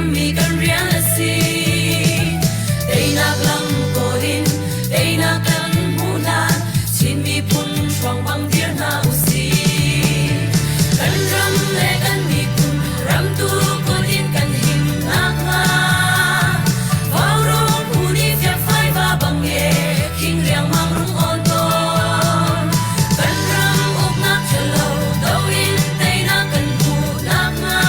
hrimhrimmi kan rian a si. Teinak lam kawl in teinak kan hmuh hlan Chin miphun hruang bang dir hna usih. Kan ram le kan miphun ramtu kut in kan him nakhnga Vaurawng phu nih fiakfai va bang e khing riangmang rung awn tawn. Kan ram uknak ṭhalo do in teinak kan hmuh nakhnga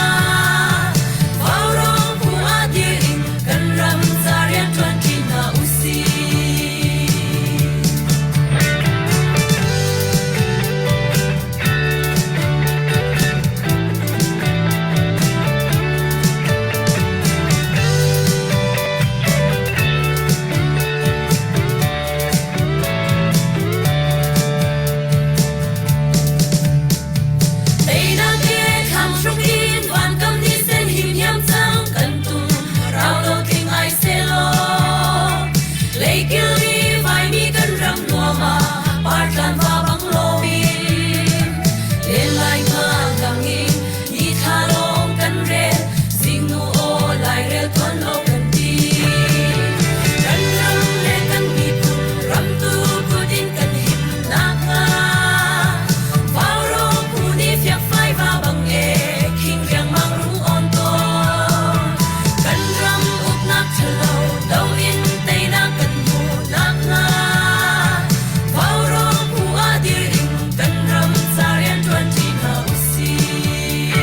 Vaurawng phu ah dir in kan ram ca rianṭuan ṭi hna usih. Teinak he thlang hruk in vankam ni sen him hiam cang kan tum rau lo tling ai selaw leikil i vaimi kan ram nuam ah partlan va bang loin len lai nga lang in ni thla lawng kan rel zingnu aw lairel tuan lo kan ti kan ram le kan miphun ramtu kut in kan him nakhnga Vaurawng phu nih fiakfai va bang e khing riangmang rung awn tawn. Kan ram uknak ṭhalo do in teinak kan hmuh nakhnga Vaurawng phu ah dir in kan ram ca rianṭuan ṭi hna usih.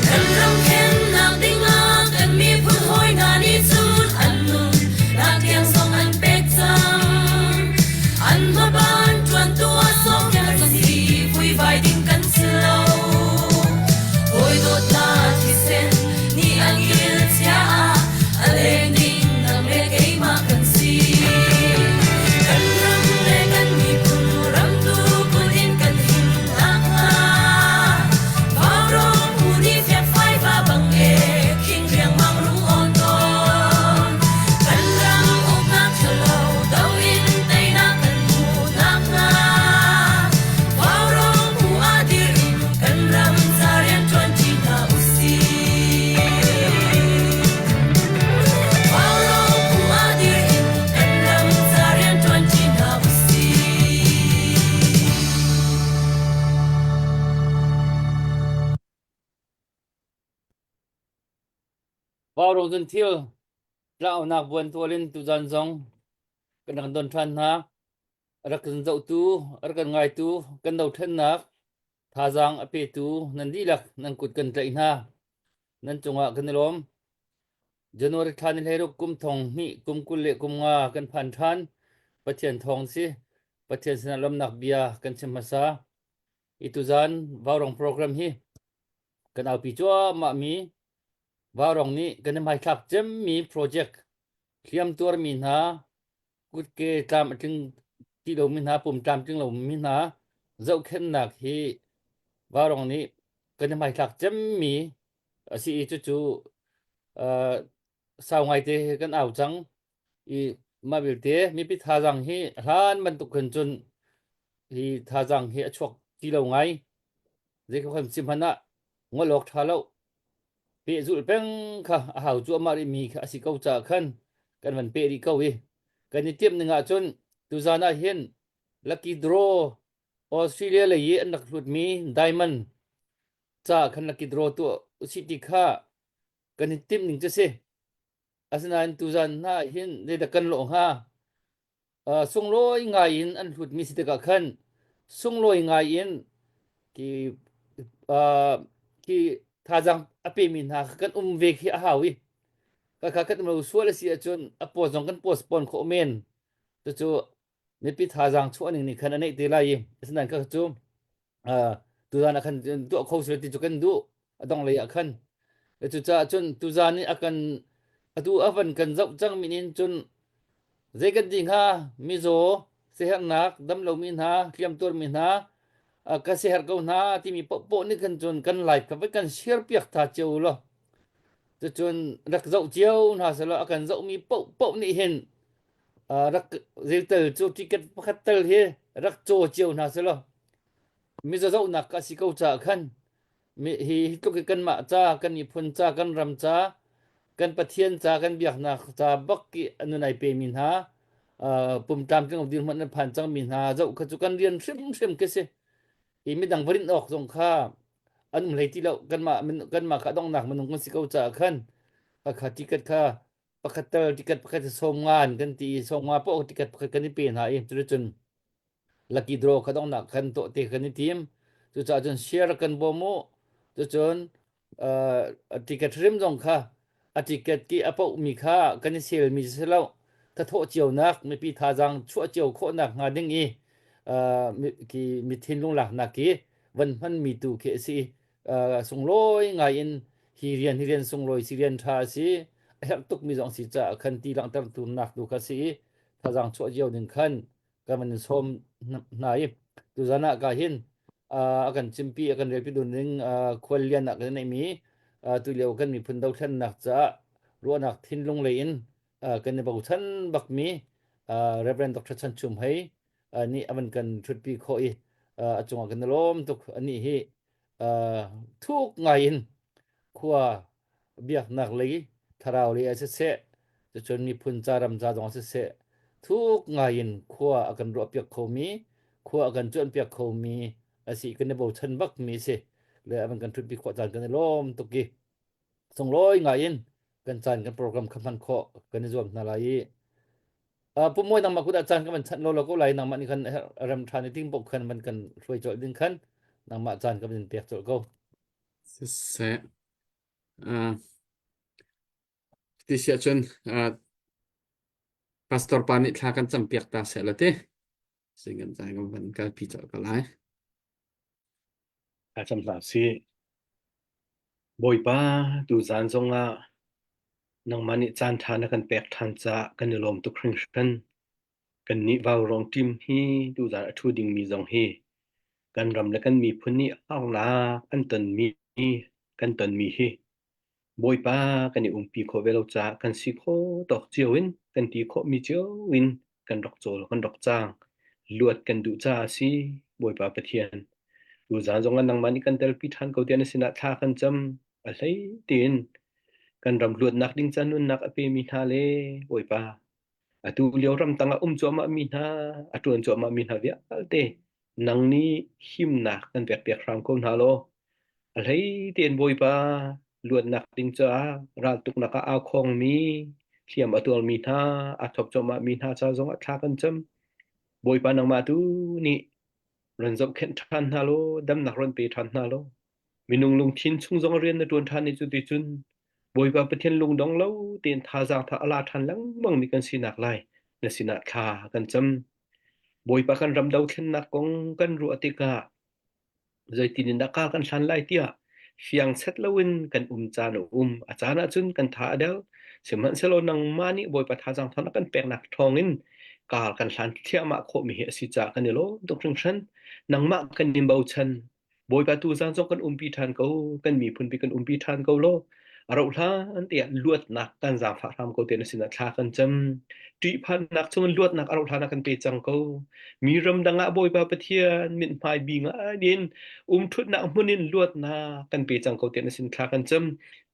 Kan ram khennak dingah kan miphun hawi hna nih cun an nun nak tiang zong an pek cang. An hmaban ṭuantu ah sawhkhel si vuivai ding kan si lo. Hawi dawtnak thisen nih an kil chia ah a leng ding nang le keimah kan si. Kan ram le kan miphun ramtu kut in kan him nakhnga Vaurawng phu nih fiakfai va bang e khing riangmang rung awn tawn. Kan ram uknak ṭhalo do in teinak kan hmuh nakhnga Vaurawng phu ah dir in kan ram ca rianṭuan ṭi hna usih. Vaurawng phu ah dir in kan ram ca rianṭuan ṭi hna usih. Vaurawng cun thil tlaunak buan tual in tuzan zong kan rak don ṭhan hna. A rak kan zohtu, a rak kan ngaitu, kan dothlennak thazaang a petu nan dihlak nan kut kan tlaih hna. Nan cungah kan i lawm. January thla ni 16 kum thong hnih kum 20 le kum nga kan phan ṭhan. Pathian thawng si. Pathian sinah lawmnak bia kan chim hmasa. I tuzan Vaurawng program hi kan aupi cuahmah mi Vaurawng nih kan i hmaithlak cemmi project hliam tuarmi hna kutke tlam a tling ti lomi hna pum tlamtling lomi hna zohkhenhnak hi Vaurawng nih kan i hmaithlak cemmi a si i cucu uh, sau ngaite kan au cang i mah vialte mipi thazaang hi hlan bantuk khan cun hi thazaang hi a chuak ti lo ngai zei kha kan sim hmanh ah ngol awk ṭha lo pehzulh peng kha a hau cuahmah rih mi kha a si ko caah khan kan van peh rih ko i kan i timh ning ahcun tuzan ah hin lucky draw Australia lei i an rak hlutmi diamond ca khan lucky draw tuah usih ti kha kan i timh ning cu si Asinain tuzan hna hin zeidah kan lawh hnga? Uh, sunglawi ngai in an hlutmi si tikah khan sunglawi ngai in ki uh, ki thazaang a pemi hna kha kan um ve khi a hau i ka kha kan um lo sual a si ahcun a post zong kan post pon khawh men cucu mipi thazaang chuah ning nih khan a neih te lai i asinain kha cu tuzan ah khan tuah kho seh ti cu kan duh a dong lei ah khan cucaah cun tuzan i a kan atu a van kan zoh cang min in cun zei kan ti hnga mizaw siherhnak damlomi hna hliamtuarmi hna ka siherh ko hna timi paohpaoh nih khan cun kan live kha kan share piak tha cio law cucun rak zoh cio hna selaw a kan zohmi paohpaoh nih hin rak zeital cu ticket pakhat tal hi rak caw cio hna selaw mizaw zohnak ka si ko caah khan. Mi hi hi tluk hi kanmah ca, kan miphun ca, kan ram ca, kan Pathian ca, kan biaknak ca bak i nun ai pemi hna, pum tlamtling lo dirhmun an phan cangmi hna zoh kha cu kan rian hrimhrim khi si. Hi midang va rinh awk zong kha an um hlei ti lo. Kanmah kanmah kha donghnak minung kan si ko caah khan kha ticket kha pakhat tal ticket pakhat 50 an kan ti i 50 poah ticket pakhat kan i pe hna i cuticun lucky draw kha donghnak khan tuah te kan i tim. Cucaah cun share kan bawm u. Cucun ticket hrim zong kha a ticket ki a pohmi kha kan i selmi si lo. Thathawh cionak mipi thazaang chuah cio khawhnak hnga ding i ki mi thinlung laknak ki van hmanmi tu khi a si. Sunglawi ngai in hi rian hi rian sunglawi si rian ṭha a si. A herh tukmi zong si caah khan ti langhter turnak tu kha si i thazaang chuah cio ding khan kan van in sawm hna i tuzan ah ka hin a kan chimpi a kan relpi dun ding khual lian ah kan neihmi tulio kan miphun dothlennak caah ruahnak thinlung lei in kan i bochan bakmi Reverend Dr. Chan Chum Hei nih a van kan thutpi khawh i a cungah kan i lawm tuk anih hi thuk ngai in khua biaknak lei thlarau lei ah siseh cucun miphun ca ram ca zong ah siseh thuk ngai in khua a kan ruahpiak khomi khua a kan cuanpiak khomi a si kan i bochan bakmi a si le a van kan ṭhutpi khawh caan kan i lawm tuk i sunglawi ngai in kan caan kan program kha hman khawh kan i zuam hna lai i Pumawi nangmah kut ah caan ka van chanh lawlaw ko lai nangmah nih khan rem ṭhan i ting paoh khan van kan hruai colh ding khan nangmah caan ka van in pek colh ko. Siseh Uh, ti si ahcun uh, pastor pa nih thla kan campiak ta seh la ti. Sing kan caan kan van kalpi colh ko lai. Thla cam hna sih. Bawipa, tuzaan zongah nangmah nih caan ṭha na kan pek ṭhan caah kan i lawm tuk hringhran. Kannih vaurawng ṭim hi tuzaan a ṭhu dingmi zong hi kan ram le kan miphun nih harnak an tonmi kan tonmi hi Bawipa kan i umpi khawh ve lo caah kan si khawh tawk cio in kan ti khawhmi cio in kan rak cawl kan rak caang. Luat kan duh caah a si Bawipa Pathian. Tuzaan zongah nangmah nih kan telpi ṭhan ko tiah na sinah thla kan cam. A hlei tein kan ram luatnak ding ca nunnak a pemi hna le Bawipa Atu lio ramtang ah um cuahmahmi hna, a ṭuan cuahmahmi hna vialte nang nih himnak kan pekpiak hram ko hna law a hlei tein Bawipa luatnak ding caah raltuknak ah aa khawngmi, hliam a tuarmi hna, aa thawk cuahmahmi hna ca zongah thla kan cam. Bawipa nangmah tu nih ron zohkhenh ṭhan hna law damnak ron pe ṭhan hna law Minung lungthin chung zong rian na ṭuan ṭhan i cuticun Bawipa Pathian lungdong lo tein thazaang tha a la ṭhan lengmang mi kan sinak lai na sinah thla kan cam. Bawipa kan ram dothlennak kong kan ruah tikah zeitin in dah kar kan hlan lai tiah fiang set loin kan um caan a um. A caan ahcun kan tha a del. Sihmanhsehlaw nangmah nih Bawipa thazaang thawn a kan peknak thawngin kar kan hlan thliahmah khawhmi hi a si caah kan i lawm tuk hringhran. Nangmah kan in bochan. Bawipa tuzaan zong kan umpi ṭhan ko, kan miphun pi kan umpi ṭhan ko law, a rauh hlan tiah luatnak kan zaangfah hram ko te na sinah thla kan cam. Ṭihphannak chungin luatnak a rauh hlan ah kan pe cang ko. Mi ramdang ah Bawipa Pathian mithmai bi ngai in umṭhutnak hmun in luatnak kan pe cang ko te na sin thla kan cam.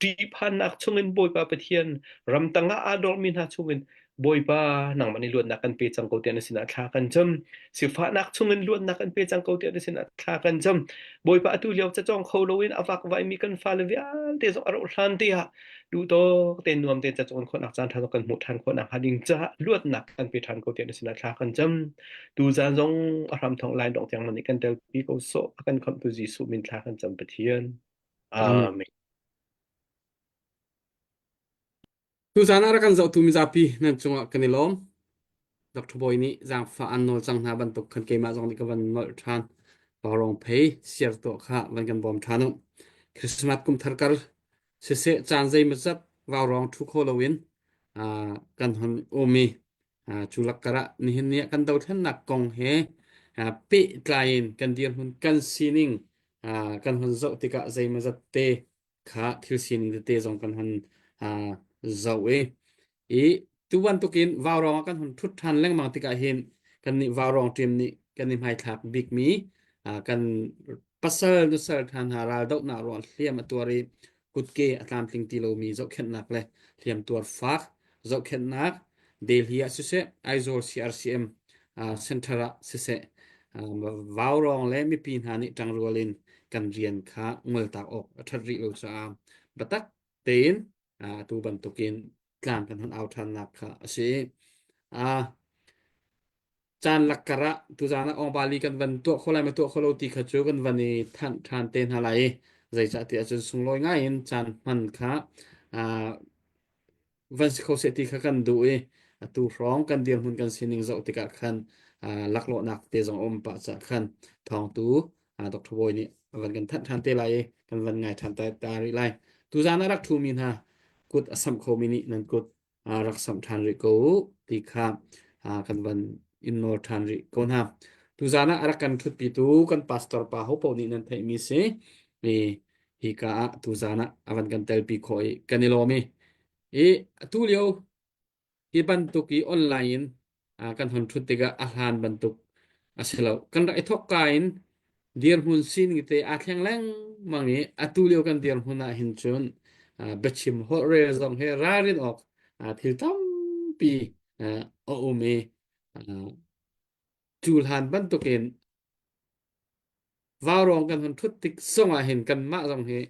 Ṭihphannak chungin Bawipa Pathian ramtang ah aa dormi hna chungin Bawipa, nangmah nih luatnak kan pe cang ko tiah na sinah thla kan cam. Sifahnak chungin luatnak kan pe cang ko tiah na sinah thla kan cam. Bawipa, atu lio cacawng kho loin a vakvaimi kan fale vialte zong a rauh hlan te ah duhtawk tein nuam tein cacawn khawhnak caan ṭha zong kan hmuh ṭhan khawhnak hnga ding caah luatnak kan pe ṭhan ko tiah na sinah thla kan cam. Tuzaan zong a hram thawng lai dong tiang na nih kan telpi ko sawh. A kan khamhtu Jesuh min thla kan cam Pathian. Amen. Tuzaan ah rak kan zohtu mizapi nan cungah kan i lawm. Dr. Bawi nih zaangfah an nawl cang hna bantuk khan keimah zong nih ka van nolh ṭhan. Vaurawng phei siar tuah kha van kan bawm ṭhan u. Christmas kum thar kar siseh caan zeimawzat vaurawng ṭhu kho loin kan hon um i cu lakkar ah nihin ni ah kan dothlennak kong he pehtlai in kan dirhmun kan sining kan hon zoh tikah zeimawzat te kha thil sining tete zong kan hon zoh i i tu bantukin vaurawng ah kan hun ṭhut ṭhan lengmang tikah hin kannih vaurawng ṭim nih kan i hmaithlak bikmi kan Pasal nusal ṭha hna raldohnak ruang hliam a tuar i kutke a tlamtling ti lomi zohkhenhnak le hliamtuar fak zohkhenhnak Delhi ah siseh, Aizawl CRCM center ah siseh, vaurawng le mipi hna nih ṭangrual in kan rian kha ngoltak awk a ṭhat rih lo caah biatak tein atu bantukin tlang kan hun au ṭhannak kha a si. Caan lakkar ah tuzaan ah Ong-Bali kan van tuah kho lai ma tuah kho lo ti kha cu kan van i thanh ṭhan te hna lai i zeicah ti ahcun sunglawi ngai in caan hman kha van si kho seh ti kha kan duh i atu hrawng kan dirhmun kan sining zoh tikah khan laklawhnak te zong a um pah caah khan thawngtu Dr. Bawi nih a van kan thanh ṭhan te lai i kan van ngai ṭhan ta rih lai. Tuzaan ah rak ṭhumi hna kut a samh khomi nih nan kut rak samh ṭhan rih ko u ti kha kan van in nawl ṭhan rih ko hna. Tuzaan ah a rak kan ṭhutpitu kan pastor pa hopaoh nih nan theihmi si i hika ah tuzaan ah a van kan telpi khawh i kan i lawm i i atu lio hi bantuk i online in kan hon ṭhut tikah a hlan bantuk a si lo. Kan rak i thawkka in dirhmun sining te aa thleng lengmang i atu lio kan dirhmun ah hin cun biachim holhrel zong hi ralrin awk thil tampi a um i cu hlan bantukin vaurawng kan hun ṭhut tik zong ah hin kanmah zong hi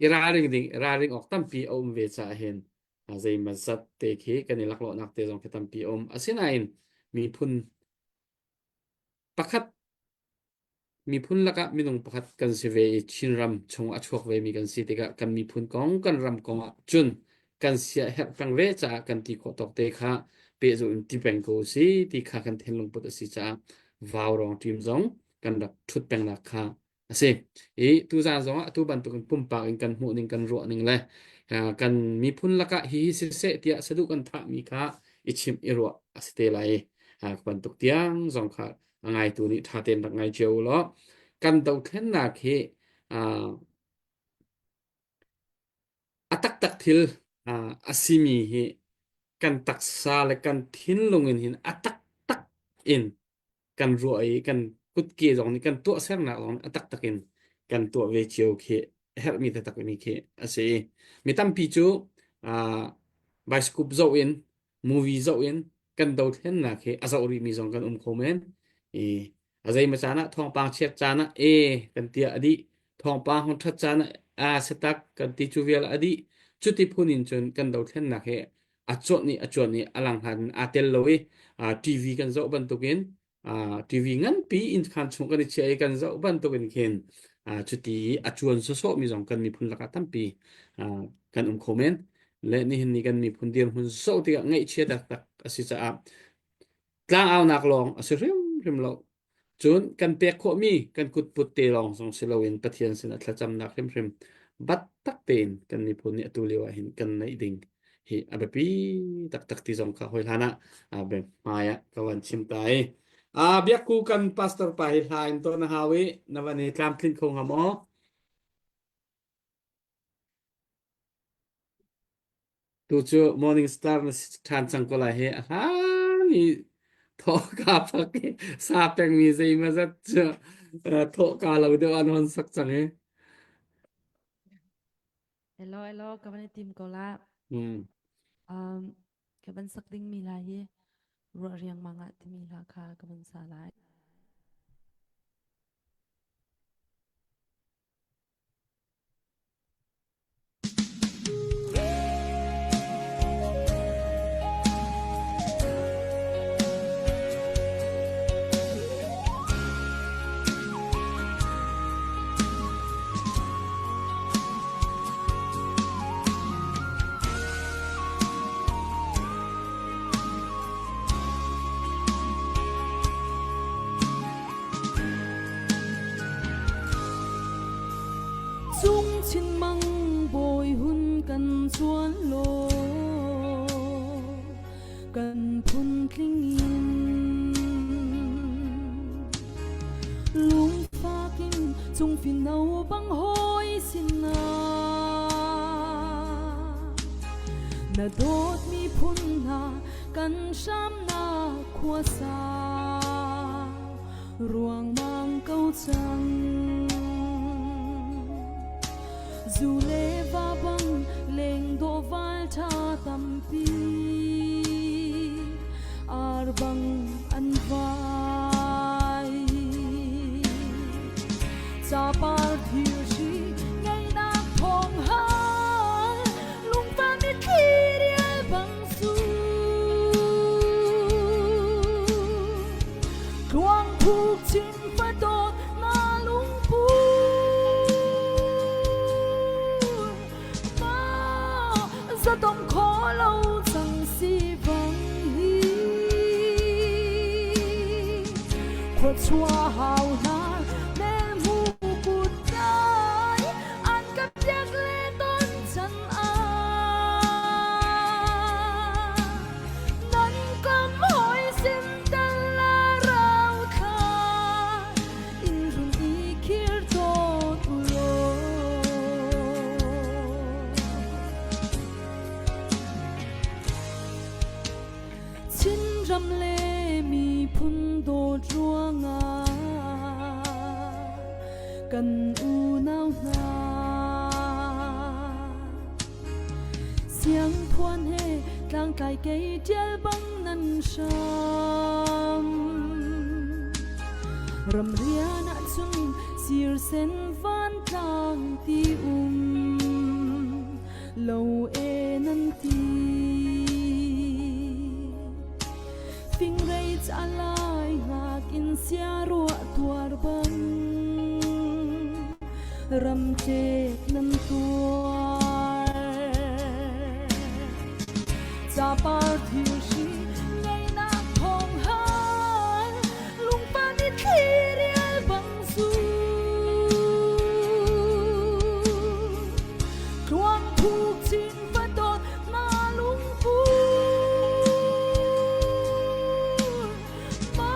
i ralring ding ralring awk tampi a um ve caah hin zeimawzat te khi kan i laklawhnak te zong khi tampi a um. Asinain miphun pakhat miphun lakah minung pakhat kan si ve i Chinram chung a chuak ve mi kan si tikah kan miphun kong kan ram kong ah cun kan sia herh peng ve caah kan ti khawh tawk te kha pehzulh in ti peng ko si ti kha kan thinlung put a si caah vaurawng team zong kan rak ṭhut pengnak kha a si. I tuzaan zongah atu bantukin pumpak in kan hmuh ning kan ruah ning le kan miphun lakah hihi siseh tiah saduh kan thahmi kha i chimh i ruah a si te lai. Bantuk tiang zong kha a ngaitu nih ṭha tein rak ngai cio u law kan dothlennak hi a taktak thil a simi hi kan taksa le kan thinlung in hin a taktak in kan ruah i kan kutke zong nih kan tuahsernak zong nih a taktak in kan tuah ve cio khi herhmi taktak mi khi a si. Mi tampi cu uh, bioscope zoh in movie zoh in kan dothlennak hi a zoh rihmi zong kan um kho men. I a zeimaw caan ah thawngpang chiat caan ah e kan tiah a dih thawngpang hung ṭhat caan ah a setak kan ti cu vial a dih cuti phun in cun kan dothlennak hi a cuanh i a cuan i a langhngan in aa tel lo i TV kan zoh bantukin TV nganpi inn khaan chung kan i chiah i kan zoh bantukin khin cuti i a cuan sawsawhmi zong kan miphun lakah tampi kan um kho men. Le nihin ni kan miphun dirhmun zoh tikah ngaihchia taktak a si caah tlangaunak lawng a si hrimhrim lo. Cun kan pek khawhmi kan kutput te lawng zong si loin Pathian sinah thlacamnak hrimhrim battak tein kan miphun nih atu lio ah hin kan neih ding hi a biapi taktak ti zong kha hawi hlan ah hmai ah ka van chim ta i a biakku kan pastor pa hi hla in to na hau i na van i tlamtlinh kho hnga maw? Tu cu Morning Star na si ṭhan cang ko lai hi. A hlan i thawhka pak i sa pengmi zeimawzat cu thawhka lo deuh an hon sak cang hi. Hello, hello, ka van i tim ko la. Um, ka van sak ding mi lai hi ruah riangmang ah timi hla kha ka van sa lai. Cung chinmang bawi hun kan chuan law kan phun tling in lungfak in cung fino bang hoi sinah na dawtmi phun hna kan hramnak khuasa ruangmang ko. cang. Zu le va bang leng dawh val ṭha tampi ar bang an vai. Capar thirhri ngeihnak thawng hal lungfa mitthli rial bang su. Tluang thuk chin fadawt na lungpur ma zatom kho lo cang si bang hi khuachua hau hna melmu kut dai an ka piak le ton chan a nan kam hoi sim tal la rau thla in run i khir tawn u law. Chinram le miphun dawt ruangah kan unau hna Siangphuan he tlangtlai kei ṭial bang nan hram. Ramrian ahcun sirsen vantlang ti um lo e nan ti. Fingrei ca lai ngak in siaruah tuar bang ramṭek nan tuar. Capar thirhri ngeihnak thawng hal lungpa mitthli rial bang zu. Tluang thuk chin fadawt na lungpur ma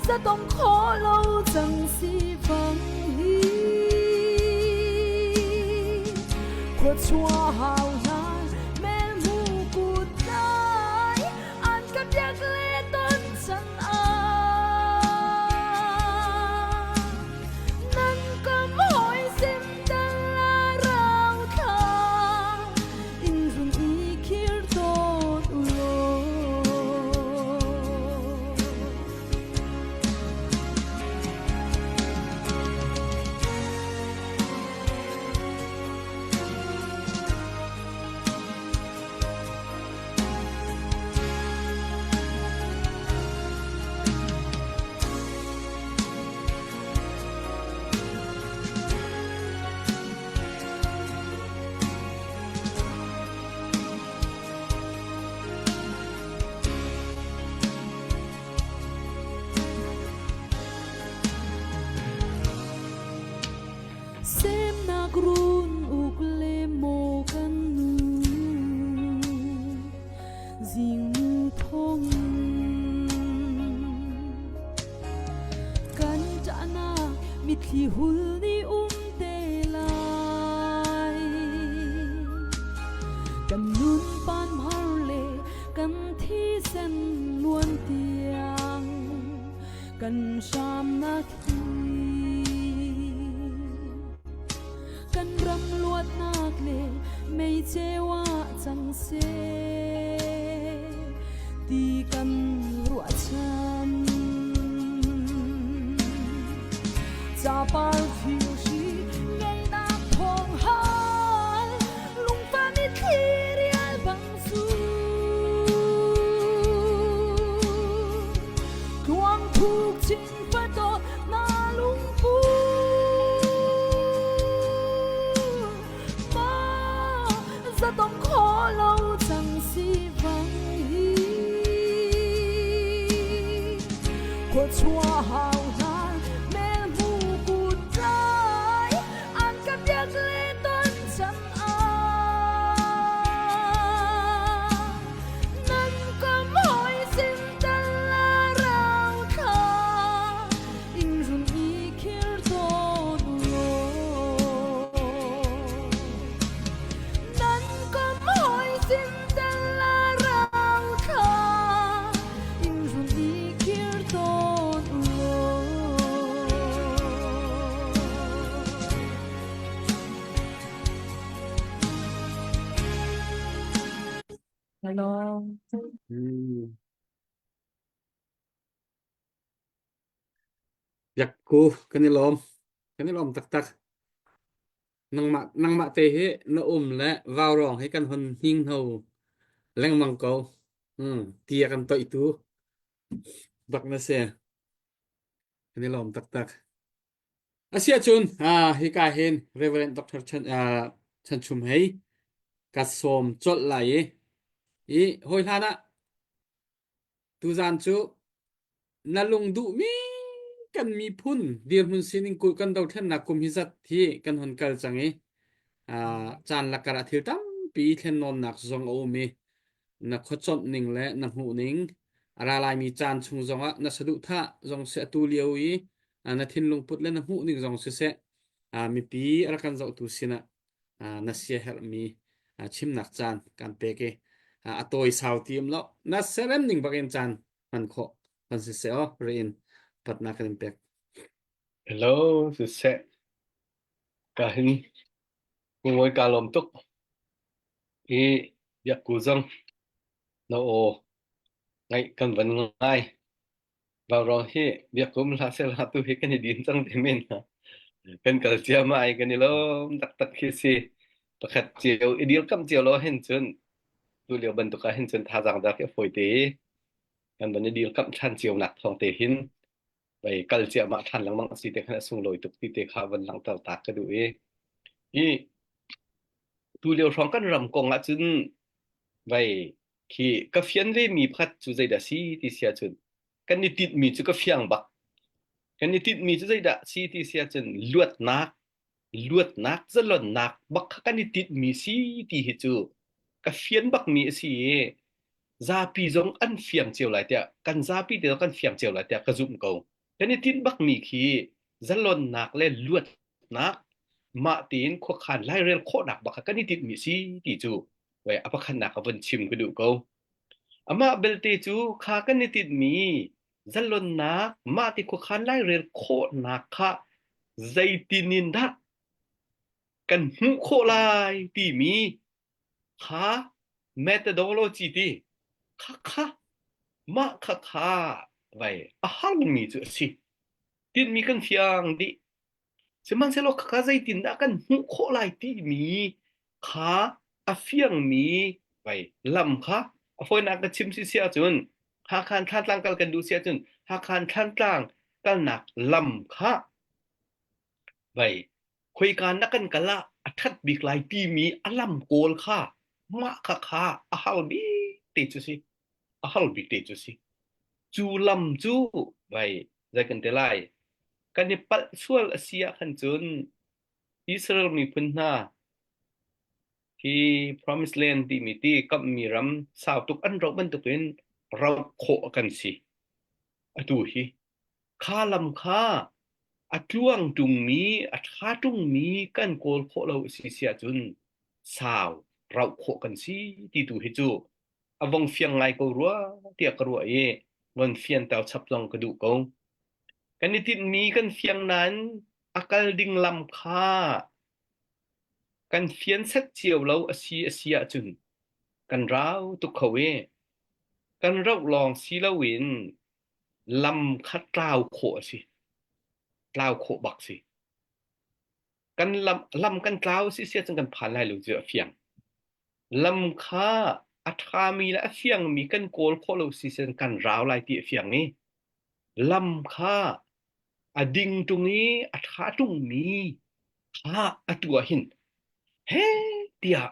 zatong kho lo cang si fang hi khuachua hau hna melmu kut dai an ka biak le ton chan ah nan kam hoi sim dal la rau thla in run i khir tawn u law. Semnak run uk le maw kan nu zingnu thong kan ṭahnak mitthli hul nih um te lai kan nun pan har le kan thisen luan tiang kan hramnak hi kan ram luatnak le mei ceu ah cang seh ti kan ruahchan. Capar thilhri ngeihnak thawng hal lungfa mitthli rial bang su. Tluang thuk chin fadawt na lungpur ma zatong kho lo cang si vang hi khuachua hau hna melmu kut tlai. lawm. Hmm. Biakku kan i lawm. Kan i lawm taktak. Nangmah nangmah te hi na um le vaurawng hi kan hon hninghno lengmang ko. Hmm. Ti a kan toihtu bak na si. Kan i lawm taktak. Asiahcun ah hika hin Reverend Dr. Chan, uh, Chan Chum Hei ka sawm colh lai i i hawi hlan ah tuzan cu na lung duhmi kan miphun dirhmun sining kul kan dothlennak kum hi zat hi kan hon kal cang i uh, caan lakar ah thil tampi thlennawnnak zong a um i na khuaconh ning le na hmuh ning a ra laimi caan chung zongah na saduhthah zong si atu lio i na thinlung put le na hmuh ning zong siseh mipi a rak kan zohtu sinah na siaherhmi chimnak caan kan pek i a tawi sau ti um lo na serem ning bak in caan hman khawh kan siseh aw riin patnak kan in pek. Hello siseh ka hin kungoi ka lawm tuk i biakku zong na aw ngaih kan van ngai Vaurawng hi biakkum hlah sehla tu hi kan i din cang te men hna. Kan kal ciammam i kan i lawm taktak khi si. Pakhat cio i dirkamh cio lo hin cun tu lio bantuk ah hin cun thazaang dak hi a fawi te i kan van i dirkamh ṭhan cio nak thawng te hin vei kal ciahmah ṭhan lengmang a si te khan a sunglawi tuk ti te kha van langhter ta ka duh i hi tu lio hrawng kan ram kong ah cun vei Khi ka fian ve mi pakhat cu zeidah si ti si ahcun kan i tinhmi cu ka fiang bak. Kan i tinhmi cu zeidah si ti si ahcun luatnak, luatnak, zalonnak bak kha kan i tinhmi si ti hi cu ka fian bakmi a si i zapi zong an fiang cio lai tiah kan zapi te zong kan fiang cio lai tiah ka zumh ko. Kan i tinh bakmi khi zalonnak le luatnak mah tein khuakhan lairel khawhnak bak kha kan i tinhmi si ti cu Wei a pakhatnak a vun chim ka duh ko. Amah belte cu kha kan i tinhmi zalonnak mah ti khuakhan lairel khawhnak kha zeitin in dah kan hmuh khawh lai timi kha methodology ti kha kha mah kha kha vai a harmi cu a si. Tinhmi kan fiang dih. Sihmanhsehlaw khakha zeitindah kan hmuh khawh lai timi kha a fiangmi vai lam kha a fawinak ka chim si si ahcun Hakhan Thlantlang kal kan duh si ahcun Hakhan Thlantlang kalnak lam kha vai khoika na kan kal ah a ṭhat bik lai timi a lam kawl kha mah kha kha a har bik te cu si a har bik te cu si cu lam cu vai zei kan ti lai Kan i palh sual a si ah khan cun Israel miphun hna hi Promised Land timi ti kamhmi ram sau tuk an roh bantukin roh khawh kan si. Atu hi kha lam kha a tluang ṭungmi, a ṭha ṭungmi kan kawl khawh lo a si si ahcun sau rauh khawh kan si ti tu hi cu a vong fiang ngai ko rua tiah ka ruah i von fianter chap zong ka duh ko. Kan i tinhmi kan fiang nain a kal ding lam kha kan fian set cio lo a si a si ahcun kan rau tuk kho i kan rauh lawng si loin lam kha tlau khawh a si. Tlau khawh bak si. Kan lam, lam kan tlau si si ahcun kan phan lai lo cu a fiang. Lam kha a ṭhami le a fiangmi kan kawl khawh lo si cun kan rau lai ti a fiang i lam kha a ding ṭung i a ṭha ṭungmi kha atu ah hin heh tiah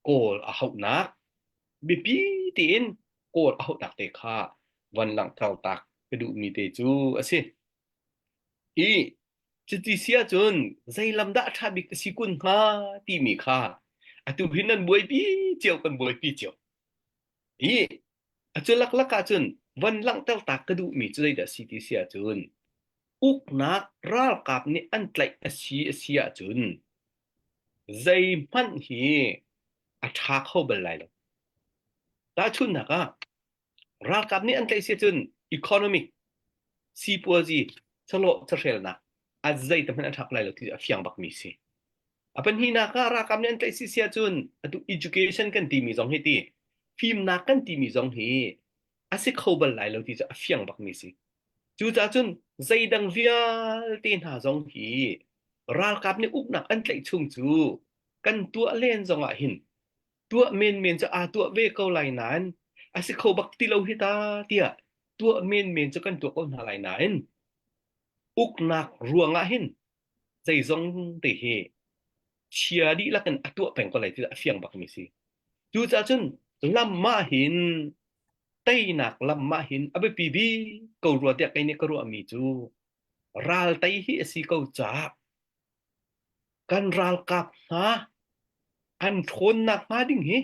kawl a hauhnak biapi tein kawl a hauhnak te kha van langhter tak ka duhmi te cu a si. I cuti si ahcun zei lam dah a ṭha bik a si kun hnga timi kha atu hin nan buaipi cio kan buaipi cio. I a cu laklak ahcun von langhter ta ka duhmi cu zeidah si ti si ahcun uknak ralkap nih an tlaih a si a si ahcun zeihmanh hi a ṭha kho bal lai lo. Tahchunhnak ah Ralkap nih an tlaih si ahcun economic sipuazi chawlawh chahrelnak a zei te hmanh a ṭhak lai lo ti a fiang bakmi si. A pahnihnak ah ralkap nih an tlaih si si ahcun atu education kan timi zong hi ti. Fimnak kan timi zong hi a si kho bal lai lo ti cu a fiang bakmi si. Cucaah cun zeidang vialte hna zong hi ralkap nih uknak an tlaih chung cu kan tuah len zong ah hin tuah menmen cu aa tuah ve ko lai nain a si kho bak ti lo hi ta tiah tuah menmen cu kan tuah ko hna lai nain uknak ruang ah hin zeizong te hi chia dihlak in a tuah peng ko lai ti a fiang bakmi si. Cucaah cun lam ah hin teinak lam ah hin a biapi bik ko rua tiah kei nih ka ruahmi cu ral tei hi a si ko caah kan ralkap hna an ṭhawnnak hnga ding hi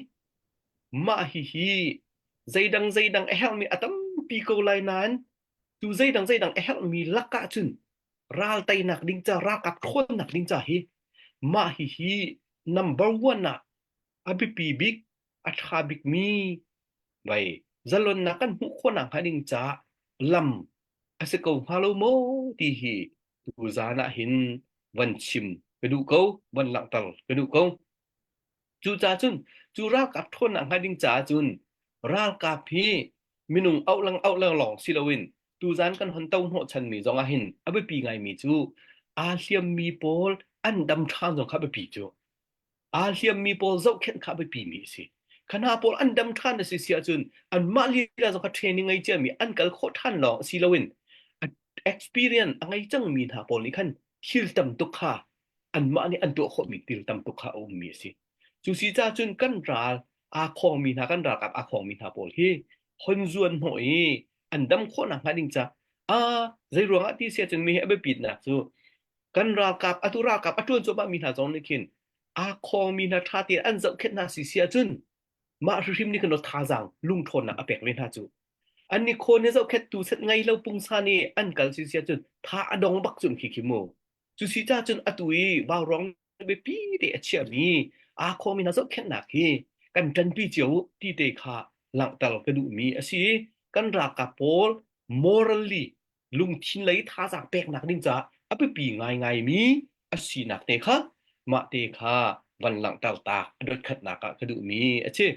mah hihi zeidang zeidang a herhmi a tampi ko lai nain tu zeidang zeidang a herhmi lakah cun ral teinak ding ca ralkap ṭhawnnak ding ca hi mah hihi number one ah a biapi bik a ṭha bikmi vai zalonnak kan hmuh khawhnak hnga ding caah lam a si ko hnga lo maw ti hi tuzaan ah hin van chim ka duh ko van langhter ka duh ko. Cucaah cun cu ralkap ṭhawnnak hnga ding caah cun ralkap hi minung auh lang auh lang lawng si loin tuzaan kan hon to hnawhchanmi zong ah hin a biapi ngaimi cu aa hliammi pawl an dam ṭhan zong kha biapi cu. Aa hliammi pawl zohkhenh kha a biapimi a si. Kha hna pawl an dam ṭhan a si si ahcun anmah lila zong kha training ngei ciami an kal khawh ṭhan lawng si loin experience a ngei cangmi hna pawl nih khan thil tam tuk kha anmah nih an tuah khawhmi thil tam tuk kha a ummi a si. Cu si caah cun kan ral aa khawngmi hna kan ralkap aa khawngmi hna pawl hi hon zuan hnawh i an dam khawhnak hnga ding ca ah zei ruangah ti si ahcun mi hi a biapitnak cu kan ralkap atu ralkap a ṭuan cuahmah mi hna zong nih khin aa khawngmi hna ṭha tein an zohkhenh hna si si ahcun mah hrimhrim nih khan thazaang lungṭhawnnak a pek ve hna cu an ni khawn hi zohkhettu set ngei lo pungsan i an kal si si ahcun tha a dong bak cun khi khi mu cu si ca cun atu i vauruang biapi te a chiahmi aa khawmi hna zohkhenhnak hi kan ṭanpi cio ti te kha langhter ka duhmi a si kan ralkap pawl morally lungthin lei thazaang peknak ding caah a biapi ngaingaimi a sinak te kha mah te kha van langhter ta a dotkhatnak ah ka duhmi a si.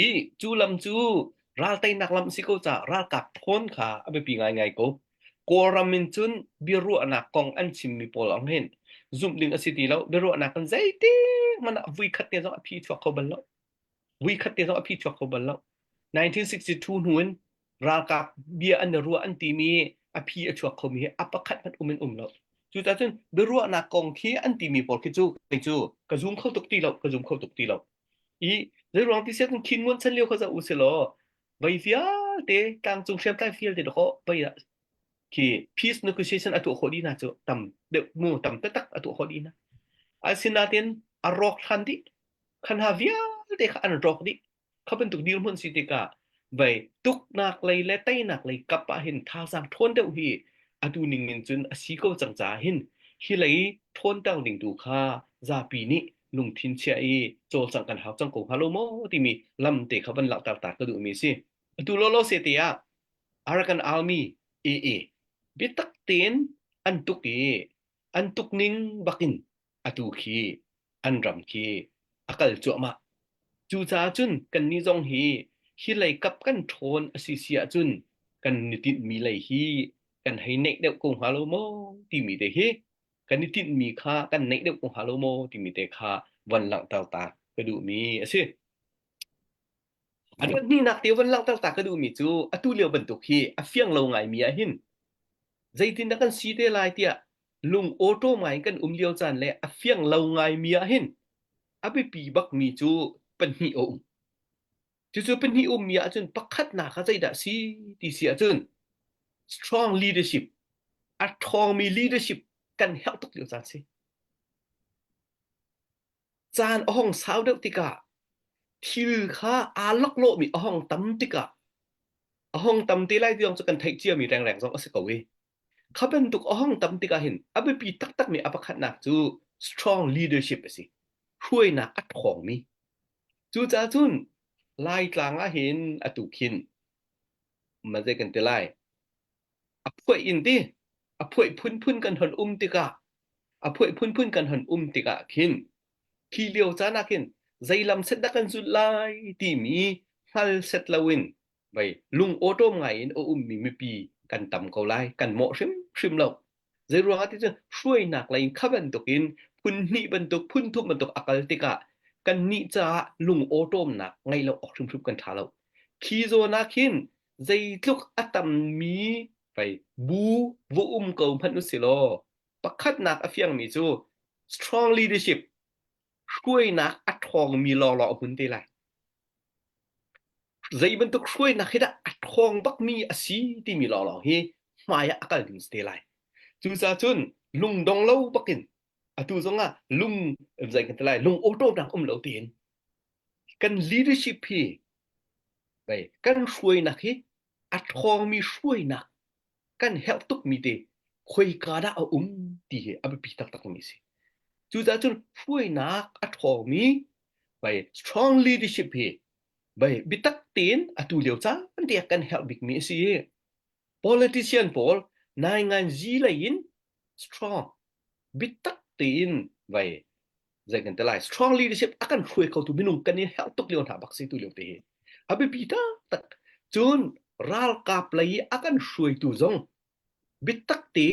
I cu lam cu ral teinak lam si ko caah ralkap thawn kha a biapi ngaingai ko. Kawlram in cun biaruahnak kong an chimmi pawl ang hin zumh ding a si ti lo. Biaruahnak in zeitik hmanh ah vui khat te zong a phi chuak kho bal lo. Vui khat te zong a phi chuak kho bal lo. 1962 hnu in ralkap bia an i ruah an timi a phi a chuak khomi hi a pakhat hmanh um in um lo. Cucaah cun biaruahnak kong khi an timi pawl khi cu kei cu ka zum kho tuk ti lo, ka zum kho tuk ti lo. I zeiruang ti siah cun khin nguan chan lio kha zoh u si law vei vialte tlangcung hriamtlai vialte dawkaw vei ah khi peace negotiation a tuah khawh dih hna cu tam deuh mu tam taktak a tuah khawh dih hna. Asinain a rawk hlan dih. Kha hna vialte kha an rawk dih. Kha bantuk dirhmun si tikah vei tuknak lei le teinak lei kap ah hin thazaang ṭhawn deuh hi atu ning in cun a si ko cang caah hin hi lei ṭhawnter ding tu kha zapi nih lungthin chia i cawlcangh kan hau cang ko hnga lo maw timi lam te kha van langhter ta ka duhmi a si. Atu lawlaw se te ah Arakan Army AA biatak tein an tuk i an tuk ning bakin atu khi an ram khi a kal cuahmah. Cucaah cun kannih zong hi hi lei kap kan ṭhawn a si si ahcun kan i tinhmi lei hi kan hei neih deuh ko hnga lo maw timi te hi kan i tinhmi kha kan neih deuh ko hnga lo maw timi te kha van langhter ta ka duhmi a si. A hnihnak te van langhter ta ka duhmi cu atu lio bantuk hi a fiang lo ngaimi ah hin zeitindah kan si te lai tiah lung awṭaw ngai in kan um lio caan le a fiang lo ngaimi ah hin a biapi bakmi cu pahnih a um. Cucu pahnih ummi ahcun pakhatnak kha zeidah si ti si ahcun strong leadership, a ṭhawngmi leadership kan herh tuk lio caan si. Caan a hong sau deuh tikah thil kha aa laklawhmi a hong tam tikah a hong tam te lai ti zong cu kan theih ciami rengreng zong a si ko i Kha bantuk a hong tam tikah hin a biapi taktakmi a pakhatnak cu strong leadership a si. Hruainak a ṭhawngmi. Cucaah cun Laitlang ah hin atu khin ma zei kan ti lai a phuaih in ti a phuaih phunphun kan hon um tikah a phuaih phunphun kan hon um tikah khin khi lio caan ah khin. Zei lam set dah kan zulh lai timi hngal set loin vei lung awṭawm ngai in a ummi mipi kan tam ko lai. Kan mawh hrimhrim lo. Zei ruangah ti cun hruainak lei in kha bantukin phun hnih bantuk, phun thum bantuk a kal tikah kannih caah lung awṭawmnak ngeih lo awk hrimhrim kan ṭha lo. Khi zawn ah khin zeitluk a tammi vei bu va um ko hmanh u si law pakhatnak a fiangmi cu strong leadership hruainak a ṭhawngmi lawnglawng a hmun te lai. Zei bantuk hruainak hi dah a ṭhawng bakmi a si timi lawnglawng hi hmai ah a kal ding si te lai. Cucaah cun lungdong lo bakin atu zongah lung zei kan ti lai lung awṭawmnak um lo tein kan leadership hi kan hruainak hi a ṭhawngmi hruainak kan herh tukmi te khoika dah a um ti hi a biapi taktakmi a si. Cucaah cun hruainak a ṭhawngmi bai strong leadership hi bai biatak tein atu lio caan te ah kan herh bikmi a si i politician pawl nainganzi lei in strong biatak tein vai zei kan ti lai strong leadership a kan hruai khotu minung kan i herh tuk lio hna bak si tu lio te hi a biapi taktak cun ralkap lei i a kan hruaitu zong biatak te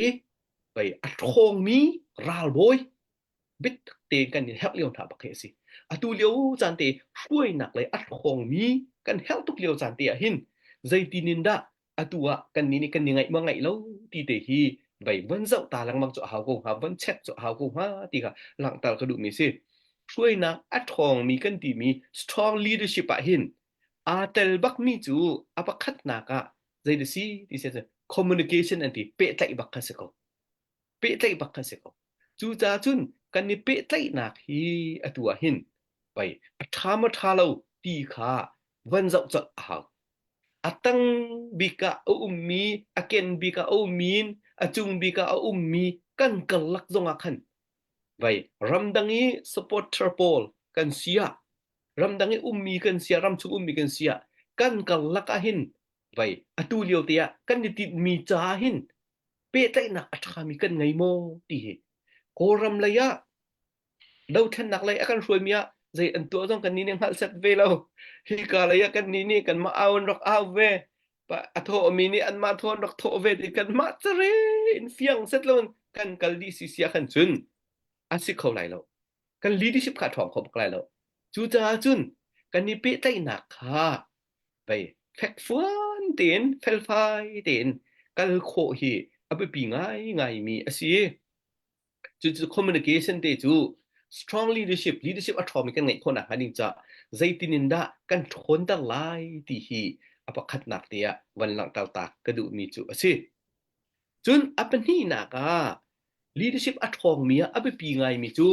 vai a ṭhawngmi ralbawi biatak te kan i herh lio hna bak hi a si atu lio caan te hruainak lei a ṭhawngmi kan herh tuk lio caan te ah hin zeitin in dah atu ah kan nih nih kan i ngaih ma ngaih lo ti te hi vei von zoh ta lengmang cu a hau ko hnga von check cu a hau ko hnga ti kha langhter ka duhmi si hruainak a ṭhawngmi kan timi strong leadership ah hin aa tel bakmi cu a pakhatnak ah zei da si ti si communication an ti pehtlaih bak kha si ko pehtlaih bak kha si ko cucaah cun kan i pehtlaihnak hi atu ah hin pei a ṭha maw ṭha lo ti kha von zoh colh a hau A tang bik ah a ummi, a ken bik ah a ummi in a cung bik ah a ummi kan karlak zongah khan vai ramdang i supporter pawl kan si ah ramdang i ummi kan si ah ramchung ummi kan si ah kan karlak ah hin vai atu lio te ah kan i tinhmi ca hin pehtlaihnak a ṭhami kan ngei maw ti hi Kawlram lei ah dothlennak lei a kan hruaimi ah zei an tuah zong kan nih nih hngalh set ve lo hika lei ah kan nih nih kanmah au an rak au ve a thawhmi nih anmah thaw an rak thawh ve ti kanmah care in fiang set lo in kan kal dih si sia khan cun a si kho lai lo kan leadership kha a ṭhawng kho bak lai lo cucaah cun kan i pehtlaihnak kha vei fekfuan tein felfai tein kal khawh hi a biapi ngaingaimi a si. Cucu communication te cu strong leadership, leadership a ṭhawngmi kan ngeih khawhnak hnga ding caah zeitin in dah kan ṭhawnter lai ti hi a pakhatnak te ah van langhter ta ka duhmi cu a si. Cun a pahnihnak ah leadership a ṭhawngmi ah a biapi ngaimi cu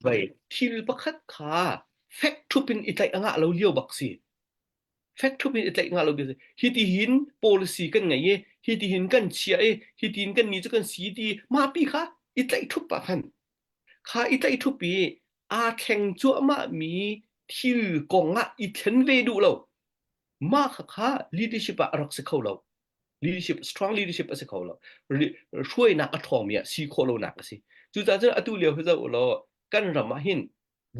vei thil pakhat kha fek ṭhup in i tlaih a ngah lo lio bak si. Fek ṭhup in i tlaih hnga lo bia hiti hin policy kan ngei i hiti hin kan chiah i hiti hin kan ni cu kan si ti mahpi kha i tlaih ṭhup ah khan kha i tlaih ṭhup i aa thleng cuahmah mi thil kong ah i thlen ve duh lo mah kha kha leadership ah a rak si kho lo leadership strong leadership a si kho lo hruainak a ṭhawngmi ah si khawh lonak a si cucaah cun atu lio hi zoh u law kan ram ah hin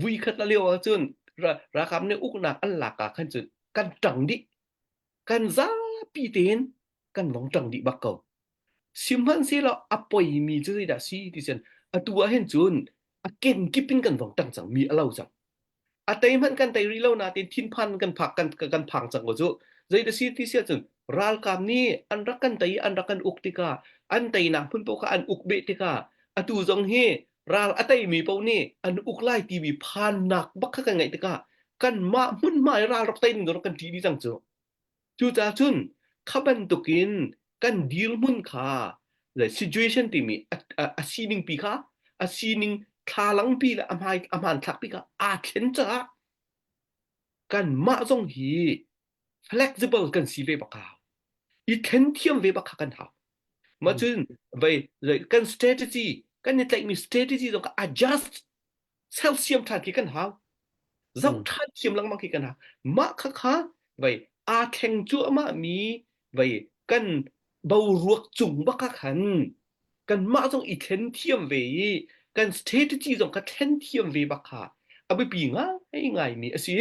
Vui khat na lio ahcun ralkap nih uknak an lak ah khan cun kan ṭang dih. Kan zapi tein kan vong ṭang dih bak ko. Sihmanhsehlaw a poimi cu zeidah si ti cun atu ah hin cun a kenkip in kan vong ṭang cang mi a lo cang. A tei hmanh kan tei rih lo nain thinphan kan phak kan kan phang cang ko cu. Zei da si ti si ahcun ralkap nih an rak kan tei an rak kan uk tikah an teinak hmun paoh kha an uk beh tikah atu zong hi ral a teimi paoh nih an uk lai timi phannak bak kha kan ngeih tikah kanmah hmunhma i ral rak tei ding rak kan ṭih dih cang cu. Cucaah cun kha bantukin kan dirhmun kha the situation timi a, a, a sining pi kha a sining thlalangpi le a hmai a hmanthlak pi kha aa thlen caah kanmah zong hi flexible kan si ve bak hau. I thlen thiam ve bak kha kan hau. Mah cun vei kan strategy kan i tlaihmi strategy zong kha adjust self siam ṭhan khi kan hau. Zoh ṭhan thiam lengmang khi kan hau. Mah kha kha vei aa thleng cuahmah mi vei kan boruak cung bak ah khan kanmah zong i thlen thiam ve i kan strategy zong kha thlen thiam ve bak kha a. a biapi ngai ngaimi a si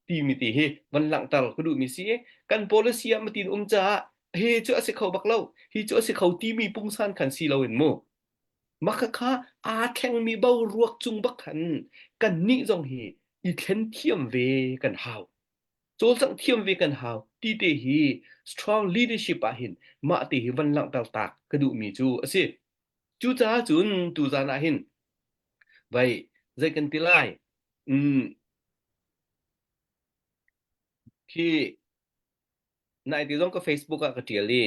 timi ti hi van langhter ka duhmi si. Kan policy ah matin um caah hi cu a si kho bak lo, hi cu a si kho timi pungsan khan si loin mu. Maka kha aa thlengmi boruak cung bak khan kannih zong hi i thlen thiam ve kan hau. Cawlcangh thiam ve kan hau ti te hi strong leadership ah hin mah te hi van langhter tak ka duhmi cu a si. Cucaah cun tuzan ah hin vai zei kan ti lai mm, khi nai ti zong ka Facebook ah ka ṭial i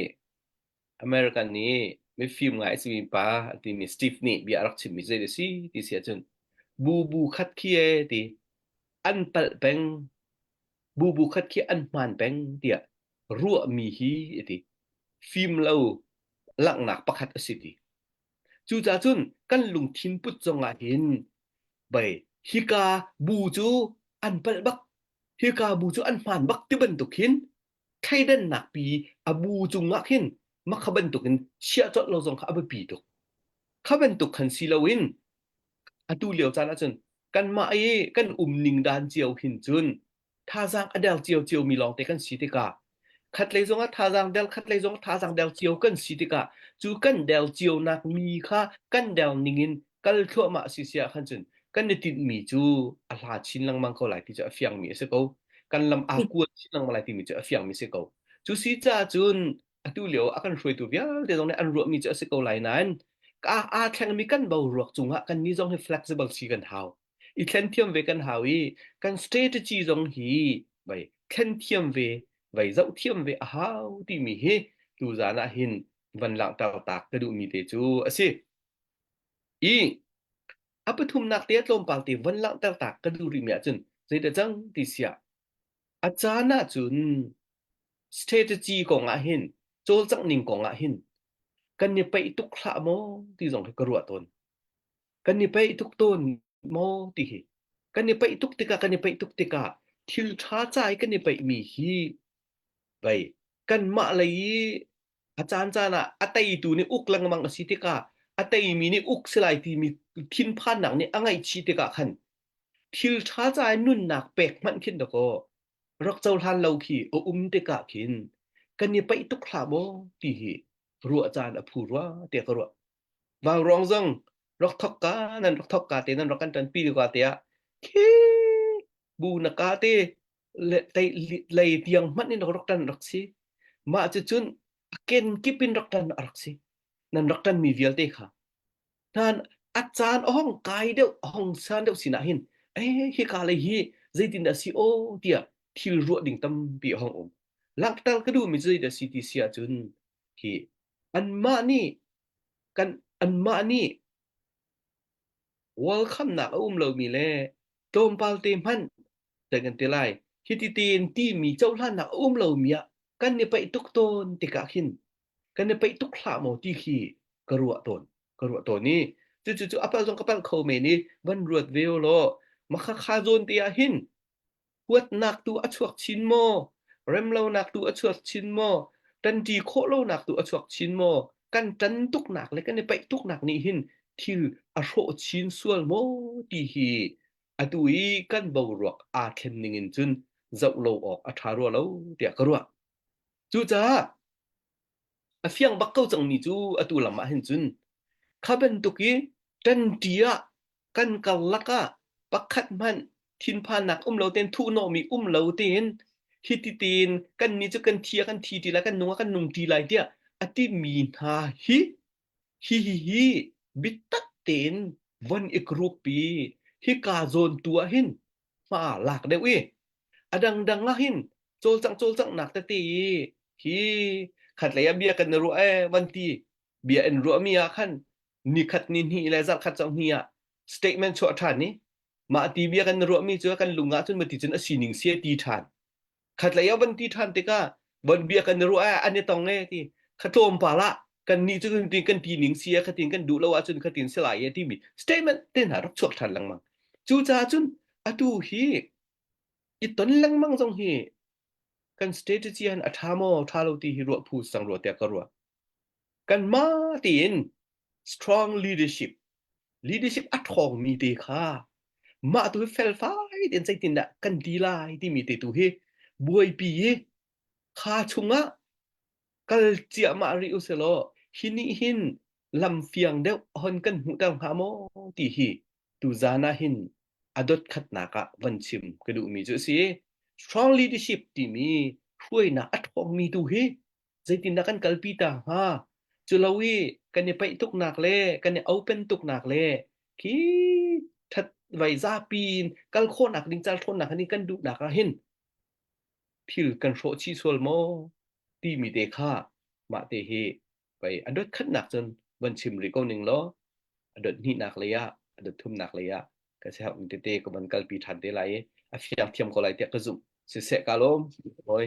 American nih mifim ngai a simi pa a timi Steve nih bia a rak chimmi zei a si ti si ahcun bu bu khat khi e ti an palh peng bu bu khat khi an hmaan peng tiah ruahmi hi a ti fim lo langhnak pakhat a si ti cucaah cun kan lungthin put zong ah hin bai hika bu cu an palh bak hika bu cu an hmaan bak ti bantuk hin thleidannak pi a bu cungah khin makha bantukin chiah colh lo zong kha a biapi tuk. Kha bantuk khan si loin atu lio caan ahcun kanmah i kan um ning dan cio hin cun thazaang a der cio cio mi lawngte kan si tikah khatlei zongah thazaang del khatlei zongah thazaang del cio kan si tikah cu kan del cionak mi kha kan del ningin kal thluahmah si sia khan cun kan i tinhmi cu a hla chin lengmang ko lai ti cu a fiangmi a si ko. Kan lam aa kual chin lengmang lai timi cu a fiangmi si ko. Cu si caah cun atu lio a kan hruaitu vialte zong nih an ruahmi cu a si ko lai nain ka aa thlengmi kan boruak cungah kan nih zong hi flexible si kan hau. I thlen thiam ve kan hau i kan strategy zong hi vai thlen thiam ve vai zoh thiam ve a hau timi hi tuzan ah hin van langhter tak ka duhmi te cu a si. I a pathumnak te tlawmpal te von langhter ta ka duh rihmi ahcun zeidah cang ti siah a caan ahcun strategy kong ah hin cawlcangh ning kong ah hin kan i peih tuk hlah maw ti zong hi ka ruah tawn. Kan i peih tuk tawn maw ti hi. Kan i peih tuk tikah kan i peih tuk tikah thil ṭha ca i kan i peihmi hi vei kanmah lei i A caancaan ah a teitu nih uk lengmang a si tikah a teimi nih uk si lai timi thinphannak nih a ngaihchih tikah khan thil ṭha ca i nunnak pek hmanh khin dakaw rak cohlan lo khi a um tikah khin kan i paih tuk hlah maw ti hi ruah caan a phu rua tiah ka ruah. Vauruang zong rak thok ka nan rak thok ka te nan rak kan ṭanpi ka te ah khi bu na ka te lei tiang hmanh in rak ṭan rak si. Mah cucun a kenkip in rak ṭan a rak si. Nan rak ṭanmi vialte kha. Hnan a caan a hong kai deuh, a hong san deuh sinah hin, eh, hika lei hi zeitindah si aw tiah thil ruah ding tampi a hong um. Langhter ka duhmi cu zeidah si ti si ahcun hi anmah nih kan anmah nih welcome-nak a um lomi le tlawmpal te hmanh zei kan ti lai hiti tiin timi cohlannak a um lomi ah kan i paih tuk tawn tikah khin kan i paih tuk hlah maw ti khi ka ruah tawn ka ruah tawn i cucu cu a palh zong ka palh kho men i van ruat ve u law makha kha zawn te ah hin huatnak tu a chuak chin maw remlonak tu a chuak chin maw ṭanṭi khawh lonak tu a chuak chin maw kan ṭan tuknak le kan i paih tuknak nih hin thil a hrawh chin sual maw ti hi atu i kan boruak aa thlen ning in cun zoh lo awk a ṭha rua lo tiah ka ruah. Cucaah a fiang bak ko cangmi cu atu lam ah hin cun kha bantuk i ṭanṭi ah kan karlak ah pakhat hmanh thinphannak um lo tein thuhnawhmi um lo tein hiti tiin kannih cu kan thi ah kan thi ṭi lai kan nung ah kan nung ṭi lai tiah a timi hna hi Hihi hi biatak tein von i group pi hika zawn tu ah hin hma lak deuh i a dangdang ah hin cawlcangh cawlcanghnak tete i hi khatlei ah bia kan i ruah ee van ti bia in ruahmi ah khan nikhat ni hnih le zarhkhat zong hnih ah statement chuah ṭhan i mah ti bia kan i ruahmi cu kan lung ah cun mati cun a sining si ti ṭhan Khatlei ah van ti ṭhan tikah von bia kan i ruah ah an i tong e ti kha tlawmpal ah kan nih cu kan kan ti ning si khatin kan duh lo ahcun khatin si lai e timi statement te hna rak chuak ṭhan lengmang. Cucaah cun atu hi i ton lengmang zong hi kan strategy han a ṭha maw ṭha lo ti hi ruah phu sang rua tiah ka ruah. Kanmah tiin strong leadership leadership a ṭhawngmi te kha. Mah tu hi felfai tein zeitindah kan ti lai timi te tu hi buaipi i kha chungah kal ciahmah rih usilaw hi nih hin lam fiang deuh hon kan hmuhter hnga maw ti hi tuzan ah hin a dot khatnak ah van chim ka duhmi cu a si. Strong leadership timi hruainak a ṭhawngmi tu hi zeitindah kan kalpi ta hnga? Cu lo i kan i paih tuknak le kan i open tuknak le khi ṭhat vai zapi in kal khawhnak ding cal ṭhawnnak ding kan duhnak ah hin thil kan hrawh chih sual maw timi te kha mah te hi pei a dot khatnak cun van chim rih ko ning law a dot hnihnak lei ah a dot thumnak lei ah ka siaherh ning tete ka van kalpi ṭhan te lai i a fiang thiam ko lai tiah ka zumh. Siseh ka lawm. Oi.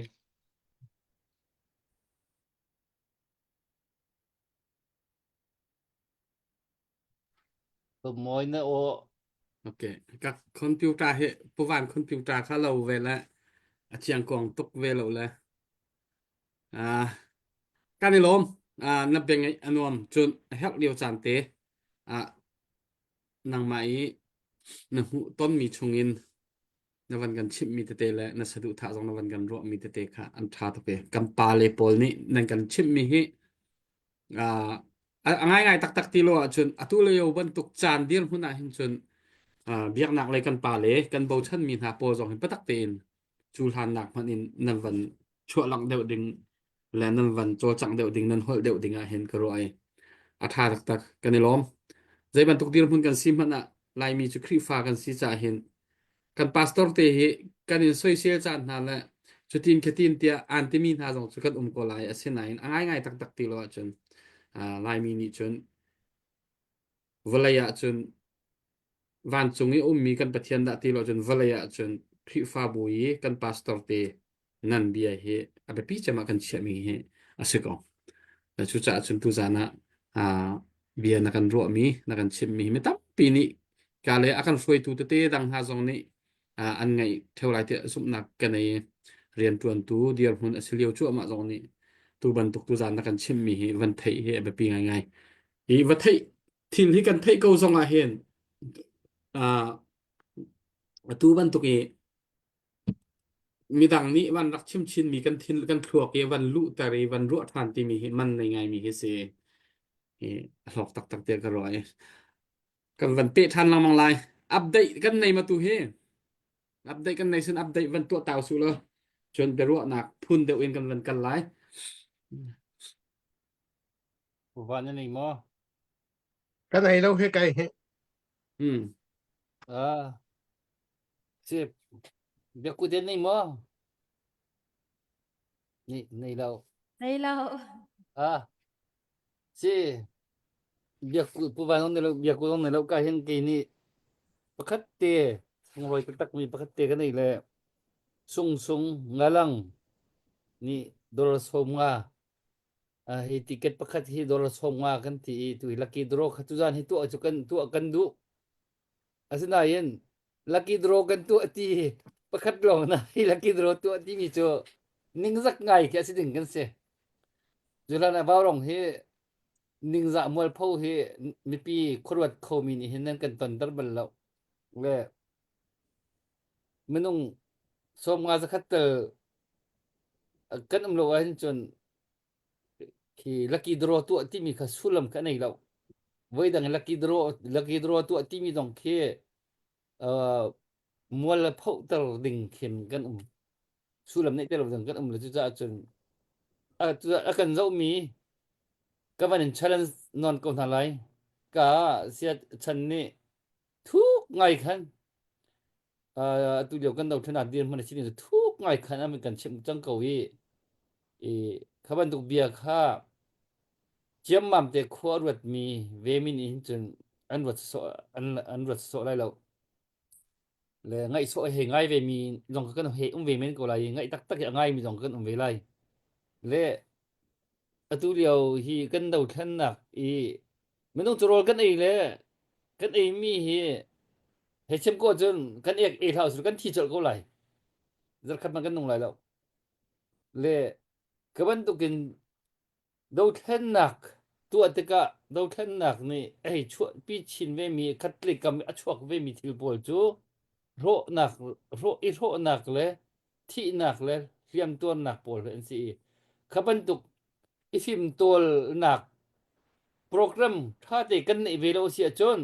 Mawi na aw. Okay. Ka computer hi puvan computer kha lo ve le a chiang kuang tuk ve lo le. Ah, kan i lawm. Ah, na bia ngaih a nuam. Cun a herh lio caan te ah nangmah i na hmuh tonmi chungin na van kan chimhmi tete le na saduhthah zong na van kan ruahmi tete kha an ṭha tuk i kan pale pawl nih nan kan chimhmi hi ah, a a ngaingai taktak ti lo ahcun atu lio bantuk caan dirhmun ah hin cun ah, biaknak lei kan pale kan bochanmi hna pawl zong hi biatak tein cu hlannak hmanh in nan van chuah langh deuh ding le nan van cawlcangh deuh ding nan holh deuh ding ah hin ka ruah i a ṭha taktak kan i lawm. Zei bantuk dirhmun kan si hmanh ah Laimi cu Khrihfa kan si caah hin kan pastor te hi kan in soisel caan hna le cutin khatin tiah aan timi hna zong cu kan um ko lai asinain a ngaingai taktak ti lo ahcun Laimi nih cun vawlei ah cun vancung i a ummi kan Pathian dah ti lo cun vawlei ah cun Khrihfabu i kan pastor te nan bia hi a biapi cem ah kan chiahmi hi a si ko. Cucaah cun tuzaan ah bia na kan ruahmi, na kan chimmi hi mi tampi nih ka le a kan hruaitu tete dang hna zong nih an ngaih theo lai tiah zumhnak ka nei i rianṭuantu dirhmun a si lio cuahmah zong nih tu bantuk tuzaan na kan chimmi hi van theih hi a biapi ngaingai. Hi va theih thil hi kan theih ko zong ah hin atu bantuk i midang nih van rak chim chinmi kan thin kan thluak i van luhter i van ruah ṭhan timi hi man nei ngaimi hi si hi a hlawk taktak tiah ka ruah i kan van peh ṭhan lengmang lai update kan nei ma tu hi update kan nei sin update van tuah tau su law cun biaruahnak phun deuh in kan van kal lai Van na nei maw? Kan ei lo he kai he. Hmm. Ah. Si biaku den nei maw? Nei nei lo. Nei lo. Ah. Si biaku pu van nei lo biaku zong nei lo ka hin kei nih pakhat te sunglawi taktak mi pakhat te ka nei le sung sung ngalang nih dollar som nga hi ticket pakhat hi dollar 50 kan ti i tu hi lucky draw kha tuzan hi tuah cu kan tuah kan duh asinain lucky draw kan tuah ti pakhat lawng na hi lucky draw tuah timi cu ningzak ngai khi a si ding kan si zulan a vaurong hi ningzah mualpho hi mipi khuaruat khomi nih hin nan kan tonter bal lo le minung 50 zakhat tel kan um lo ahhin cun khi lucky draw tuah timi kha sullam kha a nei lo. Voidang lucky draw lucky draw tuah timi zong khi uh, mual le phohter ding khin kan um. Sullam neih te lo ding kan um le cucaah cun a, a kan zohmi ka van in challenge non ko hna lai. Ka siat chan nih thuk ngai khan atu lio kan dothlennak dirhmun a si ding cu thuk ngai khan an kan chimh cang ko i i kha bantuk bia kha ciammam te khua ruatmi ve mi nih hin cun an ruat sawh an an ruat sawh lai lo le ngaih sawh he ngai ve mi zong kan he um ve men ko lai i ngaih taktak i a ngai mi zong kan um ve lai le atu lio hi kan dothlennak i minung cu rawl kan ei le kan ei mi hi hei chim ko cun kan ek ei hlah usih kan thi colh ko lai zarkhat man kan nung lai lo le ka bantukin dothlennak tuah tikah dothlennak nih a hei chuahpi chin vemi khatlei kam i a chuak vemi thil pawl cu hrawhnak hrawh i hrawhnak le thihnak le hliamtuarnak pawl hi an si i kha bantuk i fimtawlnak program ṭhate kan neih ve lo si ahcun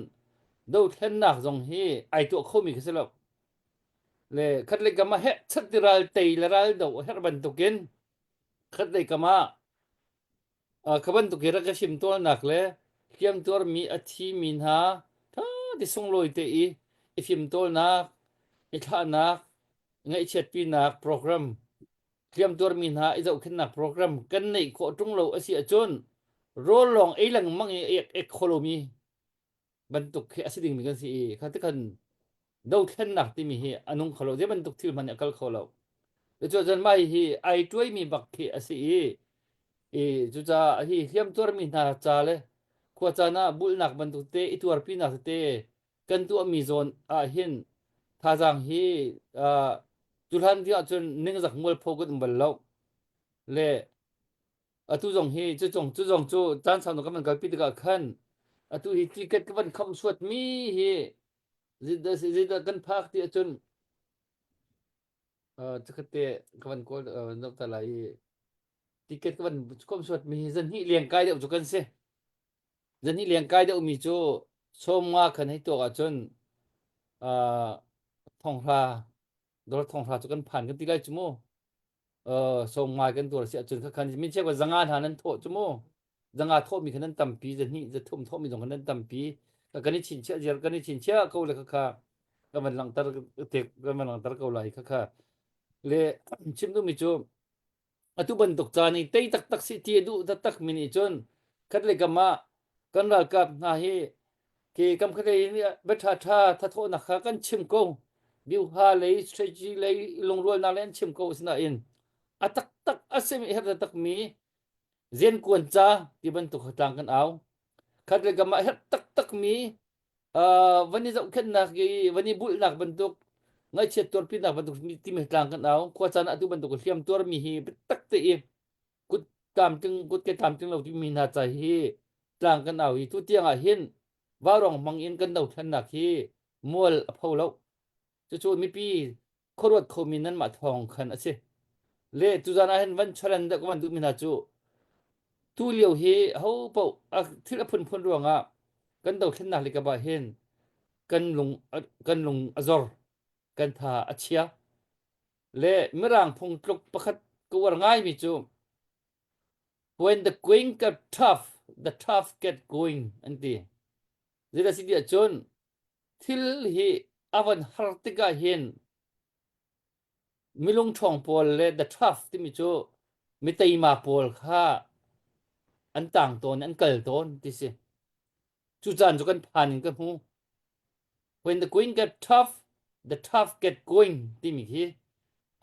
dothlennak zong hi ai tuah khomi khi si lo. Le khatlei kam ah heh chat ti ral tei le ral do a herh bantukin khatlei kam ah kha bantuk hi rak ka fimtawlnak le hliamtuarmi a thimi hna ṭha ti sunglawi te i i fimtawlnak i thlahnak ngaihchiatpinak program hliamtuarmi hna i zohkhenhnak program kan neih khawh ṭung lo a si ahcun rawl lawng ei lengmang i ek ek kho lomi bantuk khi a si dingmi kan si i kha ti khan dothlennak timi hi a nung kho lo zei bantuk thil hmanh nih a kal kho lo cucun mah hi ai tuaimi bak khi a si i i cucaah hi hliamtuarmi hna ca le khua caan ah bulhnak bantuk te i tuarpinak tete kan tuahmi zawn ah hin thazaang hi uh, cuhlan tiah cun ningzak mualpho kan um bal lo le atu zong hi cu zong cu zong cu caan sau kan van kalpi tikah khan atu hi ticket ka van kham suat mi hi zeidah kan phak ti ahcun cakate ka van kawl nok ta lai i ticket ka van kham suat mi hi zan hnih leng kai deuh cu kan si zan hnih leng kai deuh mi cu sawmnga khan hei tuak ahcun thonghra dor thonghra cu kan phan kan ti lai cu mu sawm ngai kan tuar si ahcun khakhan min cheukhat zanga hna nan thawh cu mu zanga thawhmi kha nan tampi zahnih zathum thawhmi zong kha nan tampi kan i chinchiah ziar kan i chinchiah ko le khakha kan van langhter te kan van langhter ko lai khakha le chim duhmi cu atu bantuk caan i tei taktak si ti a duh taktak mi nih cun khat le kam ah kan ralkap hna hi Ke kam khat lei nih bia ṭhaṭha thathawhnak kha kan chim ko. Biuha lei, strategy lei, lungrualnak lei an chim ko asinain a taktak a simi herh taktakmi zenkuan ca ti bantuk kha tlang kan au. Khat le kam ah herh taktakmi uh, van i zohkhenhnak i van i bulhnak bantuk ngaihchiat tuarpinak bantuk timi tlang kan au. Khua caan ah atu bantuk hliam tuarmi hi biatak te i kut tlamtling kut ke tlamtling lo timi hna ca hi tlang kan au i tu tiang ah hin vaurawng hmang in kan dothlennak hi mual a pho lo cucu mipi khuaruat khomi nanmah thawng khan a si le tuzan ah hin van charen dah ka van duhmi hna cu tu lio hi ho paoh thil a phunphun ruangah kan dothlennak le kap ah hin kan lung kan lung a zor kan tha a chia Le Mirang phungtluk pakhat ka uar ngaimi cu When the going get tough, the tough get going an ti. Zeidah si tiah cun thil hi a van har tikah hin milung ṭhawng pawl le the tough timi cu mi teima pawl kha an tang tawn an kal tawn ti si. Cu caan cu kan phan in ka hmu. When the going get tough, the tough get going timi khi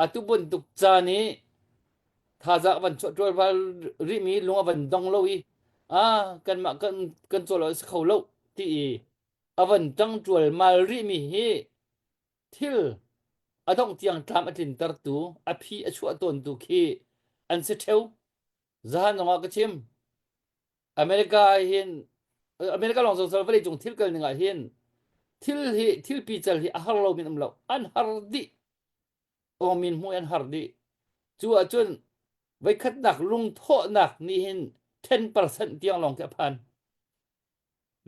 atu bantuk caan i thazaang van chuah ṭualval rihmi lung a van dong lo i ah kanmah kan kan cawl a si kho lo ti i a van ṭang ṭualmal rihmi hi thil a dongh tiang tlam a tlintertu a phi a chuah tawntu khi an si ṭheo. Zahan zongah ka chim. America ah hin America lawng zong vawlei cung thil kal ning ah hin thil hi thil pical hi a har lo min um lo an har dih awmin hmu an har dih cu ahcun voikhatnak lungthawhnak nih hin 10% tiang lawng khi a phan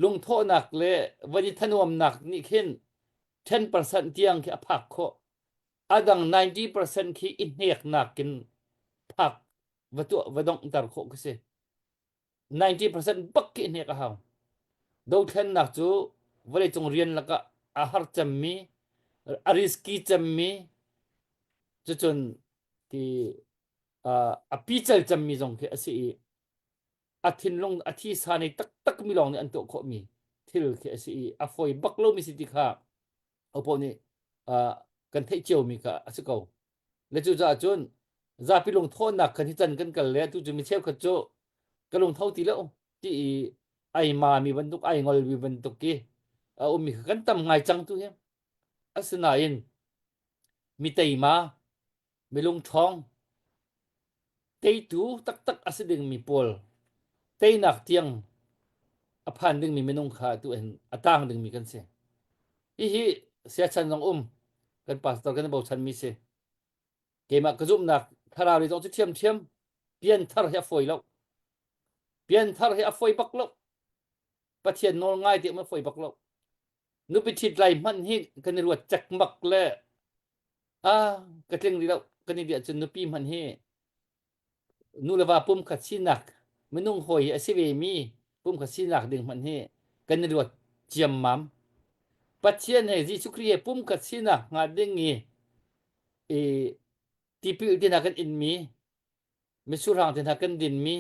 lungthawhnak le van i thanuamnak nih khin 10% tiang khi a phak khawh a dang 90% khi i hneknak in phak va tuah va donghter khawh khi si 90% bak khi hnek a hau. Dothlennak cu vawleicung rian lakah a har cemmi, a risky cemmi, cucun ti a pical cemmi zong khi a si i a thinlung a thisa nei taktak mi lawng nih an tuah khawhmi thil khi a si i a fawi bak lomi si ti kha opo nih kan theih ciomi kha a si ko. Le cucaah cun zapi lungthawhnak khan hi can kan kal le atu cu mi cheukhat cu ka lungtho ti lo ti i ai mami bantuk ai ngolmi bantuk ki a ummi kha kan tam ngai cang tu hi. Asinain mi teima, mi lungṭhawng, teitu taktak a si dingmi pawl. Teinak tiang a phan dingmi minung kha tu hin a tang dingmi kan si. Hihi siachan zong um kan pastor kan i bochanmi si. Keimah ka zumhnak thlarau lei zong cu ṭhiamṭhiam pianthar hi a fawi lo. Pianthar hi a fawi bak lo. Pathian nawl ngai ti a fawi bak lo. Nupi ṭhit lai hmanh hi kan i ruat cekmak le ah ka tling rih lo kan i biah cun nupi hmanh hi nu le va pumkhat sinak minung hawi hi a si ve mi pumkhat sinak ding hmanh hi kan i ruat ciammam. Pathian he Jesuh Khrih he pumkhat sinak hnga ding i i tipil ti hna kan inmi misurhang te hna kan dinmi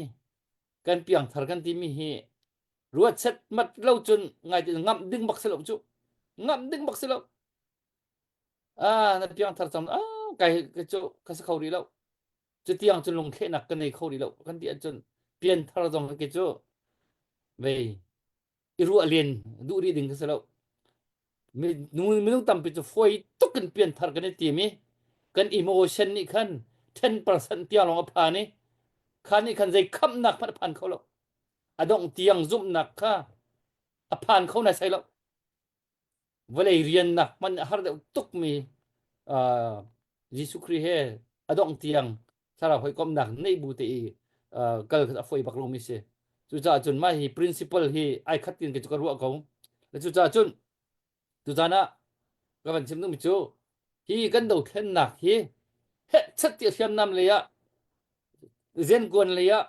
kan piangthar kan timi hi ruat set mat lo cun ngai ti ngamh ding bak si lo cu ngamh ding bak si lo ah na piangthar cang ah kai ka cu ka si kho rih lo cutiang cun lungthlehnak ka nei kho rih lo kan ti ahcun pianthar zong khi cu vei i ruah len duh rih ding ka si lo minung tampi cu fawi tuk in pianthar kan i tim i kan emotion nih khan 10% tiang lawng a phan i kha nih khan zei khamnak hmanh a phan kho lo a dongh tiang zumhnak kha a phan kho nai sai lo vawlei riannak hmanh a har deuh tukmi uh, Jesuh Khrih he a dongh tiang thlarau hawikomhnak neih bu te i uh, kal a fawi bak lomi si. Cucaah cun mah hi principle hi ai khat tin ke cu ka ruah ko. Cucaah cun tuzan ah ka van chim duhmi cu hi kan dothlennak hi heh chat ti hriamnam lei ah zenkuan lei ah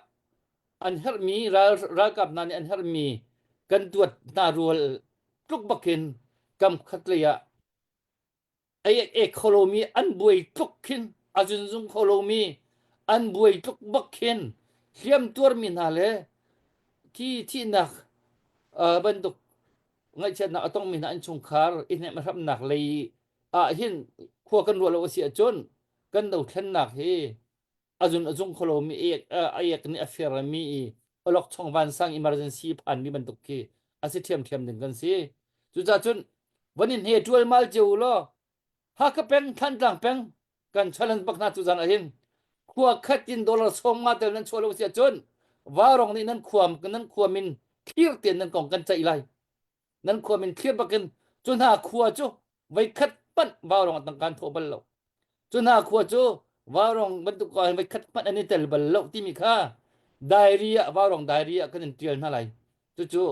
an herhmi ral ralkap hna nih an herhmi kan tuat hna rual tluk bakin kam khat lei ah ei ek kho lomi an buai tluk khin a zunzung kho lomi an buai tluk bak khin hliam tuarmi hna le khi thihnak uh, bantuk ngaihchiatnak a tongmi hna innchungkhar i hnemh hramnak lei ah hin khua kan ruah lo a si ahcun kan dothlennak hi a zun a zung kho lomi ek a ek nih a firmi i awlokchong vansang emergency phanmi bantuk khi a si ṭhiamṭhiam ding kan si. Cucaah cun van in hne ṭualmal cio u law Hakha peng Thantlang peng kan challenge bak hna tuzan ah hin khua khat in dollar 50 tel nan chuah lo si ahcun Vaurawng nih nan khua nan khua min thlir tein nan kong kan ceih lai. Nan khua min thlir bakin cu hna khua cu voikhat hmanh vaurawng tang kan thawh bal lo cu hna khua cu vaurawng bantuk ko hin voikhat hmanh an i tel bal lo timi kha diary ah vaurawng diary ah kan in tial hna lai cucu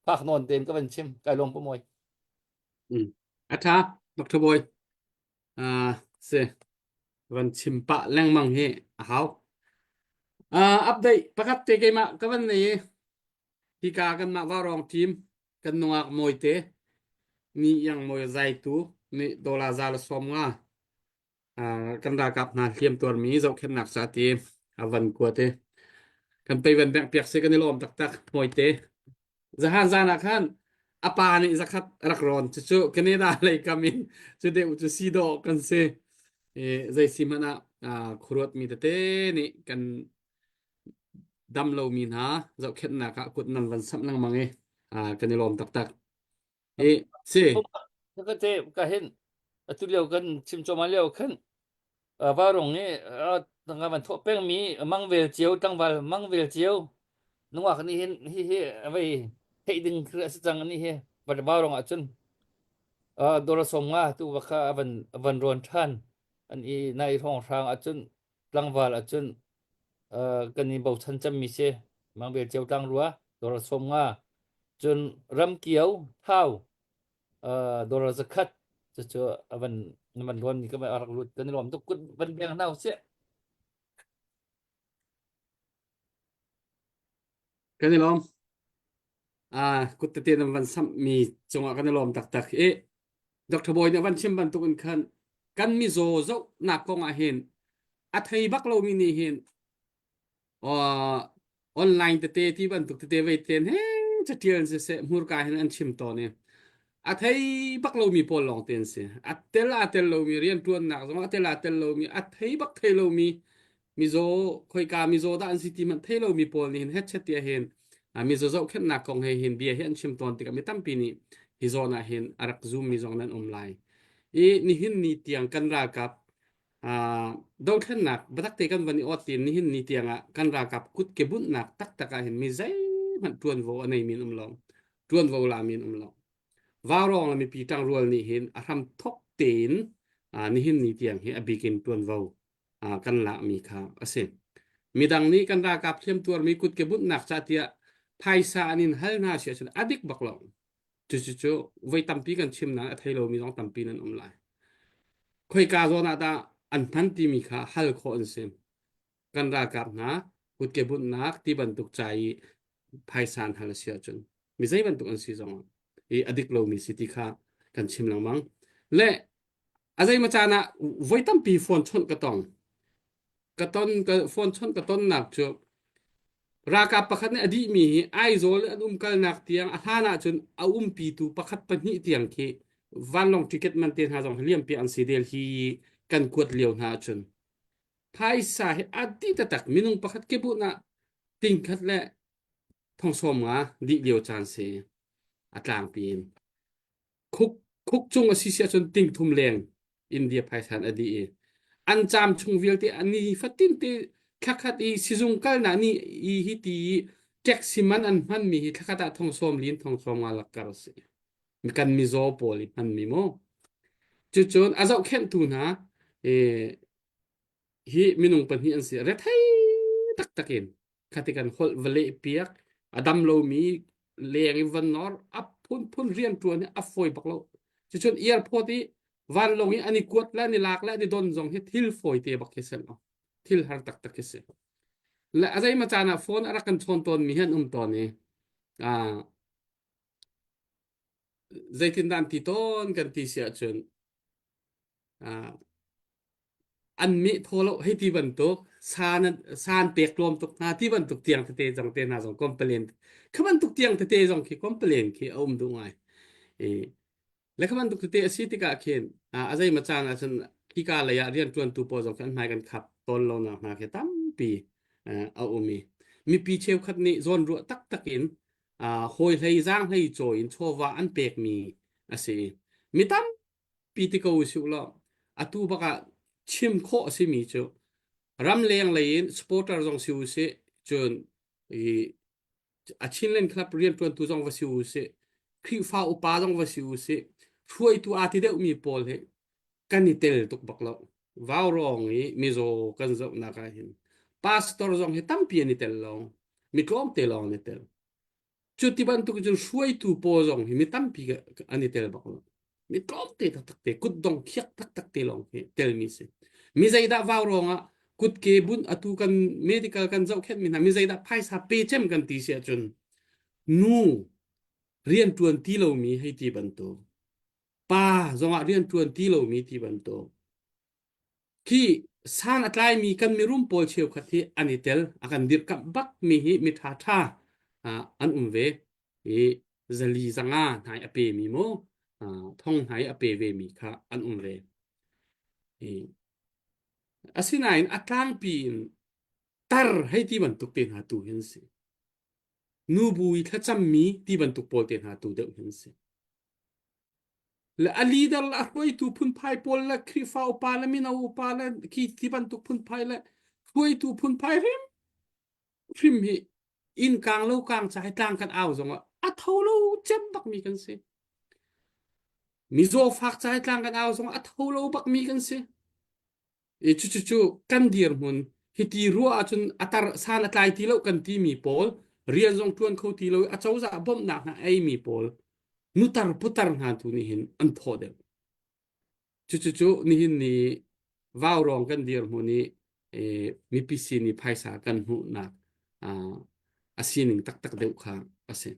fak nawn tein ka van chim kai lawm pamoy Mm. A tha Dr. Boy uh, si van chim pah lengmang hi a hau uh, update pakhat te keimah ka van nei i Hika kanmah vaurawng team kan nungak mawite ni iang mawi zaitu nih dollar za le 50 kan ralkap hna hliam tuarmi zohkhenhnak ca ti a van kuat i kan pei van bengh piak si kan i lawm taktak mawite zahan zan ah khan a pa nih zakhat rak rawn cucu Canada lei kam in cu deuh cu si dawh kan si i zei si hmanh ah khuaruat mi tete nih kan dam lomi hna zohkhenhnak ah kut nan van samh lengmang i kan i lawm taktak. I si. Ka te ka hin atu lio kan chim cuahmah lio khan varung i tangka van thawh pengmi mangvel cio tlangval mangvel cio nungak nih hin hi hi vei theih ding a si cang ani hi varung ah cun dollar 50 tu va kha van van rawn ṭhan an i nai hrawng hrang ah cun tlangval ah cun kan i bochan cemmi si Mangvel Ceu Tlangrua dollar 50 cun Ramkio Thau dollar 100 cucu a van na van luan mi ka van rak lut kan i lawm tuk kut van beng hna usih Kan i lawm. Ah, kut tete nan van samh mi cungah kan i lawm taktak i Dr. Bawi nih a van chim bantuk in khan kan mizaw zohnak kong ah hin a thei bak lomi nih hin uh, online tete ti bantuk tete vei ten he catial siseh hmurka hin an chim tawn i a thei bak lomi pawl lawng te an si a tel a tel lomi riantuannak zong a tel a tel lomi a thei bak thei lomi mizaw khoika mizaw dah an si ti hmanh thei lomi pawl nih hin hetchet tiah hin mizaw zohkhenhnak kong he hin bia hi an chim tawn tikah mi tampi nih hi zawn ah hin a rak zummi zong nan um lai i nihin ni tiang kan ralkap. Dothlennak biatak te kan van i awt tin nihin ni tiang ah kan ralkap kut ke bunhnak taktak ah hin mi zeihmanh ṭuanvo a neimi an um lo. Ṭuanvo lami an um lo. Vaurawng le mipi ṭangrual nih hin a hram thok tein nihin ni tiang hi a bik in ṭuanvo kan lakmi kha a si. Midang nih kan ralkap hliamtuarmi kut ke bunhnak ca tiah phaisa an in hal hna si ahcun a dik bak lo. Cucu voi tampi kan chim nain a thei lomi zong tampi nan um lai. Khoika zawn ah dah an hman timi kha hal khawh an si. Kan ralkap hna kutke bunhnak ti bantuk ca i phaisa an hal a si ahcun mi zei bantuk an si zong ah i a dik lomi si ti kha kan chim lengmang. Le a zeimaw caan ah voi tampi phone chawnh ka tong. Ka ton ka phone chawnh ka tonnak cu Ralkap pakhat nih a dihmi hi Aizawl an umkalnak tiang a hlan ahcun a umpitu pakhat pahnih tiang khi vanlawng ticket man te hna zong hi liampiak an si del hi kan kuat lio hna ahcun phaisa hi a dih taktak minung pakhat kebunh ah tingkhat le thongsawm nga dih lio caan si a tlangpi in. Khuk khuk cung a si si ahcun tingthum leng India phaisa a dih i an caam chung vialte a ni fatin te thlakhat i sizung kalnak ni i hi ti i taxi man an hmanmi hi thlakhat ah thong sawm lin thong sawm nga lakkar a si. Kan mizaw pawl i hmanmi mu. Cucun a zohkhenhtu hna eh, hi minung pahnih an si. Rethei taktak in khati kan holh va leh piak a dam lomi leng in van nor a phunphun rian ṭuan hi a fawi bak lo cucun airport i vanlawng i an i kuat le an i lak le an i don zong hi thil fawi te bak khi si lo thil har taktak khi si le a zeima caan ah phone a rak kan chawn tawn mi hi an um tawn i ah zeitindah an ti tawn kan ti si ahcun ah an meh thaw lo hei ti bantuk san san pek tlawm tuk hna ti bantuk tiang tete zong te hna zong complain kha bantuk tiang tete zong khi complain khi a um duh ngai i le kha bantuk tete a si tikah khin a zei ma caan ah cun khika lei ah rian ṭuantu pawl zong khi an hmai kan khap tawn lo nak hna khi tampi a um i mipi cheukhat nih zawn ruah taktak in hawi hlei zaang hlei cawi in chawva an pekmi a si mi tam pi ti ko usih law atu bak ah chim khawh a simi cu ramleng lei in supporter zong si usih cun i a Chinland Club rianṭuantu zong va si usih Khrihfa upa zong va si usih hruaitu aa ti deuhmi pawl hi kan i tel tuk bak lo vaurawng i mizaw kan zohnak ah hin pastor zong hi tampi an i tel lo mi tlawmte lawng an i tel Cu ti bantuk cun hruaitu pawl zong hi mi tampi an i tel bak lo. Mi tlawmte taktak te, kutdong khiak taktak te lawng hi telmi si. Mi zeidah vau ruangah kutke bunh atu kan medical kan zohkhenhmi hna mi zeidah phaisa pe cem kan ti si ahcun nu rianṭuan ti lomi hei ti bantuk pa zongah rianṭuan ti lomi ti bantuk Khi san a tlaimi kan mirum pawl cheukhat hi an i tel, a kan dirhkamh bakmi hi mi ṭhaṭha an um ve i zali zanga hna i a pemi mu thong hna i a pe vemi kha an um ve. I asinain a tlangpi in tar hei ti bantuk te hna tu hi an si. Nubu i thlacammi ti bantuk pawl te hna tu deuh hi an si. Le a leader le a hruaitu phunphai pawl le Khrihfa upa le mino upa le khi ti bantuk phunphai le hruaitu phunphai hrim hrim hi inn kang lo kang ca hi tlang kan au zong ah a tho lo cem bak mi kan si. Mizaw fak ca hi tlang kan au zong ah a tho lo bak mi kan si. I cucu kan dirhmun hiti ruah ahcun a tar san a tlai ti lo kan timi pawl rian zong ṭuan kho ti lo i acozah bawmhnak hna eimi pawl nutar putar hna tu nih hin an thawh deuh. Cucucu nihin ni vaurawng kan dirhmun i mipi sin i phaisa kan hmuhnak a sining taktak deuh kha a si.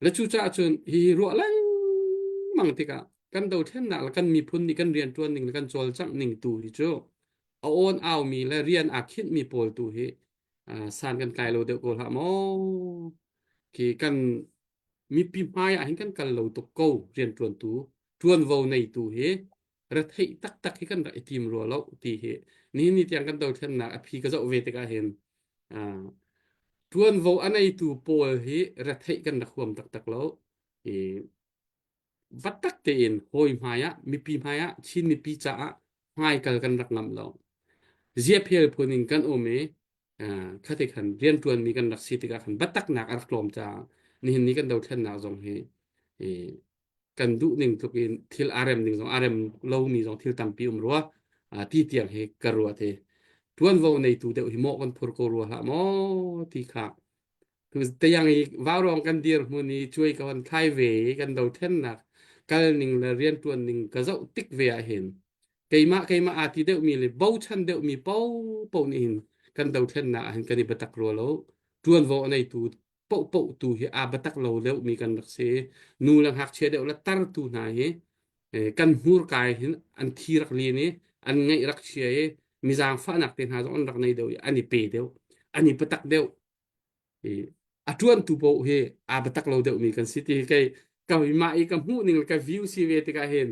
Le cucaah cun hihi ruah lengmang tikah kan dothlennak le kan miphun nih kan rianṭuan ning le kan cawlcangh ning tu hi cu a awn aumi le rian aa khinhmi pawl tu hi san kan tlai lo deuh ko hlah maw? Khi kan mipi hmai ah hin kan kal lo tuk ko rianṭuantu ṭuanvo neitu hi retheih taktak hi kan rak i tim rua lo ti hi nihin ni tiang kan dothlennak a phi ka zoh ve tikah hin ṭuanvo a neitu pawl hi retheih kan rak huam taktak lo i va tak tein hawi hmai ah mipi hmai ah Chin mipi caah. Hmaikal kan rak ngamh lo. Ziaphel phun in kan um i khati khan rianṭuanmi kan rak si tikah khan biataknak a rak tlawm caah nihin ni kan dothlennak zong hi i kan duh ning tluk in thil aa rem ning zong aa rem lomi zong thil tampi um rua ti tiang hi ka ruat hi ṭuanvo neitu deuh hi mawh kan phur ko rua hlah maw ti kha tiang i vaurawng kan dirhmun i cuai ka hon thlai ve i kan dothlennak kal ning le rianṭuan ning ka zoh tik ve ah hin keimah keimah aa ti deuhmi le bochan deuhmi paohpaoh nih hin kan dothlennak ah hin kan i biatak rua lo. Ṭuanvo a neitu paohpaoh tu hi aa biatak lo deuhmi kan rak si. Nu le ngakchia deuh le tartu hna hi kan hmurka hin an thi rak lin i an ngaih rak chia i mi zaangfahnak te hna zong an rak nei deuh i an i pe deuh, an i biatak deuh. I a ṭuantu paoh hi aa biatak lo deuhmi kan si ti hi kei ka mah i ka hmuh ning le ka view si ve tikah hin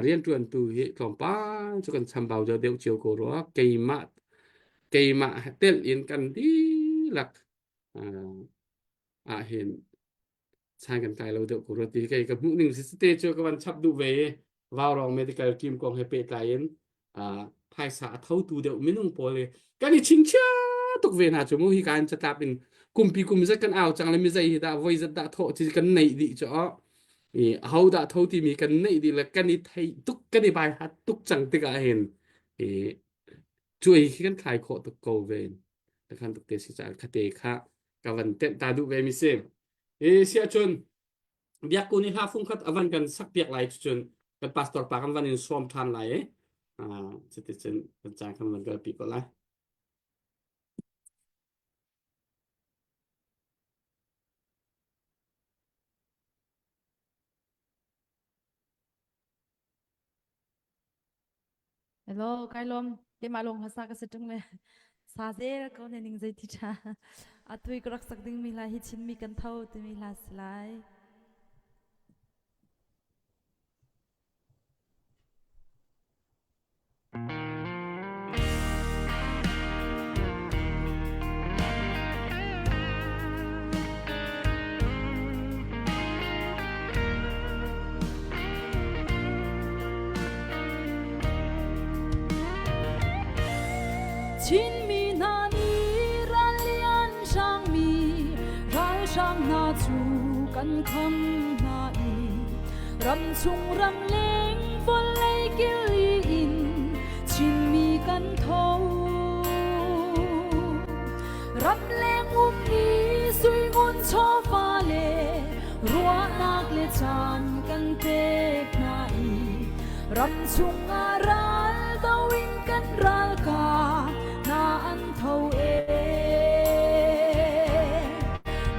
rianṭuantu hi tlawmpal cu kan chambau deuh deuh cio ko rua. Keimah keimah telh in kan dihlak ah hin chan kan tlai lo deuh ko rua ti kei ka hmuh ning si te cu ka van chap duh ve i Vaurawng medical team kong he pehtlai in phaisa a thotu deuh minung pawl hi kan i chingchiah tuk ve hna cu mu hi ka in catlap in kumpi kum zat kan au cang le mi zei hi dah voi zat dah thawh ci kan neih dih cu i ho dah tho timi kan neih dih le kan i theih tuk kan i bai hat tuk cang tikah hin i cuai khi kan thlai khawh tuk ko ve khan tuk te si ca khate kha ka van tenh ta duh ve mi si i siah cun biakku nih hla fung khat avan kan sak piak lai cun kan pastor pa kan van in sawm than lai i cuticun kan caan kan van kalpi ko lai. Hello, kai lom. Keimah lawng hla sa ka si ṭung le sa zel ko ne ning zei ti ṭha. Atui ka rak sak ding mi hla hi Chinmi kan tho timi hla si lai. Chinmi hna nih rallian hrangmi ralhrang hna cu kan kham hna i ramchung ramleng vawlei kili in Chinmi kan tho. Ramleng ummi suingun chawva le ruahnak le caan kan pek hna i ram chungah ral do in kan ralkap hna an tho e.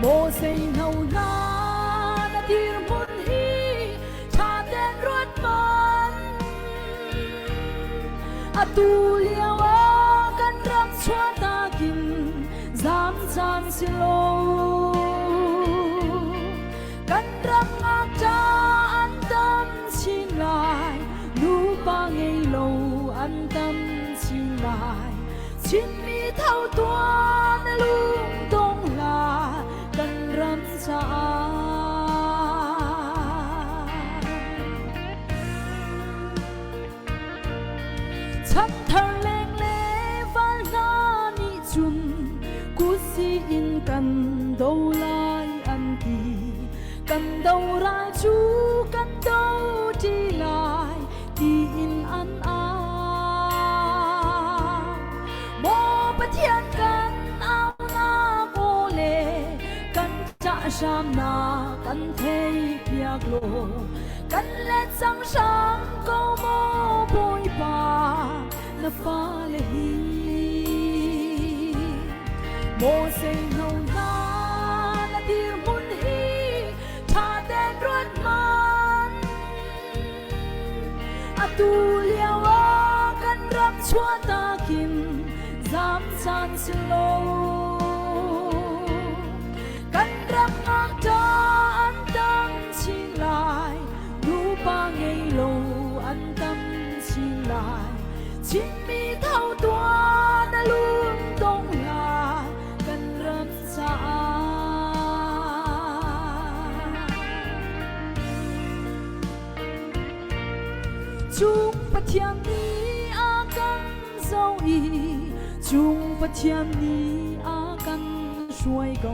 Maw seino hna na dirhmun hi ṭha tein ruat hmanh. Atu lio ah kan ram chuahtak in zaam caan si lo. Kan ram ngakṭa an tam chin lai, nupa ngei lo an tam chin lai. Chinmi tho tuah na lung dong hlah kan ram caah. Chanthar leng le val hna nih cun kutsi in kan do lai an ti. Kan do ral cu kan do ṭi lai tiin an au. Maw Pathian kan aunak aw le kan ṭah hramnak kan theihpiak law kan let cang hram ko maw Bawipa na fale hi. Maw seino hna na dirhmun hi ṭha tein ruat hmanh. Atu lio ah kan ram chuahtak in zaam caan si lo. Kan ram ngakṭa an tam chin lai, nupa ngei lo an tam chin lai. Chinmi tho tuah na lung dong hlah kan ram caah. Cung Pathian nih a. zo i Cung Pathian nih a kan hruai ko.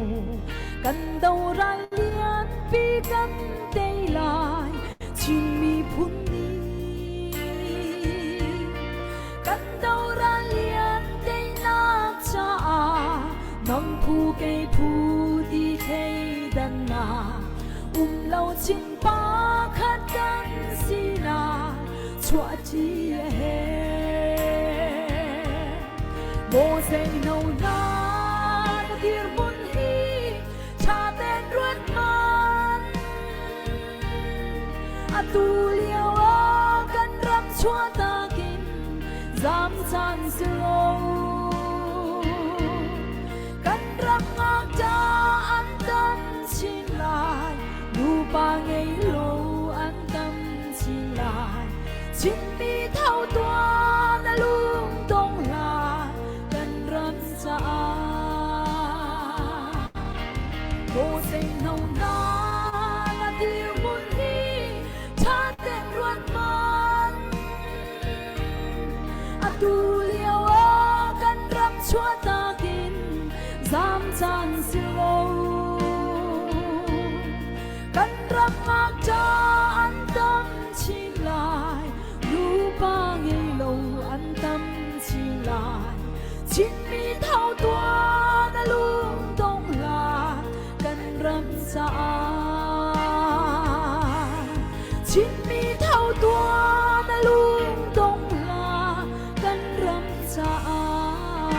Kan doral lianpi kan tei lai Chin miphun nih. Kan doral lian teinak caah nang phu kei phu ti thleidannak um lo chin pa khat kan si lai chuahṭi a herh. Maw zeino hna na dirhmun hi ṭha tein ruat hmanh. Atu lio ah kan ram chuahtak in zaam caan si lo. Kan ram ngakṭah an tam chin lai, nupa ngei lo an tam chin lai. Chinmi tho tuah na lung dong hlah kan ram caah. Maw zeino hna na dirhmun hi ṭha tein ruat hmanh. Atu lio ah kan ram chuahtak in zaam caan si lo. Kan ram ngakṭah an tam chin lai, nupa ngei lo an tam chin lai. Chinmi tho tuah na lung dong hlah kan ram caah. Chinmi tho tuah na lung dong hlah kan ram caah.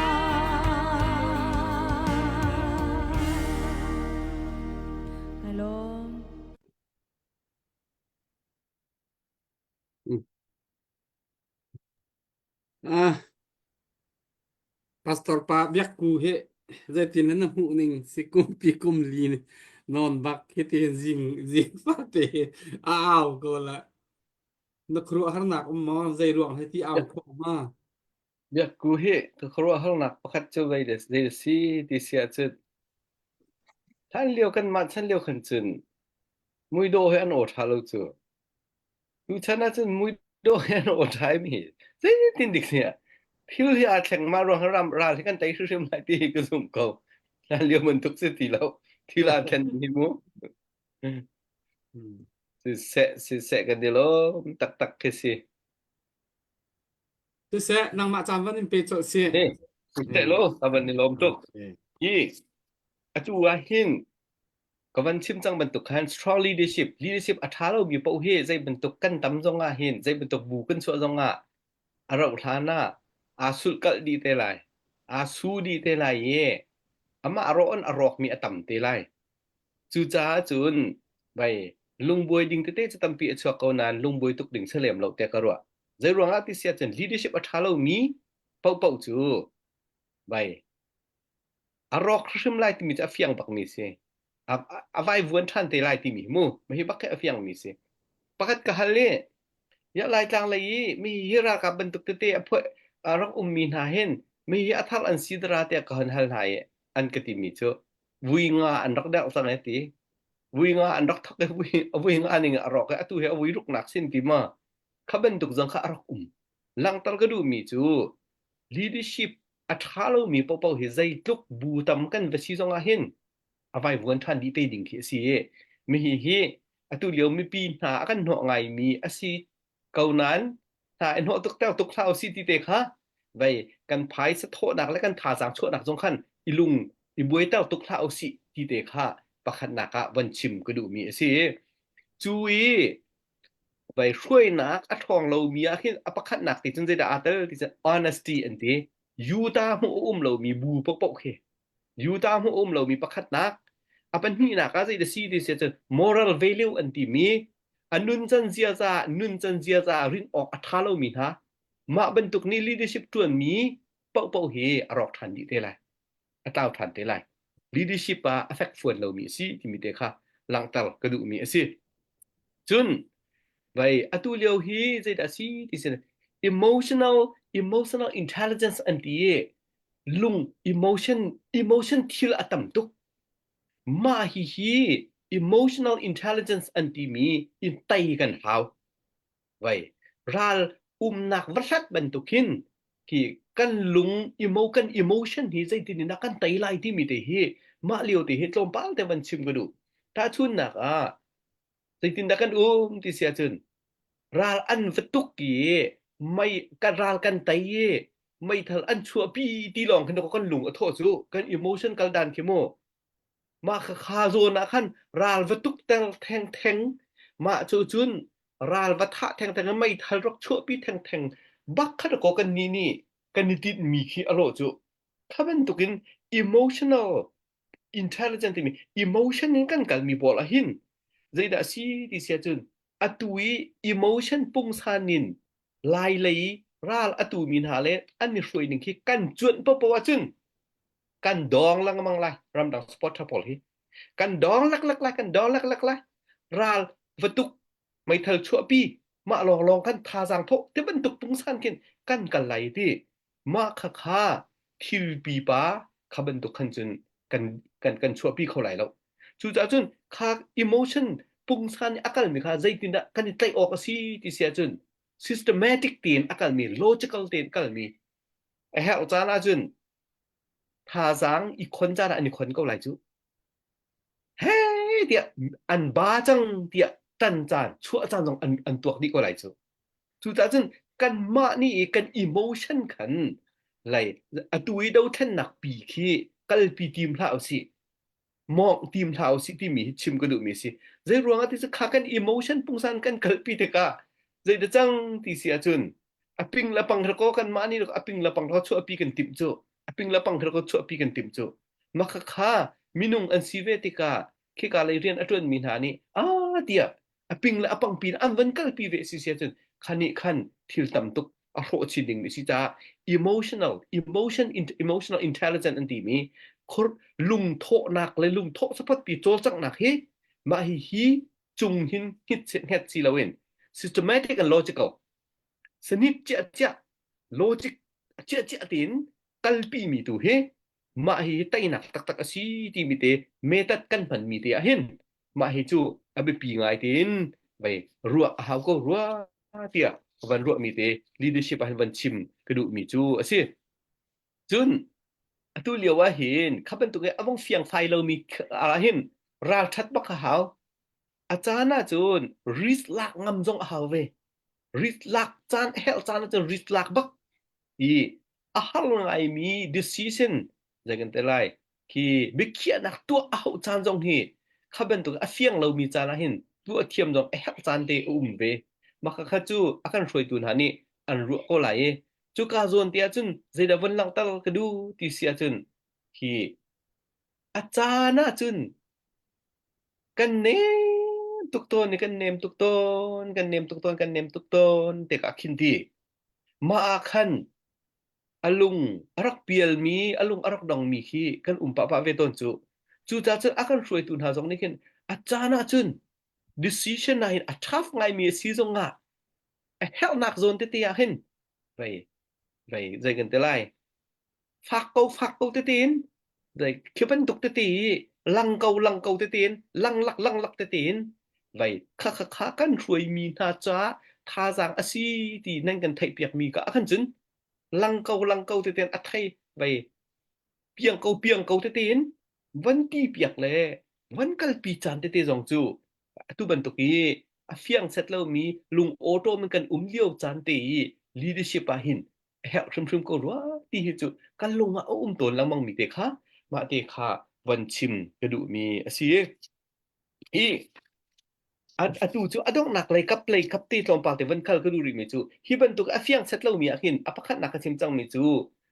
Kai lawm. Ah, Pastor pa biakku hi zeitin na hmuh ning si kum pi kum li non bak hi ti zing zing fate a au ko la na khuaruahharnak um maw zei ruang he ti au khawh ma Biakku hi ka khuaruahharnak pakhat cu zei zei a si ti si ahcun hlan lio kanmah chan lio khan cun muidawh hi an aw ṭha lo cu. Tuchan ahcun muidawh hi an aw ṭha i mi zeitin dik nih thil hi aa thleng mah ruang ram ral hi kan tei hrimhrim lai ti hi ka zumh ko. Hlan lio bantuk si ti lo. Thil aa thlen hi mu. Siseh siseh kan i lawm taktak khi si. Siseh nangmah caan van in pe colh si. Eh, siseh lo, ka van i lawm tuk. Hi atu ah hin ka van chim cang bantuk khan strong leadership leadership a ṭha lomi paoh hi zei bantuk kan tam zong ah hin zei bantuk bu kan chuah zong ah a rauh hlan ah aa sulhkalh dih te lai aa su dih te lai i amah a rawh in a rawkmi a tam te lai cucaah cun vai lungbuai ding tete cu tampi a chuak ko nain lungbuai tuk ding si lem lo tiah ka ruah zei ruangah ti si ahcun leadership a ṭha lomi paohpaoh cu vai a rawk hrim lai timi cu a fiang bakmi si. A, a vaivuan ṭhan te lai timi mu. Mahi bak khi a fiangmi si. Pakhat ka hal i, ya Laitlang lei i mi hi ralkap bantuk tete a phuah a rak ummi hna hin mi hi a thar an si dara tiah ka hon hal hna i an ka timi cu vui nga an rak derh cang e ti. Vui nga an rak thok i vui, vui nga ning a rawk i atu hi a vui ruknak sin ti ma. Kha bantuk zong kha a rak um. Langhter ka duhmi cu leadership a ṭha lomi paohpaoh hi zeitluk bu tam kan va si zongah hin a vaivuan ṭhan dih te ding khi a si i mihi hi atu lio mipi hna a kan hnawh ngaimi a si ko nain hna i hnawh tuk ter tuk hlah usih ti te kha vei kan phaisa thawhnak le kan thazaang chuahnak zong khan i lung i buaiter tuk hlah usih ti te kha pakhatnak ah von chim ka duhmi a si cu i Vai hruainak a ṭhawng lomi ah khin a pakhatnak ti cun zeidah aa tel ti cun honesty an ti. Utah hmuh a um lomi bu paohpaoh khi. Utah hmuh a um lomi pakhatnak. A pahnihnak ah zeidah si ti si cun moral value an timi a nuncan ziaza nuncan ziaza rinh awk a ṭha lomi hna mah bantuk nih leadership ṭuanmi paohpaoh hi a rawk ṭhan dih te lai. A tlau ṭhan te lai. Leadership ah a fekfuan lomi a si timi te kha langhter ka duhmi a si. Cun vai atu lio hi zeidah a si ti sin emotional emotional intelligence an ti i lung emotion emotion thil a tam tuk. Mah hi hi emotional intelligence an timi in tei kan hau. Vai ral umnak va hlat bantuk hin hi Kan lung emo kan emotion hi zeitin in dah kan tei lai timi te hi mah lio te hi tlawmpal te van chim ka duh. Tahchunhnak ah zeitindah kan um ti si ahcun ral an va tuk i mei kan ral kan tei i meithal an chuahpi ti lawng khin kan lung a thawh cu kan emotion kal dan khi mu mah kha kha zawn ah khan ral va tuk ter theng theng mah cu cun ral va thah theng theng meithal rak chuahpi theng theng bak kha ko kan ni nih kan i tinh mi khi a lawh cu kha bantukin emotional intelligent timi emotion in kan kalmi pawl ah hin zeidah a si ti sia cun atu i emotion pungsan in lai lei ral atu mi hna le an i hruai ning khi kan cuanh popo ahcun kan dawng lengmang lai ramdang supporter pawl hi kan dawng laklak lai kan dawng laklak lai ral vatuk meithal chuahpi mah lawnglawng kan thazaang thawh ti bantuk pungsan khin kan kal lai ti Mah khakha thil pipa kha bantuk khan cun kan kan kan chuahpi kho lai lo. Cucaah cun kha emotion pungsan i a kalmi kha zeitindah kan i tlaih awk a si ti si ahcun systematic tein a kalmi logical tein a kalmi a herh caan ahcun thazaang i khon caan ah an i khon ko lai cu. Hei tiah an ba cang tiah tan caan chuah caan zong an an tuak dih ko lai cu. Cucaah cun kanmah nih i kan emotion khan lei atu i dothlennak pi khi kalpi tim hlah usih mawngh tim hlah usih timi hi chim ka duhmi a si. Zei ruangah ti cu kha kan emotion pungsan kan kalpi tikah zeidah cang ti si ahcun a ping le pang ko kanmah nih a ping le pang chuahpi kan timh cu a ping le pang ko chuahpi kan timh cu mah kha minung an si ve tikah khika lei rian a ṭuanmi hna nih ah tiah a ping le a pangpi in an van kalpi ve si si ahcun khan nih khan thil tam tuk a hrawh chin dingmi si caah emotional emotion emotional intelligence an timi khur lungthawhnak le lungthawh sapatpi cawlcanghnak hi mah hi hi cung hin hit hnget si loin systematic and logical sanit chia chia logic chia chia tiin kalpi mi tu hi mah hi teinak taktak a si timi te method kan hmanmi te ah hin mah hi cu a biapi ngai tein vei ruah a hau ko rua tiah van ruahmi te leadership ah hin van chim ka duhmi cu a si. Cun atu lio ah hin kha bantuk i a vong fiangfai lomi ah hin ralṭhat bak a hau. A caan ah cun risk lak ngam zong a hau ve. Risk lak caan a herh caan ah cun risk lak bak i a har ngaimi decision zei kan ti lai khi biakhiahnak tuah a hauh caan zong hi kha bantuk a fiang lomi caan ah hin tuah thiam zong a herh caan te a um ve. Mah kha cu a kan hruaitu hna nih an ruah ko lai i cuka zawn te ahcun zeidah von langhter ka duh ti si ahcun hi a caan ahcun kan nem tuk tawn i kan nem tuk tawn kan nem tuk tawn kan nem tuk tawn tikah khin ti mah ah khan a lung a rak pialmi a lung a rak dongmi khi kan um pahpah ve tawn cu. Cucaah cun a kan hruaitu hna zong nih khin a caan ah cun decision ah hin a tough ngaimi a si zong ah a herhnak zawn tete ah hin vei vei zei kan ti lai fak ko fak ko tete in zei khi bantuk tete i lang ko lang ko tete in lang lak lang lak tete in vei kha kha kha kan hruaimi hna caah thazaang a si ti nan kan theihpiakmi ka ah khan cun lang ko lang ko tete in a thei vei piang ko piang ko tete in van ti piak le van kalpi caan tete zong cu atu bantuk i a fiang set lomi lung awṭawm in kan um lio caan te i leadership ah hin a herh hrimhrim ko rua ti hi cu kan lung ah a um tawn lengmang mi te kha mah te kha van chim ka duhmi a si. Hi atu cu a donghnak lei kap lei kap te tlawmpal te van khal ka duh rihmi cu hi bantuk a fiang set lomi ah hin a pakhatnak ka chim cangmi cu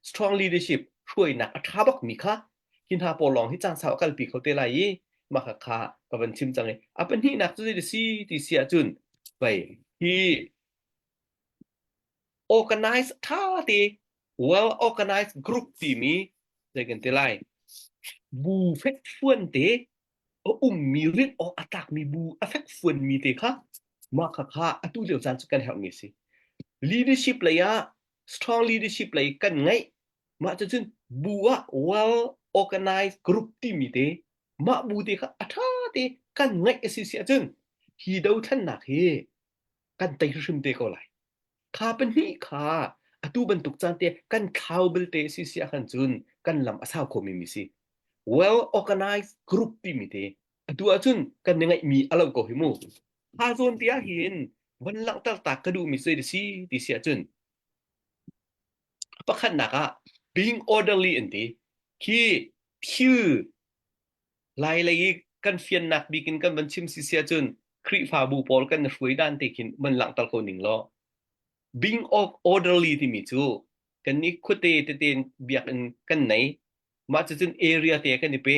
strong leadership hruainak a ṭha bakmi kha hi hna pawl lawng hi caan sau a kalpi kho te lai i mah kha kha ka van chim cang i a pahnihnak cu zei si ti si ahcun vei hi organize ṭha te well organized group timi zei kan ti lai bu fekfuan te a ummi rinh awk a tlakmi bu a fekfuanmi te kha mah kha kha atu lio caan cu kan herhmi a si. Leadership lei ah strong leadership lei kan ngeih mah cucun bu ah well organized group timi te mah bu te kha a ṭha te kan ngeih a si si ahcun hi dothlennak hi kan tei hrim te ko lai. Kha pahnih kha Atu bantuk caan te kan thlau belte si si ahkhan cun kan lam a sau khomi mi si. Well organized group timi te atu ahcun kan i ngaihmi a lo ko hi mu. Tha zawn ti ahhin van langhter ta ka duhmi zei si ti si ahcun pakhatnak ah being orderly an ti. Khi thil Lai lei i kan fiannak bik in kan van chim si si ahcun Khrihfabu pawl kan hruai dan te khin van langhter ko ning law being orderly timi cu kan nih khuate tete biakinn kan nei mah cucun area te kan i pe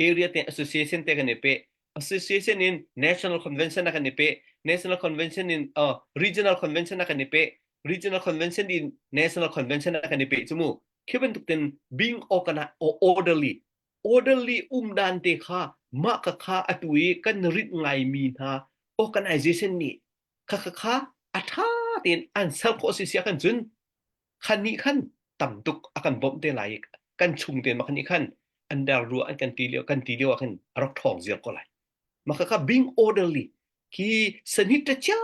area te association te kan i pe association in national convention a kan i pe national convention in uh, regional convention a kan i pe regional convention in national convention a kan i pe chu mu khi bantuk ten being organized or orderly orderly um dan te kha mah ka kha atu i kan rit ngaimi hna organization nih kha kha kha a ṭha tein an ser khawh si sia kan cun khan nih khan tam tuk a kan bawmh te lai i kan chung te mah nih khan an der rua an kan ti lio kan ti lio ah khan a rak ṭhawng ziar ko lai mah kha kha being orderly khi sanit ta chia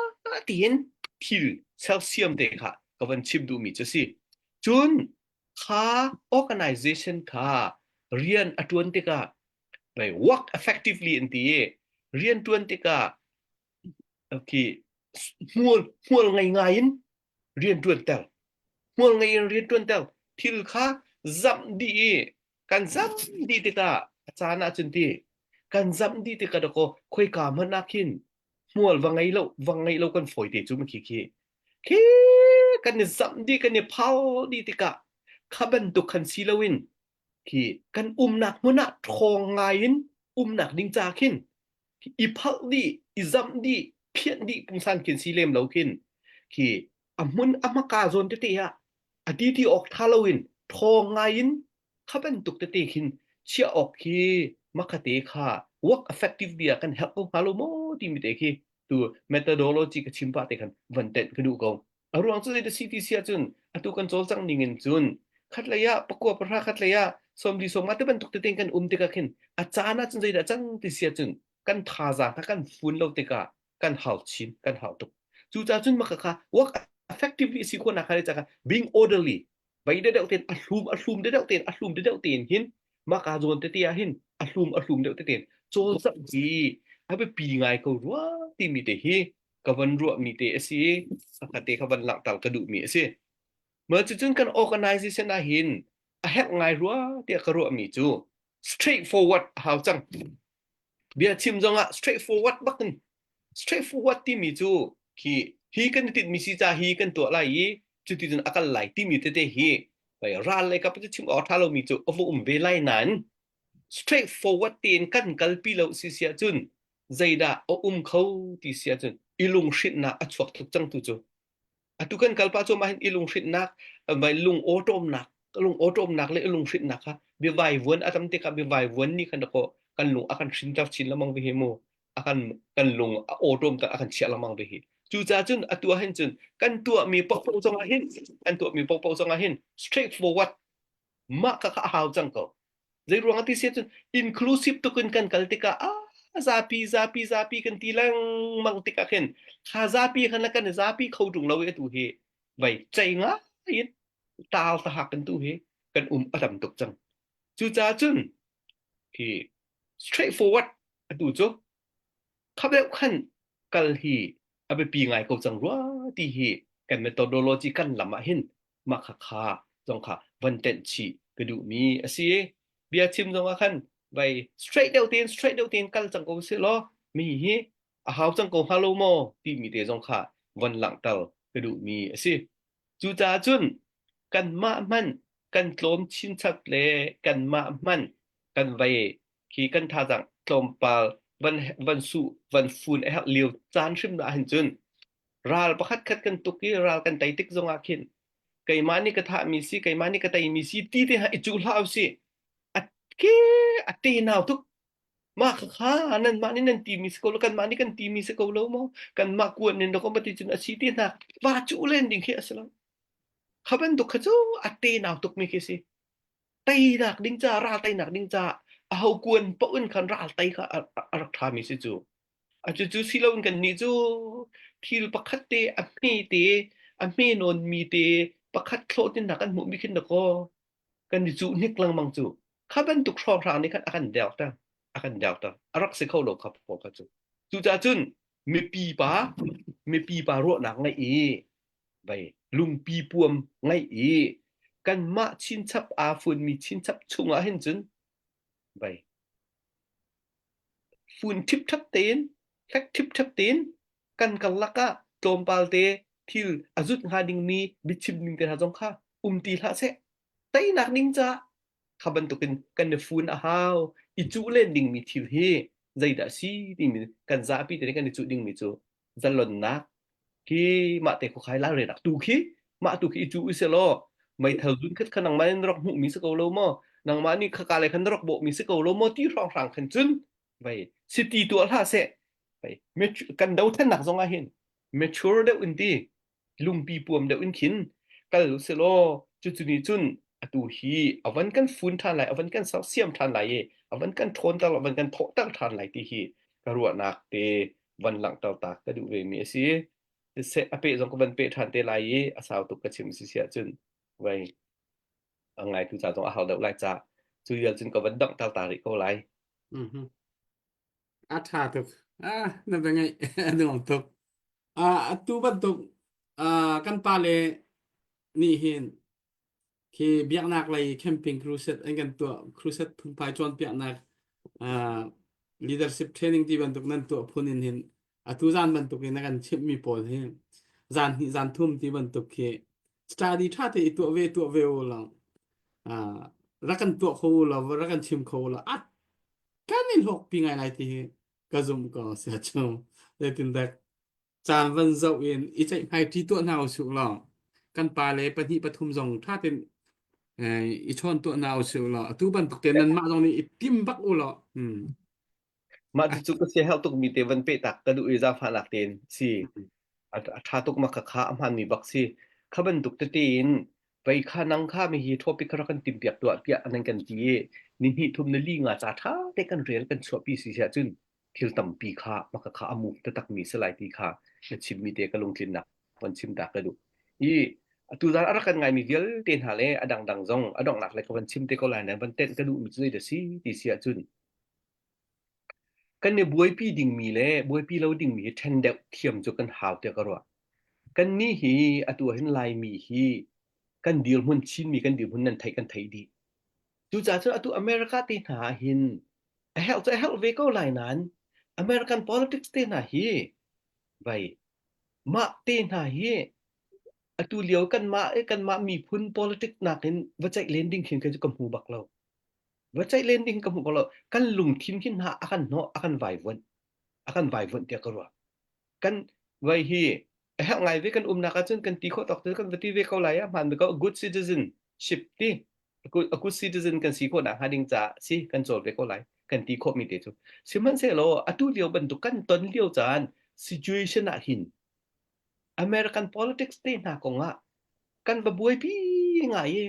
tiin thil sersiam te kha ka van chim duhmi cu si cun kha organization kha rian a ṭuan tikah work effectively an ti i rian ṭuan tikah okay hmual hmual ngei ngai in rian ṭuan ter hmual ngei in rian ṭuan ter thil kha zamh dih i kan zamh dih tikah a caan ah cun ti kan zamh dih tikah dakaw khoika hmanh ah khin hmual va ngei lo va ngei lo kan fawi te cu ma khi khi khi kan i zamh dih kan i phau dih tikah kha bantuk khan si loin khi kan umnak hmun ah ṭhawng ngai in umnak ding ca khin i phalh dih i zamh dih phianh dih pungsan khin si lem lo khin khi a hmun a hmaka zawn tete ah a ti ti awk tha loin ṭhawng ngai in kha bantuk tete khin chiah awk khi makhate kha work effective bia kan herh ko hnga lo maw timi te khi tu methodology ka chim pah te khan van tenh ka duh ko a ruang cu zei si ti si ahcun atu kan cawlcangh ning in cun khatlei ah pakua pahra khatlei ah sawmli sawmnga te bantuk tete kan um tikah khin a caan ahcun zeidah cang ti si ahcun kan thazaang kha kan fun lo tikah kan hau chin kan hau tuk cucaah cun maka kha work effectively si khawhnak kha caka being orderly bai deuh tein a hlum a hlum deuh tein a hlum deuh tein hin maka zawn tete ah hin a hlum a hlum deuh tein cawlcangh hi a biapi ngai ko rua timi te hi ka van ruahmi te a si i te ka van langhter ka duhmi a si. Mah cucun kan organization ah hin a herh ngai rua tiah ka ruahmi cu straightforward a hau cang. Bia chim zongah straightforward bak in straightforward timi cu khi hi kan i tinhmi si ca hi kan tuah lai i cuti cun a kal lai timi tete hi ral lei kap cu chim awk ṭha lomi cu a va um ve lai nain straightforward tein kan kalpi lo si si ahcun zeidah a um kho ti si ahcun i lunghrinhnak a chuak tuk cang tu cu atu kan kalpa cu mah hin i lunghrinhnak vai lung awṭawmnak lung awṭawmnak le i lunghrinhnak kha biavai vuan a tam tikah biavai vuan nih khan dakaw kan lung a kan hrinter chin lengmang ve hi mu a kan kan lung a awṭawm a kan chiah lengmang ve hi cucaah cun atu ah hin cun kan tuahmi paohpaoh zongah hin kan tuahmi paohpaoh zongah hin straight forward mah kha kha a hau cang ko Zeiruang ti si cun inclusive tuk in kan kal tikah ah zapi zapi zapi kan ti lengmang tikah khin kha zapi khan kan zapi kho ṭung lo i atu hi vai cei ngai in tal tahak kan tu hi kan um a tam tuk cang. Cucaah cun hi straightforward atu cu kha deuh khan kal hi a biapi ngai ko cang rua ti hi kan methodology kan lam ah hin mah kha kha zong kha van tenh chih ka duhmi a si. Bia chim zong ah khan vai straight deuh tein straight deuh tein kal cang ko sih law mi hi a hau cang ko hnga lo maw timi te zong kha von langhter ka duhmi a si. Cucaah cun kanmah hmanh kan tlawm chinchap le kanmah hmanh kan vai khi kan thazaang tlawmpal van van su van fun a herh lio caan hrim ah hin cun ral pakhat khat kan tuk i ral kan tei tik zongah khin keimah nih ka thahmi si keimah nih ka teimi si ti te ha i cuh hlah usih a ke a te nau tuk mah kha kha nanmah nih nan timi si ko lo kanmah nih kan timi si ko lo maw kanmah kuan in dawk ti cun a si ti hna va cuh len ding khi a si lo kha bantuk kha cu a te nau tuk mi khi si teinak ding ca ral teinak ding ca a ho kuan paoh in khan ral tei kha a rak ṭhami si cu a cu cu si loin kan nih cu thil pakhat te a hme te a hme nawn mi te. Pakhat hlawhtlinnak kan hmuhmi khin dakaw kan i cuh hnik lengmang cu. Kha bantuk hrawnghrang nih khan a kan derter, a kan derter. A rak si kho lo kha pawl kha cu. Cucaah cun mipi pa mipi pa ruahnak ngeih i vai lungpi puam ngeih i kanmah chinchap aa funmi chinchap chungah hin cun vai fun ṭhipṭhap tein fek ṭhipṭhap tein kan karlak ah tlawmpal te thil a zut hnga dingmi biachim ding te hna zong kha um ti hlah seh. Teinak ding caah kha bantukin kan i fun a hau. I cuh len dingmi thil hi zeidah a si timi kan zapi te nih kan i cuh dingmi cu zalonnak khi mah te khuakhai lalrenak tu khi mah tu khi i cuh usih law meithal zun khat kha nangmah nih na rak hmuhmi si ko lo maw nangmah nih khaka le khan na rak bawhmi si ko lo maw ti hrawnghrang khan cun vei city tuah hlah seh vei kan dothlennak zong ah hin mature deuh in ti lungpi puam deuh in khin kal usih law cucu nih cun atu hi a van kan fun ṭhan lai a van kan sersiam ṭhan lai i a van kan ṭhawnter a van kan thawhter ṭhan lai ti hi ka ruahnak te van langhter ta ka duh ve mi a si. Siseh a peh zong ka van peh ṭhan te lai i a sau tuk ka chim si si ahcun vai a ngaitu ca zong a hau deuh lai ca cu vial cun ka van donghter ta rih ko lai. Mhm. A ṭha tuk. Ah, na bia ngaih a nuam tuk. Ah, atu bantuk ah, kan pale nih hin khi biaknak lei camping crusade an kan tuah crusade phunphai cawnpiaknak ah, leadership training ti bantuk nan tuah phun in hin atu zan bantuk in na kan chimhmi pawl hi zan hnih zan thum ti bantuk khi study ṭha te i tuah ve tuah ve u law ah, rak kan tuah kho u law rak kan chim kho u law a kan i hlawkpi ngai lai ti hi ka zumh ko sia cu zeitindah caan van zoh in i ceihmai ṭi tuah hna usih law kan pa le pahnih pathum zong ṭha tein i chawn tuah hna usih law atu bantuk te nanmah zong nih i tim bak u law hmm. Mah cucu ka siaherh tukmi te van peh tak ka duh i zaangfahnak tein si. A ṭha tuk ma kha kha a hmaanmi bak si. Kha bantuk tete in vei kha nang kha mi hi topic kha rak kan timhpiak tuah tiah nan kan ti i ni hnih thum ni li nga ca ṭha te kan rel kan chuahpi si siah cun thil tampi kha maka kha a move taktakmi si lai ti kha na chimmi te ka lungtlinnak van chim ta ka duh. I atu zan a rak kan ngaimi vialte hna le a dangdang zong a donghnak le ka van chim te ko lai nan van tenh ka duhmi cu zeidah si ti si ahcun Kan i buaipi dingmi le buaipi lo dingmi hi ṭhen deuh thiam cu kan hau tiah ka ruah. Kannih hi atu ahhin Laimi hi kan dirhmun Chinmi kan dirhmun nan theih kan theih dih. Cucaah cun atu America te hna ahhin a herh cu a herh ve ko lai nain American politics te hna hi vai mah te hna hi atu lio kanmah kanmah miphun politics nakin va ceih len ding khin kei cu ka hmu bak lo. Va ceih len ding ka hmu ko lo. Kan lungthin khi hna a kan hnawh, a kan vaivuanh. A kan vaivuanh tiah ka ruah. Kan vai hi a herh ngai ve kan umnak ahcun kan ti khawh tawk cu kan va ti ve ko lai ah hmaan ve ko. Good citizenship ti a good citizen kan si khawh nak hnga ding caah si kan cawl ve ko lai kan ti khawh mi te cu. Sihmanhsehlaw atu lio bantuk kan ton lio caan situation ah hin American politics te hna kong ah kan va buaipi ngai i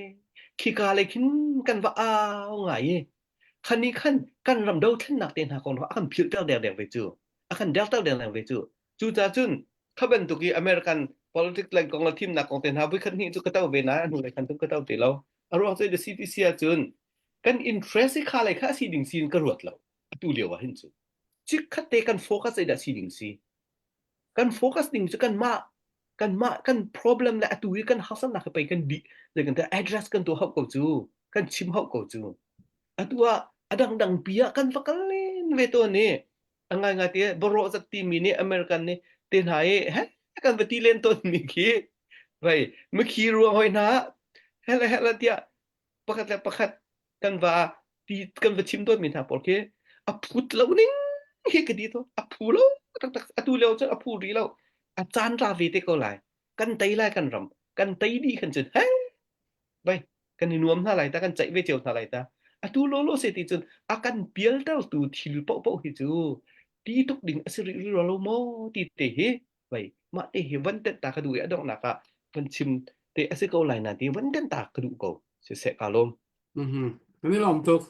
khika lei khin kan va au ngai i khani khan kan ram dothlennak te hna kong a kan philhter dengdeng ve cu a kan derter dengdeng ve cu cucaah cun kha bantuk i American politics lei kong le thimnak kong te hna voikhat hnih cu ka to ve na a hnu lei khan cu ka to ti lo a ruang cu the CTC ah cun kan interest i kha lei kha a si ding sin ka ruat lo atu lio ah hin cu chikkhat te kan focus ei dah si ding si Kan focus ding cu kanmah kanmah kan problem le atu i kan harsatnak hi pei kan bih zei kan address kan tuah hau ko cu kan chim hau ko cu atu ah a dangdang pi ah kan va kal len ve tawn i a ngaingai te barawh zat timi nih American nih te hna i he kan va ti len tawn mi khi vai mikhi ruang hoi hna hele hele tiah pakhat le pakhat kan va ti kan va chim tawn mi hna pawl khi a phut lo ning hi ka ti to a phu lo taktak atu lio cun a phu rih lo a caan ra ve te ko lai kan tei lai kan ram kan tei dih khan cun hei bai kan i nuam hna lai ta kan ceih ve cio hna lai ta atu lo lo se ti cun a kan pialter tu thil paohpaoh hi cu ti tuk ding a si rih rih lo maw ti te hi vai mah te hi van tenh ta ka duh i a donghnak ah van chim te a si ko lai na ti van tenh ta ka duh ko siseh ka lawm Mhm. Kan i lawm tuk.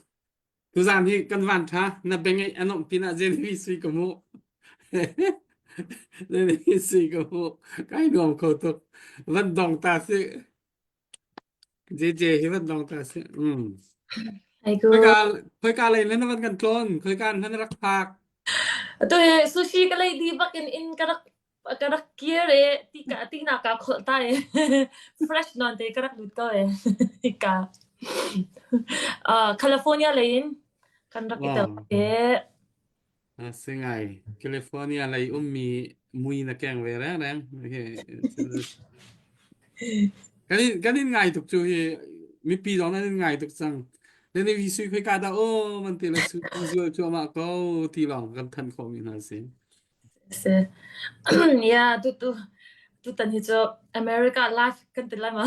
Tuzaan hi kan van ṭha. Na bengeih a nuamh pinah Jenny sui ka hmuh. Jenny sui ka hmuh. Kai nuam kho tuk. Van dong ta si. JJ hi van dong ta si. Mm. Ai ku. Khoika khoika lei nan van kan tlawn, khoika nan rak phak. Atu hi sushi ka lei di bak in in ka rak ka rak kir e ti ka ti na ka khol ta e fresh non te ka rak lut ko e ka uh, California lei in kan rak i tel Wow. e A si ngai. California lei ummi mui na keng ve reng reng. Kan in kan in ngai tuk cu hi mipi zong nan in ngai tuk cang. Nan i sui khoi ka dah o man ti le su zual cuahmah ko ti lawng kan thanh khawhmi hna si. Si. Yeah, tu tu tutan hi cu America life kan ti lai ma.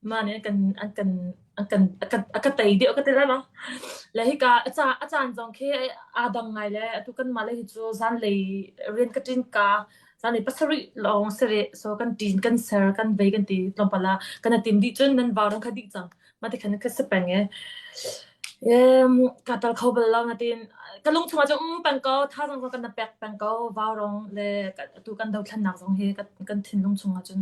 Ma nih kan an kan an kan a kan a ka tei deuh ka ti lai ma. Le hika a ca a caan zong khi aa dang ngai le atu kan mah le hi cu zanlei rian ka ṭin ka zanlei pasarih lawng si rih. So kan ṭin kan ser kan vei kan ti tlawmpal ah kan i tim dih cun nan vau rang kha dih cang. Mah ti khan ka si peng i ka tal kho bal lo natin ka lung chungah cun um peng ko thazaang zong kan na pek peng ko vaurong le atu kan dothlennak zong hi kan thinlung chungah cun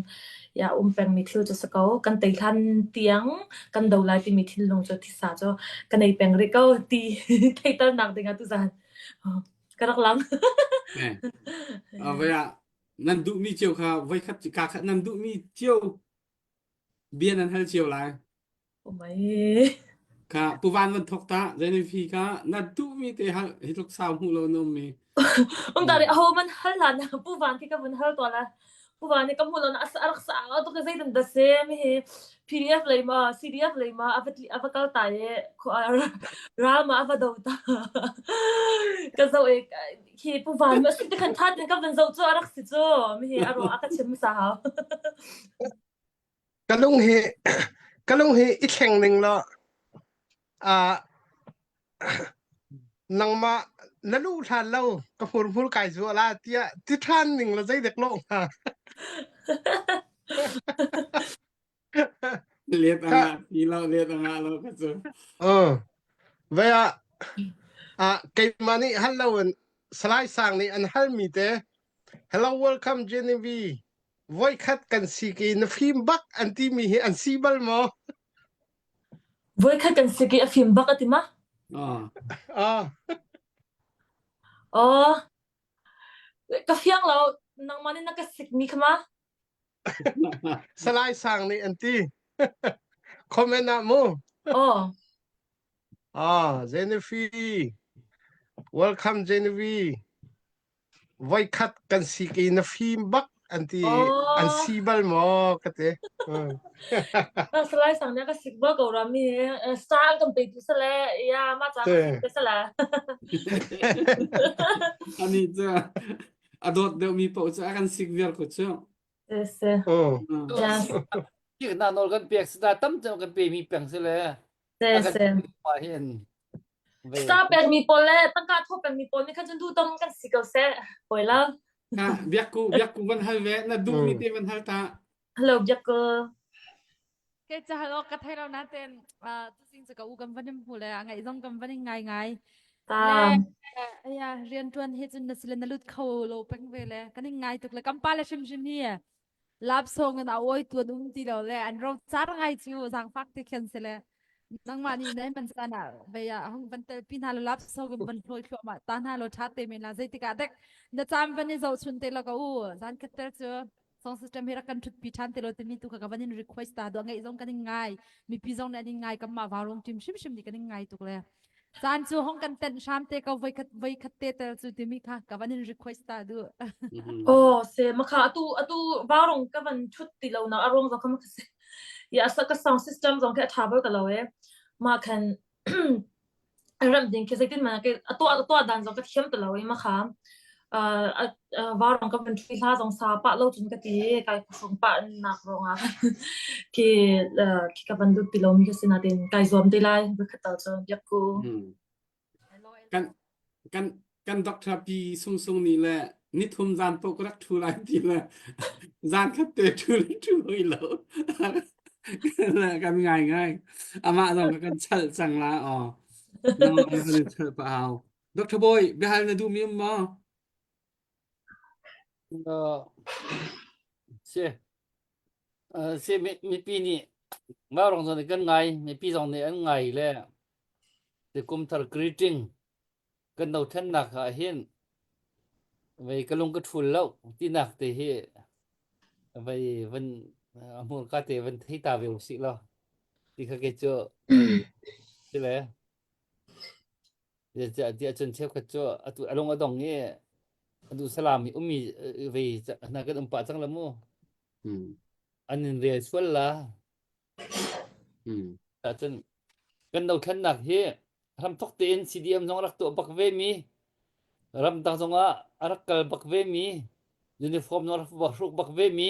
ya um pengmi thil cu si ko kan tei hlan tiang kan do lai timi thinlung cu thisa cu ka nei peng rih ko ti theihternak dingah tuzan ka rak lang. Eh, voi ah nan duhmi cio kha voikhat ka khat nan duhmi cio Bia nan hal cio lai. Oh my. Ka Pu Van van thok ta zeini fi ka na duhmi te hal hi tluk sau hmu lo na ummi. Um ta aho man hal la na Pu Van khi ka vun hal to la. Pu Van ni ka hmu lo na as arak sa to ka zeitin da se mi hi PDF lei ma CDF lei ma ava ava kal ta ye ra ma ava do ta. Ka zo e hi Pu Van ma si te khan tha tin ka vun zo chu arak si chu mi hi aro aka chim sa hau. Ka lung hi ka lung hi i thleng ning law uh, nangmah na luh hlan lo ka hmurhmur kai zuah la tiah ti ṭhan ning la zeidek lawh hnga. Let anga ti lo let anga lo ka cu. Uh, ve ah ah keimah nih hal lo in Salai Sang nih an halmi te Hello welcome Genevieve Voikhat kan sik i na fim bak an timi hi an si bal maw? Voikhat kan sik i a fim bak a ti ma? Ah. Ah. Oh, ka fiang lo. Nangmah nih na ka sik mi kha ma? Salai Sang nih an ti. Comment ah mu. Oh. Ah, Genevieve. Welcome Genevieve. Voikhat kan sik i na fim bak an ti an si bal maw ka ti. Salai sang nih ka sik bal ko ra mi star an kan pe tu sale ya ma cha ka sik te sala. Ani cu a dawt deuh mi paoh cu a kan sik viar ko cu. Se. Ki na nawl kan pek si ta tam cem kan pe mi peng si le. Se se. Hin. Star pekmi pawl le tangka thaw pekmi pawl nih khan cun duh tong kan si ko seh. Poi lo. Na biakku biakku van hal ve na duh mi te van hal ta. Hello biakku. Ke ca hal awk ka thei lo nain tuzing cu ka u kan van in hmu le a ngaih zong kan van in ngai ngai. Le aya rian tuan he cun na sile na lut kho lo peng ve le kan in ngai tuk le kan pa le hrimhrim hi Lapsawng in a awi tu an um ti lo le an ro car ngai cu zaangfak te khin si le nangmah nih nai man caan ah vei ah hung van tel pi hna lo lapsawng in van hlawi thluahmah ta hna lo tha te men la zeitik ah dek na caan van i zohchun te lo ka u zan khat tel cu song system hi rak kan thut pi than te lo timi tu kha ka van in request ta do ngeih zong kan in ngai mipi zong nih an in ngai kan mah vaurong team hrimhrim nih kan in ngai tuk le Caan cu hong kan tenh hram te ko voi khat voi khat te tel cu timi kha ka van in request ta du. Oh se makha atu atu varong ka van thut ti lo na arong zong kha ma se ya sa ka sound system zong kha tha bal ka lo e ma khan ram ding khi zeitin ma ke atu atu dan zong ka thiam ta lo e ma kha varong ka van thli hla zong sa pa lo cun ka ti kai phung pa nak rong ah khi khi ka van lut ti lo mi ka sina tin kai zuam te lai khat tal cu biak ku Kan kan kan doctor pi sung sung ni le nithum zan po ka rak thu lai ti le zan khat te thu le thu hoi lo kan ngai ngai amah zong kan chal cang la o no kan chal pa hau Dr. Boy, biahal na duhmi um maw? Uh, si. Uh, si mipi nih. Vaurawng zong nih kan ngai, mipi zong nih an ngai le ti kum thar greeting kan dothlennak ah hin vei ka lung ka ṭhul lo tinak te hi vei van a hmurka te van thei ta ve usih law ti kha kei cu vei si le tiah cun cheukhat cu atu a lung a dong i a duh salam i ummi vei hna kan um pah cang la mu. An in rel sual la. Cun kan dothlennak hi hramthok tein CDM zong rak tuah bak ve mi, ramdang zongah a rak kal bak ve mi, uniform zong rak hruk bak ve mi,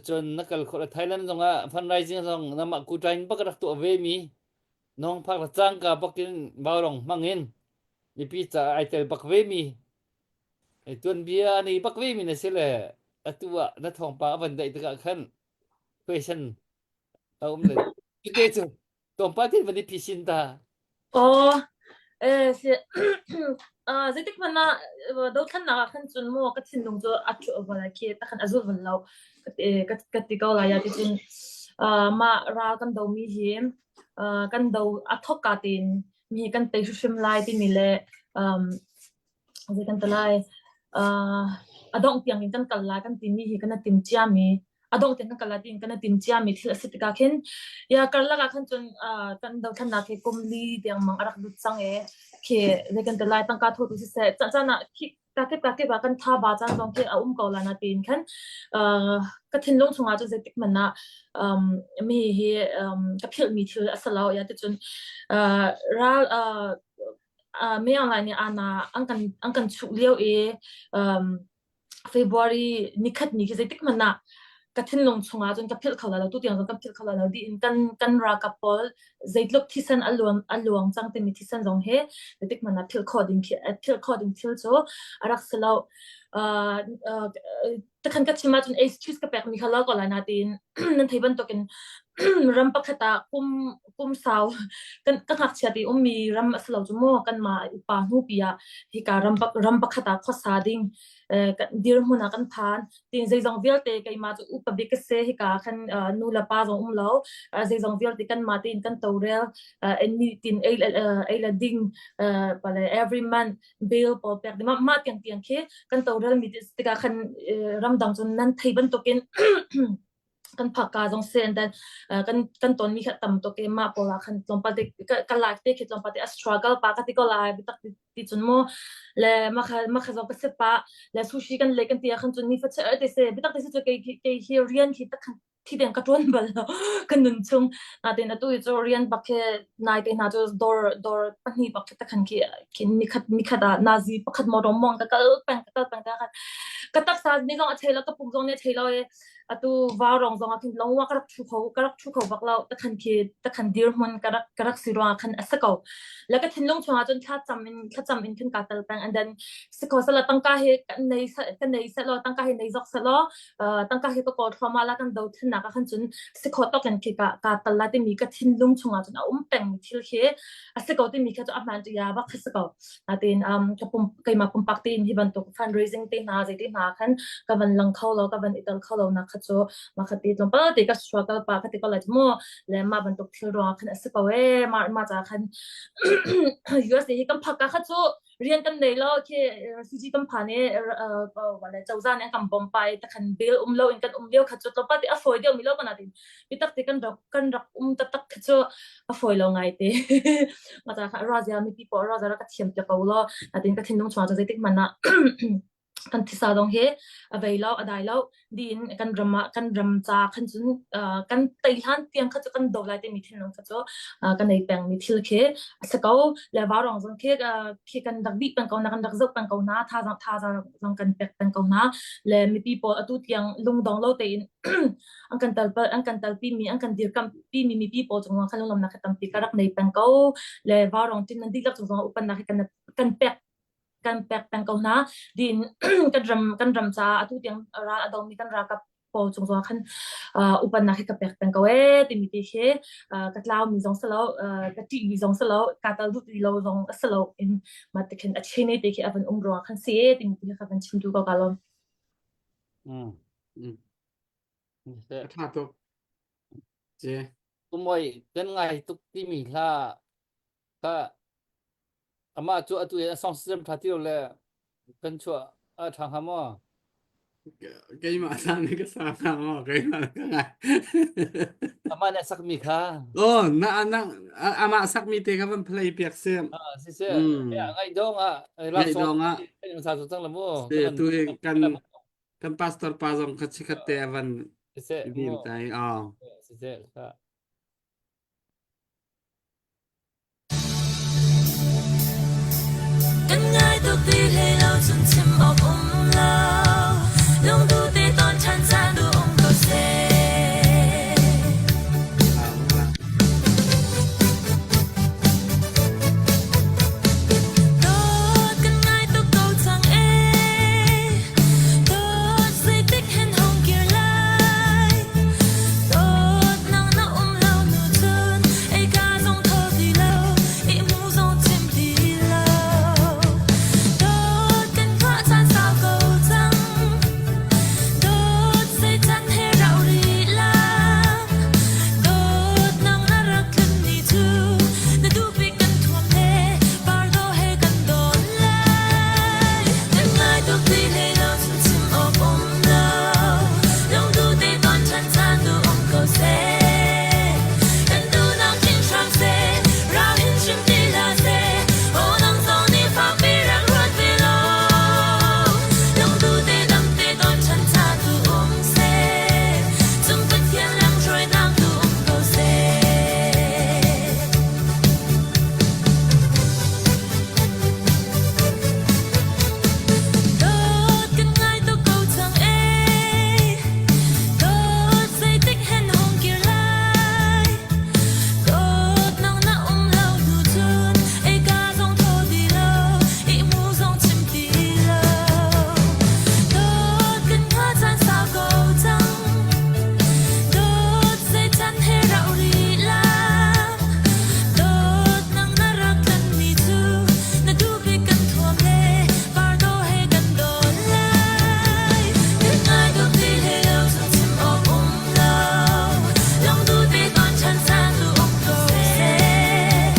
cun na kal khawh le Thailand zongah fundraising zong namah kuṭain bak rak tuah ve mi, nongphak le cangka bakin vaurong hmang in mipi caah ai tel bak ve mi, tuanbia a nei bak ve mi na si le atu ah na thawngpang a van daih tikah khan question a um le te cu tlawmpal tin van i phisin ta. Aw, eh, si, ah, zeitik hmanh ah dothlannak ah khan cun maw ka thinlung cu a thu val khi ta khan a zul val lo ka ti ka, ka ti ko lai ya ti cun ah, mah ral kan do mi hi ah, kan do a thok ka tin mi kan tei hrim lai timi le um, zei kan ti lai uh, a dongh tiang in kan kal lai kan timi hi kan tim ciami a dongh tiang kan kal lai tiin kan tim ciami thil a si tikah khin ya karlak ah khan cun uh, kan dothlannak hi kum li tiang mang a rak lut cang e khi zei kan ti lai tangka thotu siseh caan ah khi kakip kakip ah kan tha ba caan zong khi a um ko la na tiin khan uh, ka thinlung chungah cun zeitik hmanh ah um, mi hi um, ka philh mi thil a si lo ya ticun uh, ral uh, uh, Myanmar nih ana an kan an kan chuh lio i um, February nikhat ni khi zeitik hmanh ah ka thinlung chungah cun ka philh kho lai lo tu tiang zong ka philh kho lai lo diin kan kan ralkap pawl zeitluk thisen a luang a luang cang timi thisen zong hi zeitik hmanh ah philh khawh ding khi philh khawh ding thil cu a rak si lo uh, uh, takhan ka chim ahcun excuse ka pek mi kha lo ko lai na tiin nan thei bantukin ram pakhat ah kum kum sau kan ka ngakchia ti ummi ram a si lo cu mu kan mah upa hnu pi ah hika ram ram pakhat ah khuasa ding kan dirhmun ah kan phan tin zeizong vialte keimah cu upa bik ka si hika khan nu le pa zong um lo zeizong vialte kan mah tein kan torel ni tin ei ei la ding pale every month bill pawl pek ding mah tiang tiang khi kan torel mi tikah khan ramdang cun nan thei bantukin kan phakka zong se and then kan kan ton mi kha tam tuk i mah pawl ah khan tlawmpal te ka life te khi tlawmpal te a struggle pa ka ti ko lai bitak ti cun mu le ma kha ma kha zong ka se pa le sushi kan le kan ti ah khan cun ni fa che te se bitak te se cu kei kei hi rian khi tak khan thi deng ka ṭuan bal lo ka nun chung natin atu hi cu rian bak khi nai te hna cu dawr dawr pahnih bak khi takhan khi khin nikhat nikhat ah nazi pakhat mo rong mong ka kal peng ka kal peng ta khan ka taksa ni zong a thei lo ka pum zong nih a thei lo i atu vaurong zong ah khin longwa ka rak thu kho ka rak thu kho bak lo takhan khi takhan dirhmun ka rak ka rak si ruangah khan a si ko le ka thinlung chungah cun thla cam in thlacam in khin ka tel peng and then si ko sala tangka hi ka nei ka nei seh law tangka hi nei zok seh law tangka hi ka kawl thluahmah la kan dothlennak ah khan cun si kho tok in khi ka ka tal la timi ka thinlung chungah cun a um peng mi thil khi a si ko timi kha cu a hmaan tu ya bak khi si ko natin um ka pum keimah pumpak tein hi bantuk fundraising te hna zei te hna khan ka van lang kho lo ka van i tel kho lo nak kha cu ma kha ti tlawmpal te ka struggle pa ka ti ko lai mu le ma bantuk thil ruangah khan a si ko e ma ma ca khan USA hi kan phak ka kha cu rian kan nei lo khi refugee kan phan i wale cozah nih an kan bawm pa i takhan bill um lo in kan um lio kha cu tlawmpal te a fawi deuh mi lo kana tin bitak te kan rak kan rak um taktak kha cu a fawi lo ngai te ma ta kha razia mipi po razia ra ka thiam te ko lo natin ka thinlung chung ah zeitik hmanh ah kan thisa dong hi a vei lo a dai lo din kan ram ah kan ram ca khan cun kan tei hlan tiang kha cu kan do lai timi thinlung kha cu kan nei peng mi thil khi a si ko le vaurong zong khi khi kan rak bih peng ko na kan rak zoh peng ko na thazaang thazaang zong kan pek peng ko na le mipi pawl atu tiang lungdong lo tein an kan tal an kan talpi mi an kan dirkamh pi mi mipi pawl cung khan lunglawmnak kha tampi ka rak nei peng ko le vaurong tin nan dihlak cung zong upannak hi kan kan pek kan pek peng ko hna din kan ram kan ram caah atu tiang ral a domi kan ralkap pawl cung zong khan upannak hi ka pek peng ko ee timi ti khi ka tlau mi zong si lo ka ṭih mi zong si lo ka tal duh ti lo zong a si lo in mah ti khin a chin te khi a van um ruang khan si ee timi ti kha van chim tu ko ka lawm. Mm. A ṭha tuk. Ce. Kumoi kan ngai tuk timi hla kha amah cu atu i a song system ṭha ti lo le kan chuah a ṭha hnga maw? Keimah sa nih ka sa hnga maw? Keimah ka ngai. Amah nih a sakmi kha. Oh, na na amah sakmi te kha van play piak si. Ah, si si. Mm. Ya, ngaih dong ah. Ngaih dong ah. Sa cu cang la mu. Si, tu hi kan kan pastor pa zong kha chikhat te a van Si si. bim tai. Oh. Si si. Kan ngai tuk ti hlei lo cun chim awk um lo. Lungduh te tawn ṭhan caan duh um ko seh. Dawt kan ngai tuk ko cang ee. Dawt zeitik hen hong kir lai. Dawt nang na um lo nu cun ei ka zong thaw ti lo. Ihmu zong chim ti lo. Dawt kan hngah caan sau ko cang. Dawt zei can he rau rih lang. Dawt nang na rak tlun ni cu na duhbik kan thuam le pardo he kan dawn lai. Kan ngai tuk ti hlei lo cun chim awk um lo. Lungduh te ton ṭhan caan tu um ko seh. Kan duhnak tling hram seh, rau hin chim ti hlah seh. Aw nang zong nih fakpi rak ruat ve law. Lungduh te dam te ton ṭhan caan tu um seh. Cung Pathian lamhruainak tu um ko seh. Dawt kan ngai tuk ko cang ee. Dawt zeitik hen hong kir lai. Dawt nang na um lo hnu cun ei ka zong thaw ti lo, ihmu zong chim ti lo. Dawt kan hnga caan sau ko cang. Dawt zei can he rau rih lang. Dawt nang na rak tlan ni cu na duhbik kan thuam le pardo he kan dawn lai. Kan ngai tuk ti hlei lo cun chim awk um lo. Lungduh te ton chan caan tu um ko seh.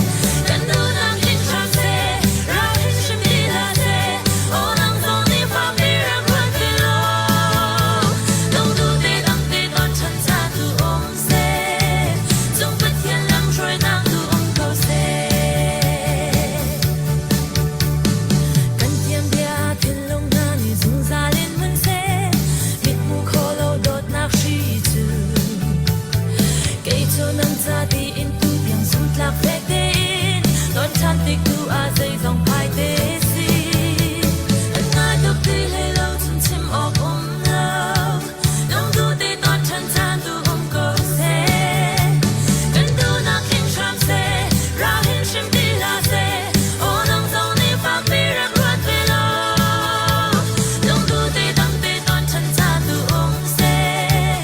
Kan duhnak in hram seh, rau hin hrim ti hlah seh. Aw nang zong nih fakpi rak ruat ve law. Lungduh te dam te ton chan caan tu um seh. Cung Pathian lamhruainak tu um ko seh. Kan thiam bia thinlung hna nih zungzal in hmun seh. Mithmu kho lo dawtnak hri cu. Kei cu nan ca tiin tu tiang zumtlak fek tein ton ṭhan tik tu ah zeizong phai te si. An ngai tuk ti hlei lo cun chim awk um lo. Lungduh te ton ṭhan caan tu um ko seh. Kan duhnak tling hram seh, rau hin hrim ti hlah seh. Aw nang zong nih fakpi rak ruat ve law. Lungduh te dam te ton ṭhan caan tu um seh.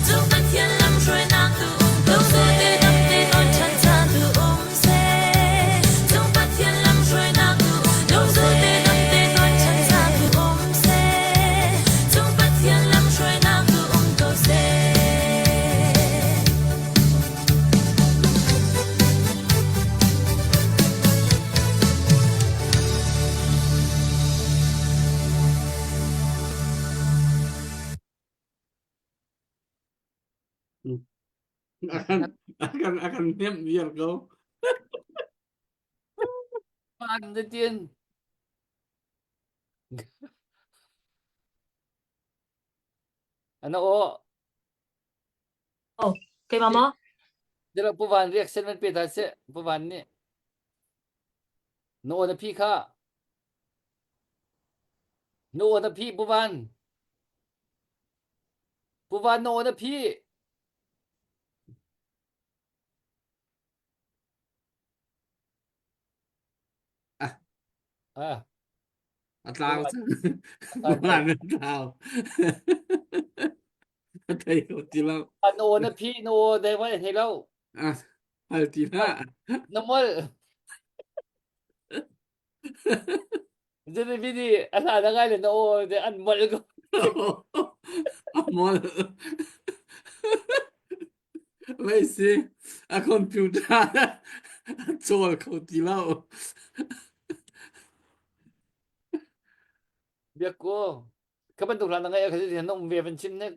Cung Pathian lamhruainak tu um ko seh. Lungduh te dam te ton ṭhan caan tu um seh. Cung Pathian lamhruainak tu um ko seh. Lungduh te dam te ton ṭhan caan tu um seh. Cung Pathian lamhruainak tu um ko seh. A kan a kan a kan hnemh viar ko. An tin. Ano o? Oh, keimah maw? Dila Pu Van reaction van pe ta se Pu Van nih. Na aw na phi kha. Na aw na phi Pu Van. Pu Van na aw na phi. Ah. Ah. A tlau cang. Van a tlau. A thei ko ti lo. Na aw na phi na aw dai vai thei lo. Ah, hal ti hlah. Na mol. Zan vidi a hla na ngai le na aw de an mol ko. A mol. Vei si a computer a cawl kho ti lo. Biakku ka bantuk hlan na ngaih a kha na um ve van chim nek.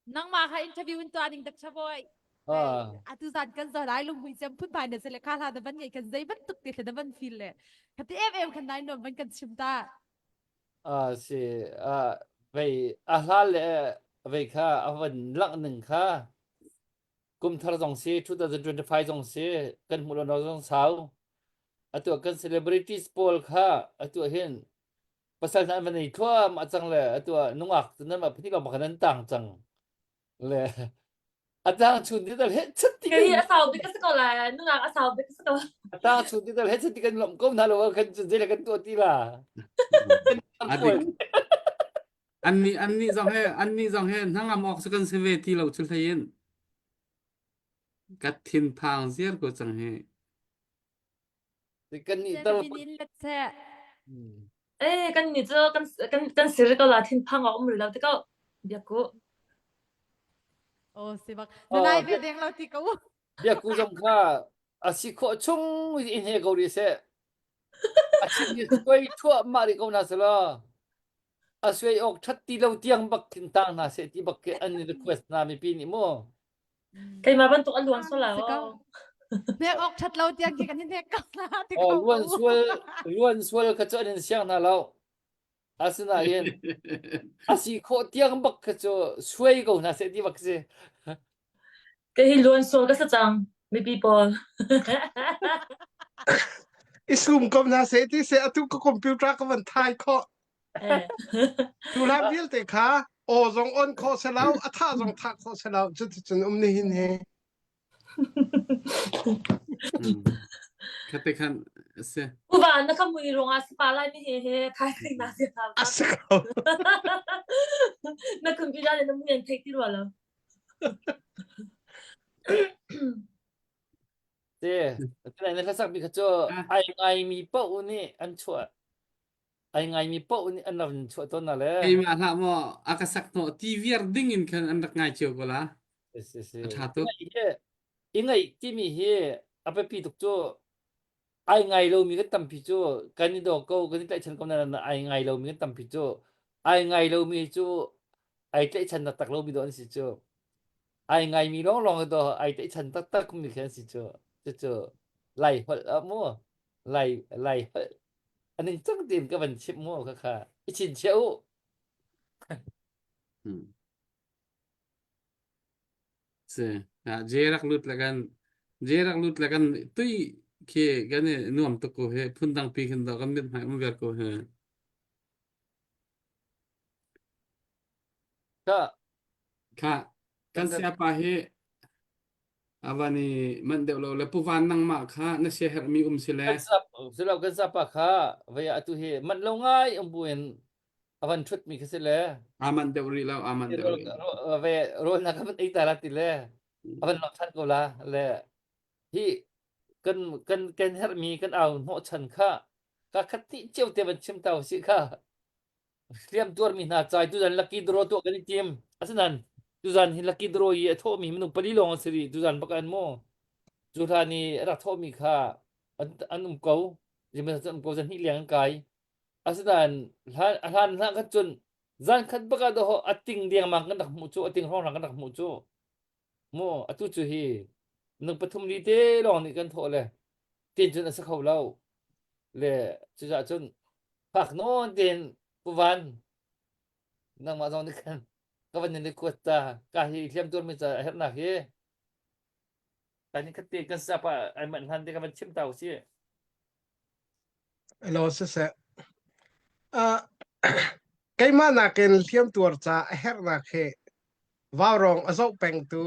Nangmah kha interview in tuah ding tak chaboy. Ah. Atu zan kan zo lai lungmui cem phun phai na se le kha hla na van ngei kan zei bantuk te na van feel le. Khati em em khan nai nom van kan chim ta. Ah si ah vei a hla le vei kha a van langh ning kha kum thar zong si 2025 zong si kan hmuh lo zong sau atu kan celebrities pawl kha atu hin pasal hna an van ei thluam a cang le atu ah nungak nan mah phini lawng nan tang cang le a tang chun ti dal he chat ti Kei a sau bik ka si ko lai. Nungak a sau bik ka si ko. a tang chun ti dal he chat ti kan lawm ko hna lo kan zei le kan tuah ti la A dik. Annih annih zong he annih zong he hnangam awk cu kan si ve ti lo cu hlei in ka thin phang ziar ko cang hi. Kan nih tal in let seh. Eh kan nih cu kan kan kan sir ko la thin phang a um lo ti ko biaku. Oh si bak. Na nai ve deng lo ti ko. Biaku zong kha a si khawh chung in he ko rih seh. A chim ni suai thuah mah rih ko na selaw. A suai awk that ti lo tiang bak khin tang hna seh ti bak ke an request na mipi nih mu. Keimah bantuk a luan sual Si ko. Hnek awk ṭhat lo tiang khi kan i hnek ko hna ti Oh, ko luan ko. sual luan sual kha cu an in siang hna lo. Asinain a si khawh tiang bak kha cu suai ko hna seh ti bak si. Kei hi luan sual ka si cang mipi pawl. I sum ko hna seh ti seh atu ka computer ka van thai khawh. Tu hlan vialte kha aw zong on khawh si lo, a thah zong thah khawh si lo. Cuticun um nihin hi. Khate khan si. Uva na ka mui ruangah spa lai mi he he thai thai na si ta. A si ko. Na computer le na mui an theih ti rua lo. Te, tunai na hlasak mi kha cu ai ngai mi paoh nih an chuah ai ngaimi paoh nih an rak in chuah tawn na le Keimah hlah maw a ka sak hnawh ti viar ding in khan an rak ngai cio ko la. Si si. A ṭha tuk. I ngaih timi hi a biapi tuk cu ai ngai lomi kan tampi cu kan i daw ko kan i tlaihchan ko nain ai ngai lomi kan tampi cu ai ngai lomi cu ai tlaihchan taktak lomi dawh an si cu ai ngaimi lawnglawng daw ai tlaihchan taktak mi khi an si cu cucu lai holh ah mu lai lai holh A ningcang tein ka van chimh mu khakha i chinchiah u. Hmm. Si. Ah, je rak lut le kan je rak lut le kan tui khi kan i nuam tuk ko he phun dang pi khin do kan mit hmai um ver ko he. Ka Kha kan siapa hi Avan i manh deuh lo le Pu Van nangmah kha na siaherhmi um si le Kan sap silo kan sapa kha vei ah atu hi manh lo ngai um bu in a van ṭhut mi kha si le aa manh deuh rih lo aa manh deuh rawl rih lo. ve rawl na ka van ei ta la ti le a van lawm ṭhan ko la le hi kan kan kan herhmi kan au hnawh chan kha ka khat ti cio te van chim ta usih kha hliam tuarmi hna cai tuzan lucky draw tuah kan i tim asinain tuzan hi lucky draw i a thawhmi minung pali lawng an si rih tuzan bak an mu cu hlan i a rak thawhmi kha an, an um ko zeimawzat an um ko zan hnih leng an kai asinain hlan a hlan hlan khan cun zan khat bak ah dawh a ting dengmang kan rak hmuh cu a ting hrawnghrang kan rak hmuh cu mu atu cu hi minung pathum li te lawng nih kan thawh le tin cun a si kho lo le cucaah cun fak nawn tein Pu Van nangmah zong nih khan ka van in request ta ka hi hliam tuarmi ca a herhnak hi kan khat te kan sapa ai manh hlan te ka van chim ta usih Hello siseh. Uh, keimah nakin hliamtuar ca a herhnak hi vaurawng a zoh pengtu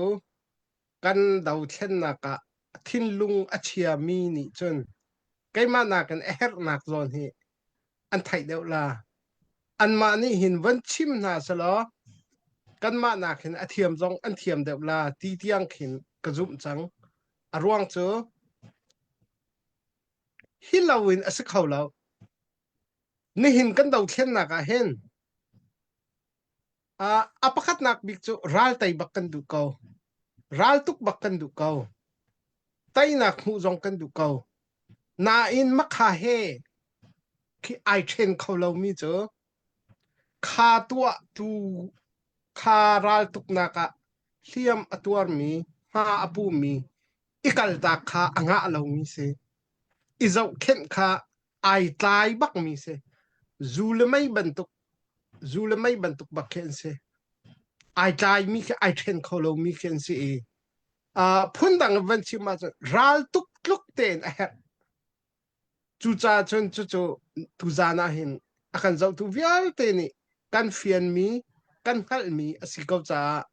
kan dothlennak ah thinlung a chiami nih cun keimah nakin a herhnak zawn hi an theih deuh la. Anmah nih hin van chim hna selaw kanmah nakin a thiam zong an thiam deuh la ti tiang khin ka zumh cang. A ruang cu hi lo in a si kho lo. Nihin kan dothlennak ah hin a pakhatnak bik cu ral tei bak kan duh ko. Raltuk bak kan duh ko. Teinak hmuh zong kan duh ko. Nain makha he khi ai ṭhen kho lomi cu kha tuahtu kha raltuknak ah hliam a tuarmi, hma a pumi, i kaltak kha a ngah lomi si. I zohkhenh kha ai tlai bakmi si. Zu le mei bantuk zu le mei bantuk bak khi an si. Ai tlaimi khi ai ṭhen kho lomi khi an si i uh, phundang van chim ahcun raltuk tluk tein a herh. Cucaah cun cucu tuzan ah hin a kan zohtu vialte nih kan fianmi, kan hngalhmi a si ko caah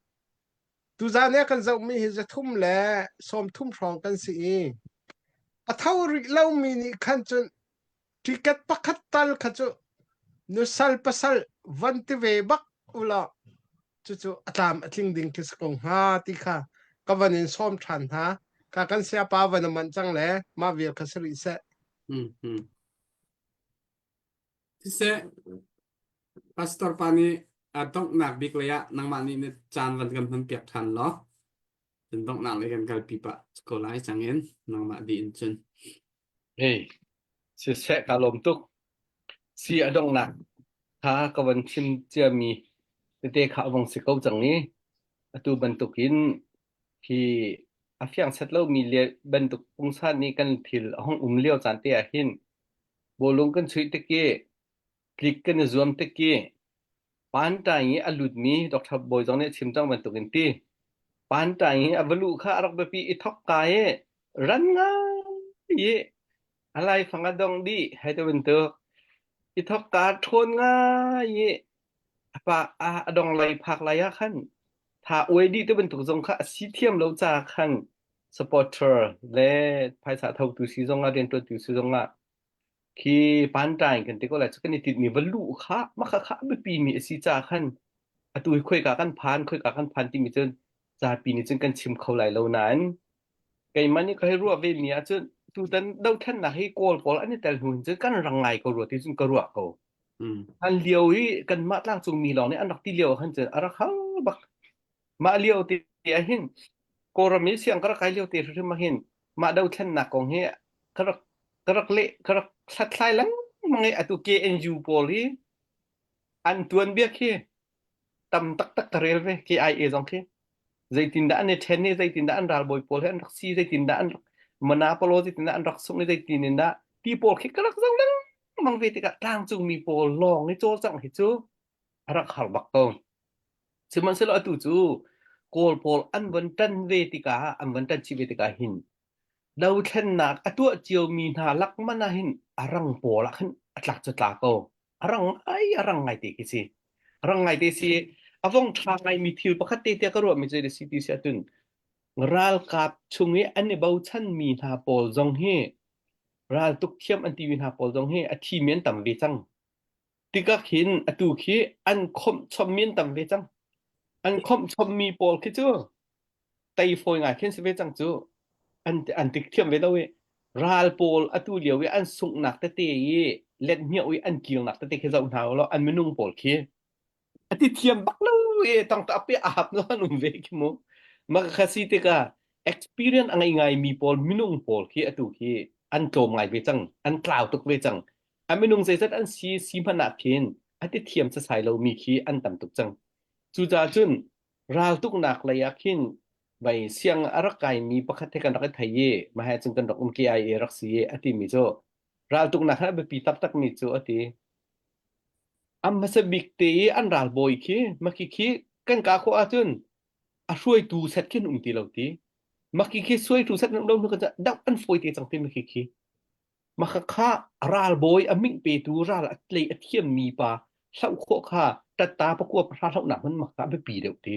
tuzan i a kan zohmi hi zathum le 30 hrawng kan si i a tho rih lomi nih khan cun ticket pakhat tal kha cu nusal pasal van ti ve bak ulaw cucu a tlam a tling ding khi si ko hnga ti kha ka van in sawm ṭhan hna. Ka kan siapa van a manh cang le mah vial kha si rih seh. Mm, mm. Siseh, pastor pa nih a donghnak bik lei ah nangmah nih na caan van kan hman piak ṭhan law cun donghnak lei kan kalpi pah ko lai cang in nangmah dih in cun. Hei, siseh ka lawm tuk. Si a donghnak kha ka van chim ciami tete kha a vong si ko cang i atu bantukin hi a fiang set lomi le bantuk pungsan nih kan thil a hung um lio caan te ah hin bawlung kan chuih tik i tlik kan i zuam tik i pantai i a lutmi Dr. Bawi zong nih a chim cang bantukin ti pantai i a va luh kha a rak biapi i thok ka i ran ngai i A laifang a dong dih hei ti bantuk. I thawkka ṭhawn ngai i a pa a, a dong lei phak lai ah khan tha uai dih ti bantuk zong kha a si thiam lo caah khan supporter le phaisa thotu si zong ah rianṭuantu si zong ah khi panṭaing kan ti ko lai cu kan i tinhmi va luh kha mah kha kha a biapi mi a si caah khan atu hi khoika kan phan khoika kan phan timi cu zapi nih cun kan chim kho lai lo nain Keimah nih ka hei ruah vemi ahcun tutan dothlennak hi Kawl pawl an i tel hnu hin cun kan rang ngai ko rua ti cun ka ruah ko. Mm. An lio i kanmah tlangcungmi lawng nih an rak ti lio ah khan cun a rak har bak. Mah lio te ah hin Kawlram i siang ka rak kai lio te hrimhrim ah hin mah dothlennak kong hi ka rak ka rak leh ka rak hlathlai lengmang i atu KNU pawl hi an tuanbia khi tam taktak ka rel ve KIA zong khi zeitindah an i ṭhen i zeitindah an ralbawi pawl hi an rak si zeitindah an rak Manapolo zeitindah an rak sungh i zeitin in dah ti pawl khi ka rak zoh lengmang ve tikah tlangcungmi pawl lawng i cawlcangh hi cu a rak har bak ko. Sihmanhsehlaw atu cu Kawl pawl an von ṭan ve tikah an von ṭan chih ve tikah hin dothlennak a tuah ciomi hna lak man ah hin a rang pawl ah khan a tlak cu tla ko. A rang ai a rang ngai te khi si. A rang ngai te si. A vong ṭha ngaimi thil pakhat te tiah ka ruahmi cu a si ti si ahcun ralkap chung i an i bochanmi hna pawl zong hi raltuk thiam an timi hna pawl zong hi a thimi an tam ve cang. Tikah khin atu khi an khawmh chommi an tam ve cang. An khawmh chommi pawl khi cu tei fawi ngai khin si ve cang cu. An an tik thiam ve lo i ral pawl atu lio i an sunghnak tete i let hmiah i an kirnak tete khi zoh hna ulaw an minung pawl khi a ti thiam bak lo i tang ta pe a hap no an um ve khi mu. Mah kha si tikah experience a ngei ngai mi pawl minung pawl khi atu khi an tlawm ngai ve cang an tlau tuk ve cang a minung zeizat an si si hmanh ah khin a ti thiam sasai lomi khi an tam tuk cang. Cucaah cun raltuknak lei ah khin vai siang a rak kaimi pakhat he kan rak i thei i mah he cun kan rak um KIA rak si i a timi cu raltuknak he a biapi taktakmi cu a ti. A hmasa bik te i an ralbawi khi maki khi kan kah khawh ahcun a hruaitu set khin um ti lo ti. Maki khi suaitu set an um lo hnu kan doh an fawi te cang ti maki khi. Makhakha ralbawi a ming petu ral a tlei a thiammi pa hloh khawh kha tatta pakua pahra hlohnak hman mak a biapi deuh ti.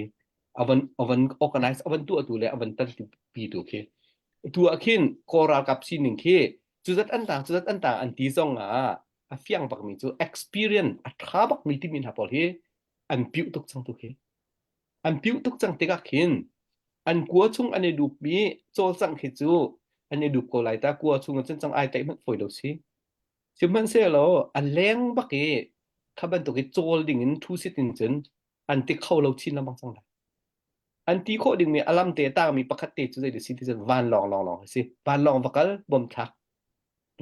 A van a van organize a van tuahtu le a van tanpitu khi. Tu ah khin Kawl ralkap sining khi cuzat an tang cuzat an tang an ti zong ah a fiang bakmi cu experience a tha bakmi timi hna pawl hi an piuh tuk cang tu khi. An piuh tuk cang tikah khin an kua chung an i dup i cawlcangh khi cu an i dup ko lai ta kua chung cun cang ai tlaih hmanh fawi lo si. Sihmanhsehlaw a leng bak i kha bantuk i cawl ding in thu sit in cun an ti kho lo chin lengmang cang lai. An ti khawh dingmi a lam te a tangmi pakhat te cu zei si ti cun vanlawng lawnglawng a si. Vanlawng va kal bom thlak.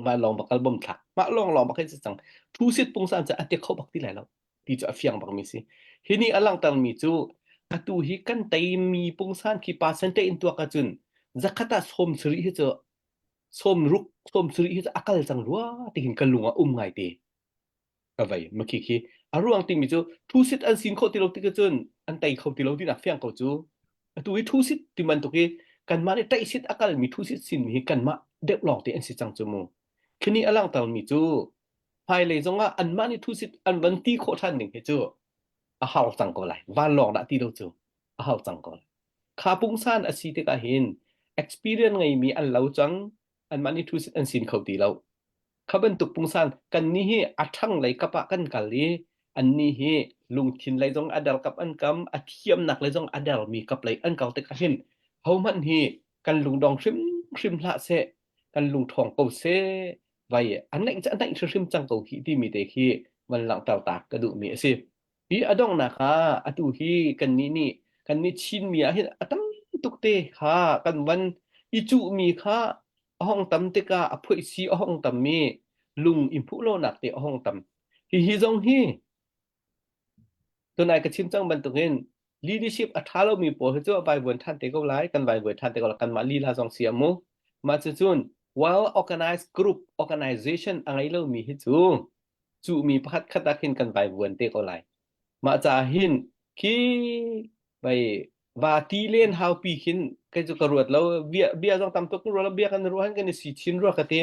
Vanlawng va kal bom thlak. Mah lawnglawng bak hi si cang. Thu sit pungsan cu a ti kho bak ti lai lo. Ti cu a fiang bakmi si. Hi nih a langhtermi cu atu hi kan teimi pungsan khi percentage in tuak ahcun zakhat ah sawm sarih hi cu sawm ruk sawm sarih hi cu a kal cang rua ti hin ka lung ah um ngai te. Ka vei makhi khi a ruang timi cu thu-sit an sin khawh ti lo tik cun an tei kho ti lo tinak fiang ko cu. Atu hi thu-sit ti bantuk hi kanmah nih ṭaihsit a kalmi thu-sit sinmi hi kanmah deuh lawng te an si cang cu mu. Khi a langhtermi cu hmailei zongah anmah nih thu-sit an van ti khawh ṭhan ding hi cu a har cang ko lai. Vanlawng dah ti lo cu a har cang ko lai. Kha pungsan a si tikah hin experience ngeimi an lo cang anmah nih thu-sit an sin kho ti lo. Kha bantuk pungsan kannih hi a ṭhang lei kap ah kan kal i annih hi lungthin lei zong a der kap an kam, a thiamnak lei zong a dermi kap lei an kal tikah hin hohmanh hi kan lungdong hrimhrim hlah seh, kan lungṭhawng ko seh, vai a naih cu a naih hrimhrim cang ko hih timi te khi van langhter ta ka duhmi a si. Hi a donghnak ah atu hi kannih nih kannih Chinmi ah hin a tam tuk te kha kan van i cuhmi kha a hong tam tikah a phuaisi a hong tam i lung i hmuh lonak te a hong tam. Hihi zong hi tunai ka chim cang bantukin leadership a ṭha lomi pawl hi cu a vaivuan ṭhan te ko lai, kan vaivuan ṭhan te ko lai, kanmah lila zong si a mu. Mah cucun well organized group organization a ngei lomi hi cu cuhmi pakhat khat ah khin kan vaivuan te ko lai. Mah caah hin khi vai va ti len haupi khin kei cu ka ruat lo bia bia zong tam tuk ruat lo bia kan ruah hin kan i si chin rua ka ti.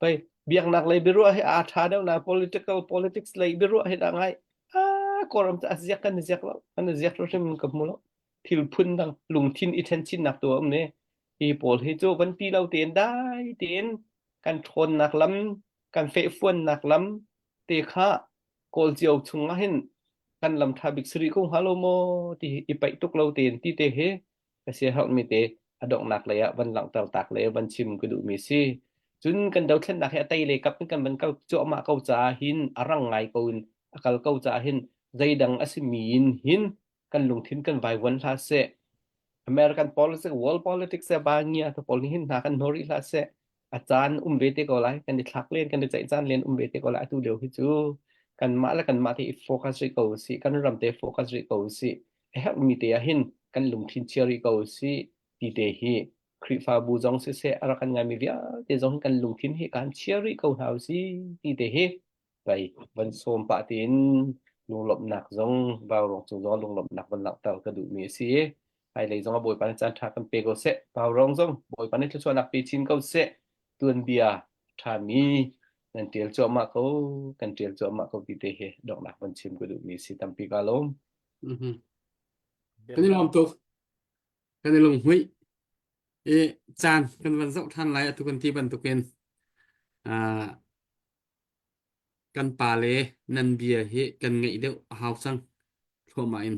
Vai biaknak lei biaruah hi aa ṭha deuh na political politics lei biaruah hi dah ngai ah kawlram cu a ziak kan i ziak lo kan i ziak hrim ka hmu lo thil phun dang lungthin i ṭhen chinnak tu a um ne hi pawl hi cu van ti lo tein dai tein kan ṭhawnnak lam kan fehfuannak lam te kha kawl cio chung ah hin kan lam ṭha bik si rih ko hnga lo maw ti hi i paih tuk lo tein ti te hi ka siaherhmi te a donghnak lei ah van langhter tak le van chim ka duhmi si. Cun kan dothlennak hi a tei lei kap in kan van kal cuahmah ko caah hin a rang ngai ko in a kal ko caah hin zeidang a simi in hin kan lungthin kan vaivuan hlah seh. American politics, world politics se ba ngia te pawl nih hin hna kan hnor rih hlah seh. A caan um ve te ko lai. Kan i thlak len, kan i ceih caan len um ve te ko lai. Atu lio hi cu kanmah le kanmah te i focus rih ko usih. Kan ram te focus rih ko usih. A herhmi te ah hin kan lungthin chia rih ko usih ti te hi Khrihfabu zong siseh a rak kan ngaimi vialte zong hin kan lungthin hi kan chia rih ko hna usih ti te hi vai van sawm pah tiin lunglawmhnak zong vaurawng cung zong lunglawmhnak van langhter ka duhmi a si i hmailei zong ah Bawipa nih caan ṭha kan pe ko seh vaurawng zong Bawipa nih thluachuahnak pe chin ko seh tuanbia ṭhami nan ṭial cuahmah ko kan ṭial cuahmah ko ti te hi donghnak van chim ka duhmi a si tampi ka lawm Mhm. Kan i lawm tuk. Kan i lunghmuih. I caan kan van zoh ṭhan lai atu kan ti bantukin ah Kan pale nan bia hi kan ngaih deuh a hau cang thluahmah in.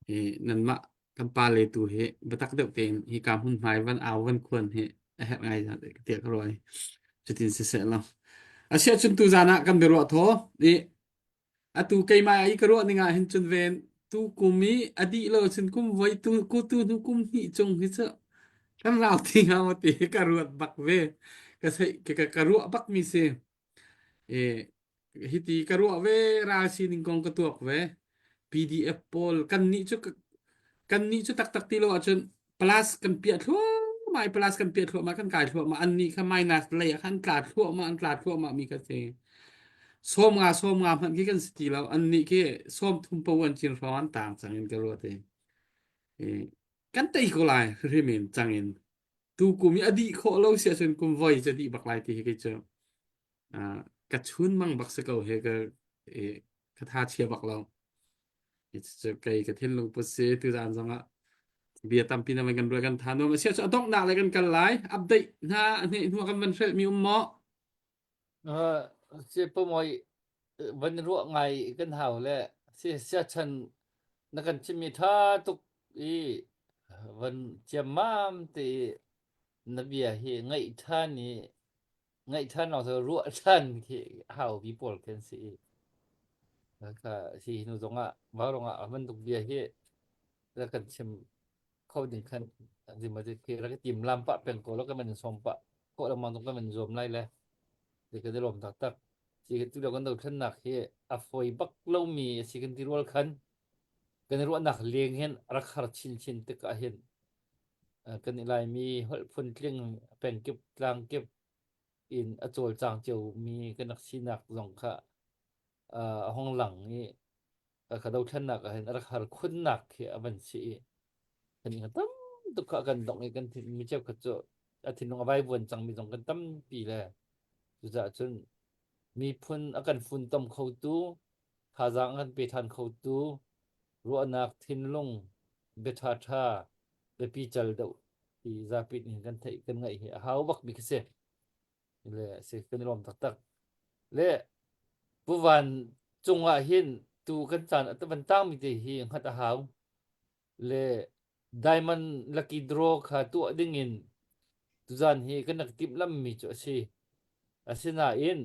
Hi nanmah kan pale tu hi biatak deuh tein hika hmunhmai van au van khuan hi a herh ngai tiah ka ruah i cutin siseh law. Asiahcun tuzaan ah kan biaruah thaw i Atu keimah i ka ruah ning ah hin cun ven tu kum i a dih lo cun kum voi tu ku tu hnu kum hnih cung hi cu kan rau ti hnga maw ti ka ruat bak ve ka theih ka, ka, ka ruah bak mi si e hiti ka ruah ve ral sining kong ka tuak ve PDF pawl kan nih cu kan nih cu taktak ti lo ahcun plus kan piah thluahmah i plus kan piah thluahmah kan kai thluahmah an nih kha minus lei ah khan tla thluahmah an tla thluahmah mi kha si sawm nga sawm nga hmanh khi kan si ti lo an nih khi sawm thum po an cin hrawng an tang cang in ka ruat i kan tei ko lai hrim in cang in tu kum i a dih khawh lo si ahcun kum voi ca dih bak lai ti hi kei cu ka chun mang bak si ko he ka ka tha chia bak lo kei ka thinlung put si tuzaan zongah bia tampi na van kan ruai kan tha nuam a sia cu a donghnak le kan kal lai update hna hne hnu kan van hrelh mi um maw si pomoi van ruah ngai kan hau le si sia chan na kan chimmi tha tuk i van ciammam te na bia hi ngaih than i ngaih ṭhan lawng cu ruah ṭhan khi hau bi pawl kan si. Kha si hnu zongah vaurawng ah bantuk bia hi. Rak kan chim kho ding khan zima te khi rak tim lam pah peng ko lo kan man som pah ko lengmang zong kan man zuam lai le ti kan i lawm taktak. Si tu lo kan dothlennak hi a fawi bak lomi a si kan ti rual khan kan i ruahnak leng hin rak har chinchin tikah hin kan i Laimi holh phun tling pengkip tlangkip in a cawlcang ciomi kan rak sinak zong kha a hong lang i ka dothlennak ah hin a rak har khunnak khi a van si i kan i tam tuk kha kan dongh i kan thin mi cheukhat cu a thinlung a vaivuan cangmi zong kan tampi le cucaah cun miphun a kan funtom khotu thazaang a kan pe ṭhan khotu ruahnak thinlung bia ṭhaṭha biapi cal deuh ti zapi nih kan theih kan ngaih hi a hau bak mi khi si le si kan i lawm taktak le Pu Van cungah hin tu kan caan a van tangmi te hi hngat a hau le diamond lucky draw kha tuah dingin tuzan hi kan rak timhlammi cu a si. Asinain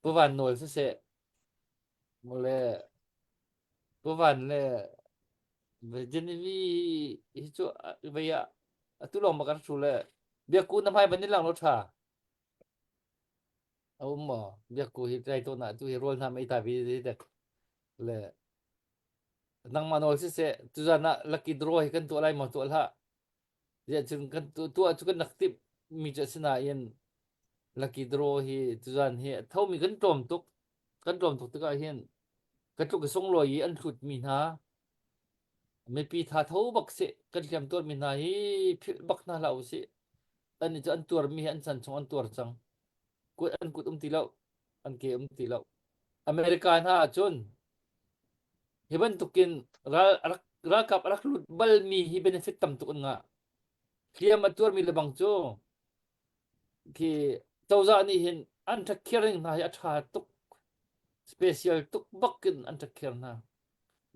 Pu Van nawl siseh le Pu Van le Genevieve hi cu vei ah atu lawng bak an hru le biakku na hmai ban in lang lo tha. A um maw? Biakku hi tlai tawn ah tu hi rawl hna mei ta vi dek le nangmah nawl siseh tuzan ah lucky draw hi kan tuah lai maw tuah hlah ziah cun kan tuah cu kan rak timh mi cu asinain lucky draw hi tuzan hi a thomi kan tlawm tuk kan tlawm tuk tikah hin ka tluk i sunglawi i an hlut mi hna mipi tha tho bak si kan hliam tuar mi hna hi philh bak hna hlah usih an cu an tuar mi hi an chan chung an tuar cang kut an kut um ti lo an ke um ti lo America hna ahcun hi bantukin ral ralkap a rak lut balmi hi benefit tam tuk an ngah. Hliam a tuarmi lebang cu khi cozah nih hin an ṭhakkhiar ning hna hi a ṭha tuk. Special tuk bak in an ṭhakkhiar hna.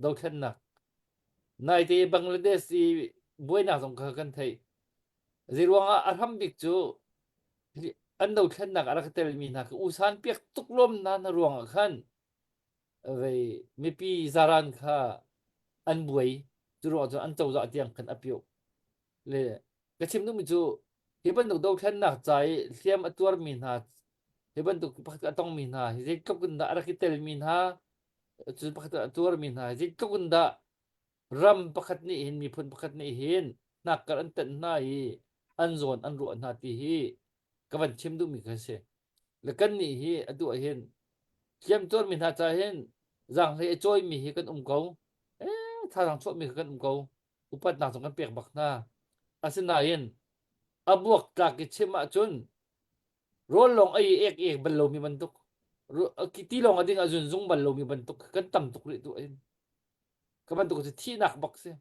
Dothlennak. Naite Bangladesh i buainak zong kha kan theih. Zeiruangah a hram bik cu an dothlennak a rak telmi hna kha usan piak tuk lawm hna na ruangah khan vei mipi zaran kha an buai cu ruang cun an cozah tiang khan a pioh le ka chim duhmi cu hi bantuk dothlennak ca i hliam a tuarmi hna hi bantuk pakhat a tongmi hna hi zeitluk in dah a rak i telmi hna cu pakhat a tuarmi hna hi zeitluk in dah ram pakhat nih hin miphun pakhat nih hin hnakkar an tenh hna i an zawn an ruah hna ti hi ka van chim duhmi kha si. Le kannih hi atu ah hin hliamtuarmi hna ca hin zaanghlei a cawimi hi kan um ko. Eh, thazaang chuahmi kha kan um ko. Upatnak zong kan pek bak hna. Asinain a buaktlak i chim ahcun rawl lawng ei ek ek bal lomi bantuk ti lawng a ding a zunzung bal lomi bantuk kan tam tuk rih tu in ka bantuk cu thihnak bak si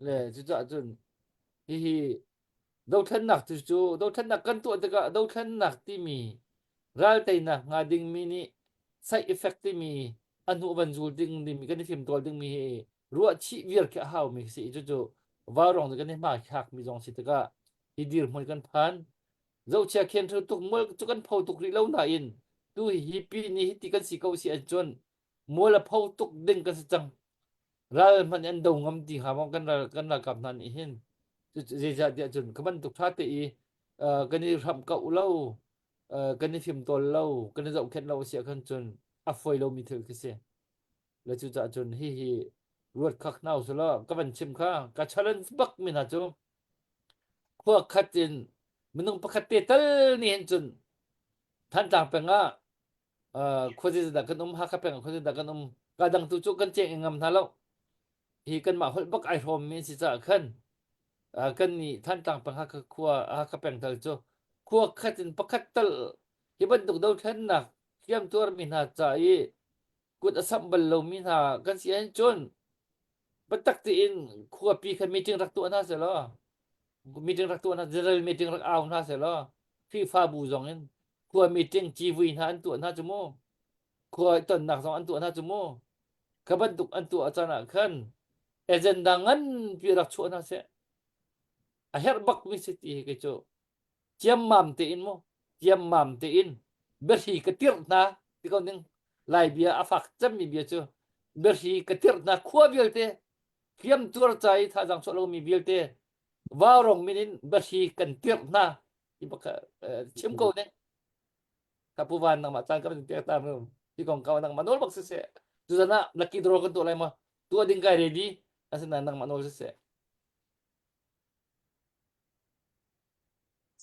le cucaah cun hihi dothlennak cu cu dothlennak kan tuah tikah dothlennak timi ral teinak hnga dingmi nih side effect timi a hnu van zul ding dingmi kan i fimtawl dingmi hi ruah chih viar khi a haumi si cucu vaurawng kan i hmathlak mi zong si tikah hi dirhmun kan phan zohchia khen thu tuk mual cu kan pho tuk rih lo nain tu hi pi ni hi ti kan si ko si ahcun mual a pho tuk ding kan si cang ral hmanh an do ngam ti hnga maw kan ral kan ralkap hna nih hin zeicah tiah cun ka bantuk ṭha te i kan i hramh koh lo kan i fimtawl lo kan i zohkhenh lo a si ahkhan cun a fawi lomi thil khi si le cucaah cun hihi ruat khak hna usih law ka van chim kha ka challenge bak mi hna cu khua khat in minung pakhat te tal nih hin cun Thantlang peng ah khuazi dah kan um Hakha peng ah khuazi dah kan um ka dang tu cu kan ceng ngam hna lo hi kanmah holh bak ai hrawm mi si caah khan kan nih Thantlang peng Hakha khua Hakha peng tal cu khua khat in pakhat tal hi bantuk dothlennak hliam tuar mi hna ca i kut a samh bal lomi hna kan si ahhin cun biatak tein khuapi khan meeting rak tuah hna seh law meeting rak tuah hna general meeting rak au hna seh law Khrihfabu zong in khua meeting civui hna an tuah hna cu mu khua tonnak zong an tuah hna cu mu kha bantuk an tuah caan ah khan agenda nganpi rak chuah hna seh a herh bak mi si ti hi kei cu ciammam tein mu ciammam tein biahri ka tirh hna ti ko ning lai bia a fak cemmi bia cu biahri ka tirh hna khua vialte. Hliam tuar ca i thazaang chuah lomi vialte vaurong min in bahri kan tirh hna. Hi bak chim ko ne. Ka pu van nangmah caan kan pek ta mu. Hi kong kau nangmah nawl bak siseh. Tuzan ah lucky draw kan tuah lai ma. Tuah ding kai ready. Asinain nangmah nawl siseh.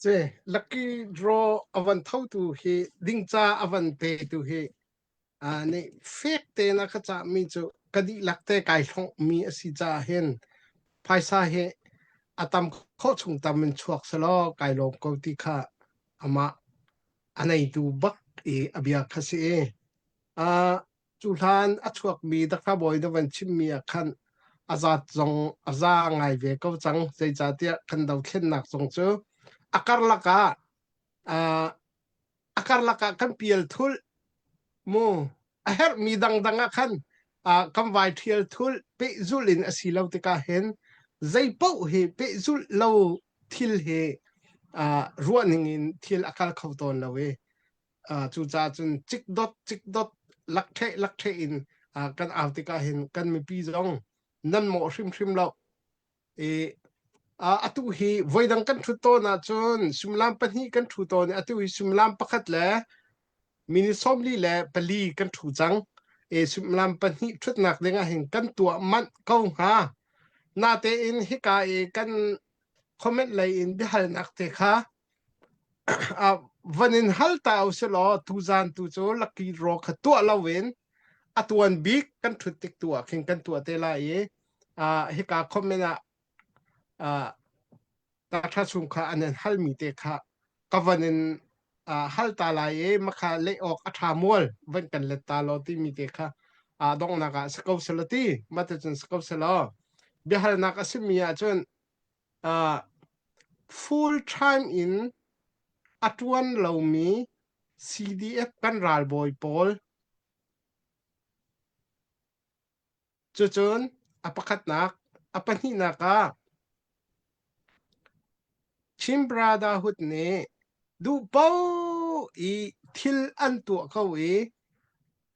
Se lucky draw avan tho tu hi dingca avan pe tu hi nih fek tein a ka cahmi cu ka dihlak te kai hlonghmi a si caah hin phaisa hi a tam khawh chung tam in chuak selaw kai lawm ko ti kha amah a neitu bak i a bia kha si i cu hlan a chuakmi Dakha bawi na van chimmi ah khan a zat zong a za ngai ve ko cang zeicahtiah kan dothlennak zong cu a karlak ah a karlak ah kan pial thulh mu a herhmi dangdang ah khan uh, kan vai ṭhial thulh pehzulh in a si lo tikah hin zei paoh hi pehzulh lo thil hi uh, ruahning in thil a kal kho tawn lo i uh, cucaah cun cikdot cikdot lakṭheh lakṭheh in uh, kan au tikah hin kan mipi zong nan mawh hrimhrim lo I atu hi voidang kan ṭhut tawn ahcun suimilam pahnih kan ṭhu tawn i atu hi suimilam pakhat le minute 44 kan ṭhu cang. I suimilam pahnih ṭhutnak ding ah hin kan tuah manh ko hnga. Natein hika i kan comment lei in biahalnak te kha van in hal ta usilaw tuzaan tu cu lucky draw kha tuah loin a tuan bik kan ṭhut tik tu ah khin kan tuah te lai i hika comment ah ṭha chung kha an in halmi te kha ka van in hal ta lai i makha leh awk a ṭha mual van kan let ta law timi te kha donghnak ah si ko selaw ti mah cun si ko selaw biahalnak a simi ahcun full time in a ṭuan lomi CDF kan ralbawi pawl Cucun a pakhatnak, a pahnihnak ah Chin Brotherhood nih duh paoh i thil an tuah ko i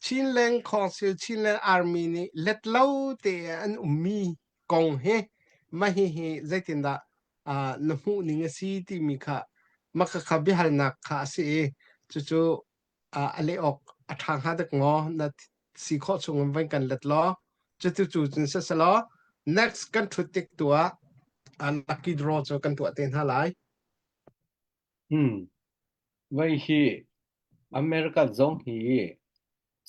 Chinland Council, Chinland Army nih let lo te an ummi kong hi mah hihi zeitindah uh, na hmuh ning a si timi kha mah khakha biahalnak kha a si i cucu uh, a leh awk a ṭha hnga dek maw na si khawh chung in van kan let law cutu cu cun siselaw next kan ṭhut tik tu ah lucky draw cu kan tuah te hna lai. Hmm. Vai hi America zong hi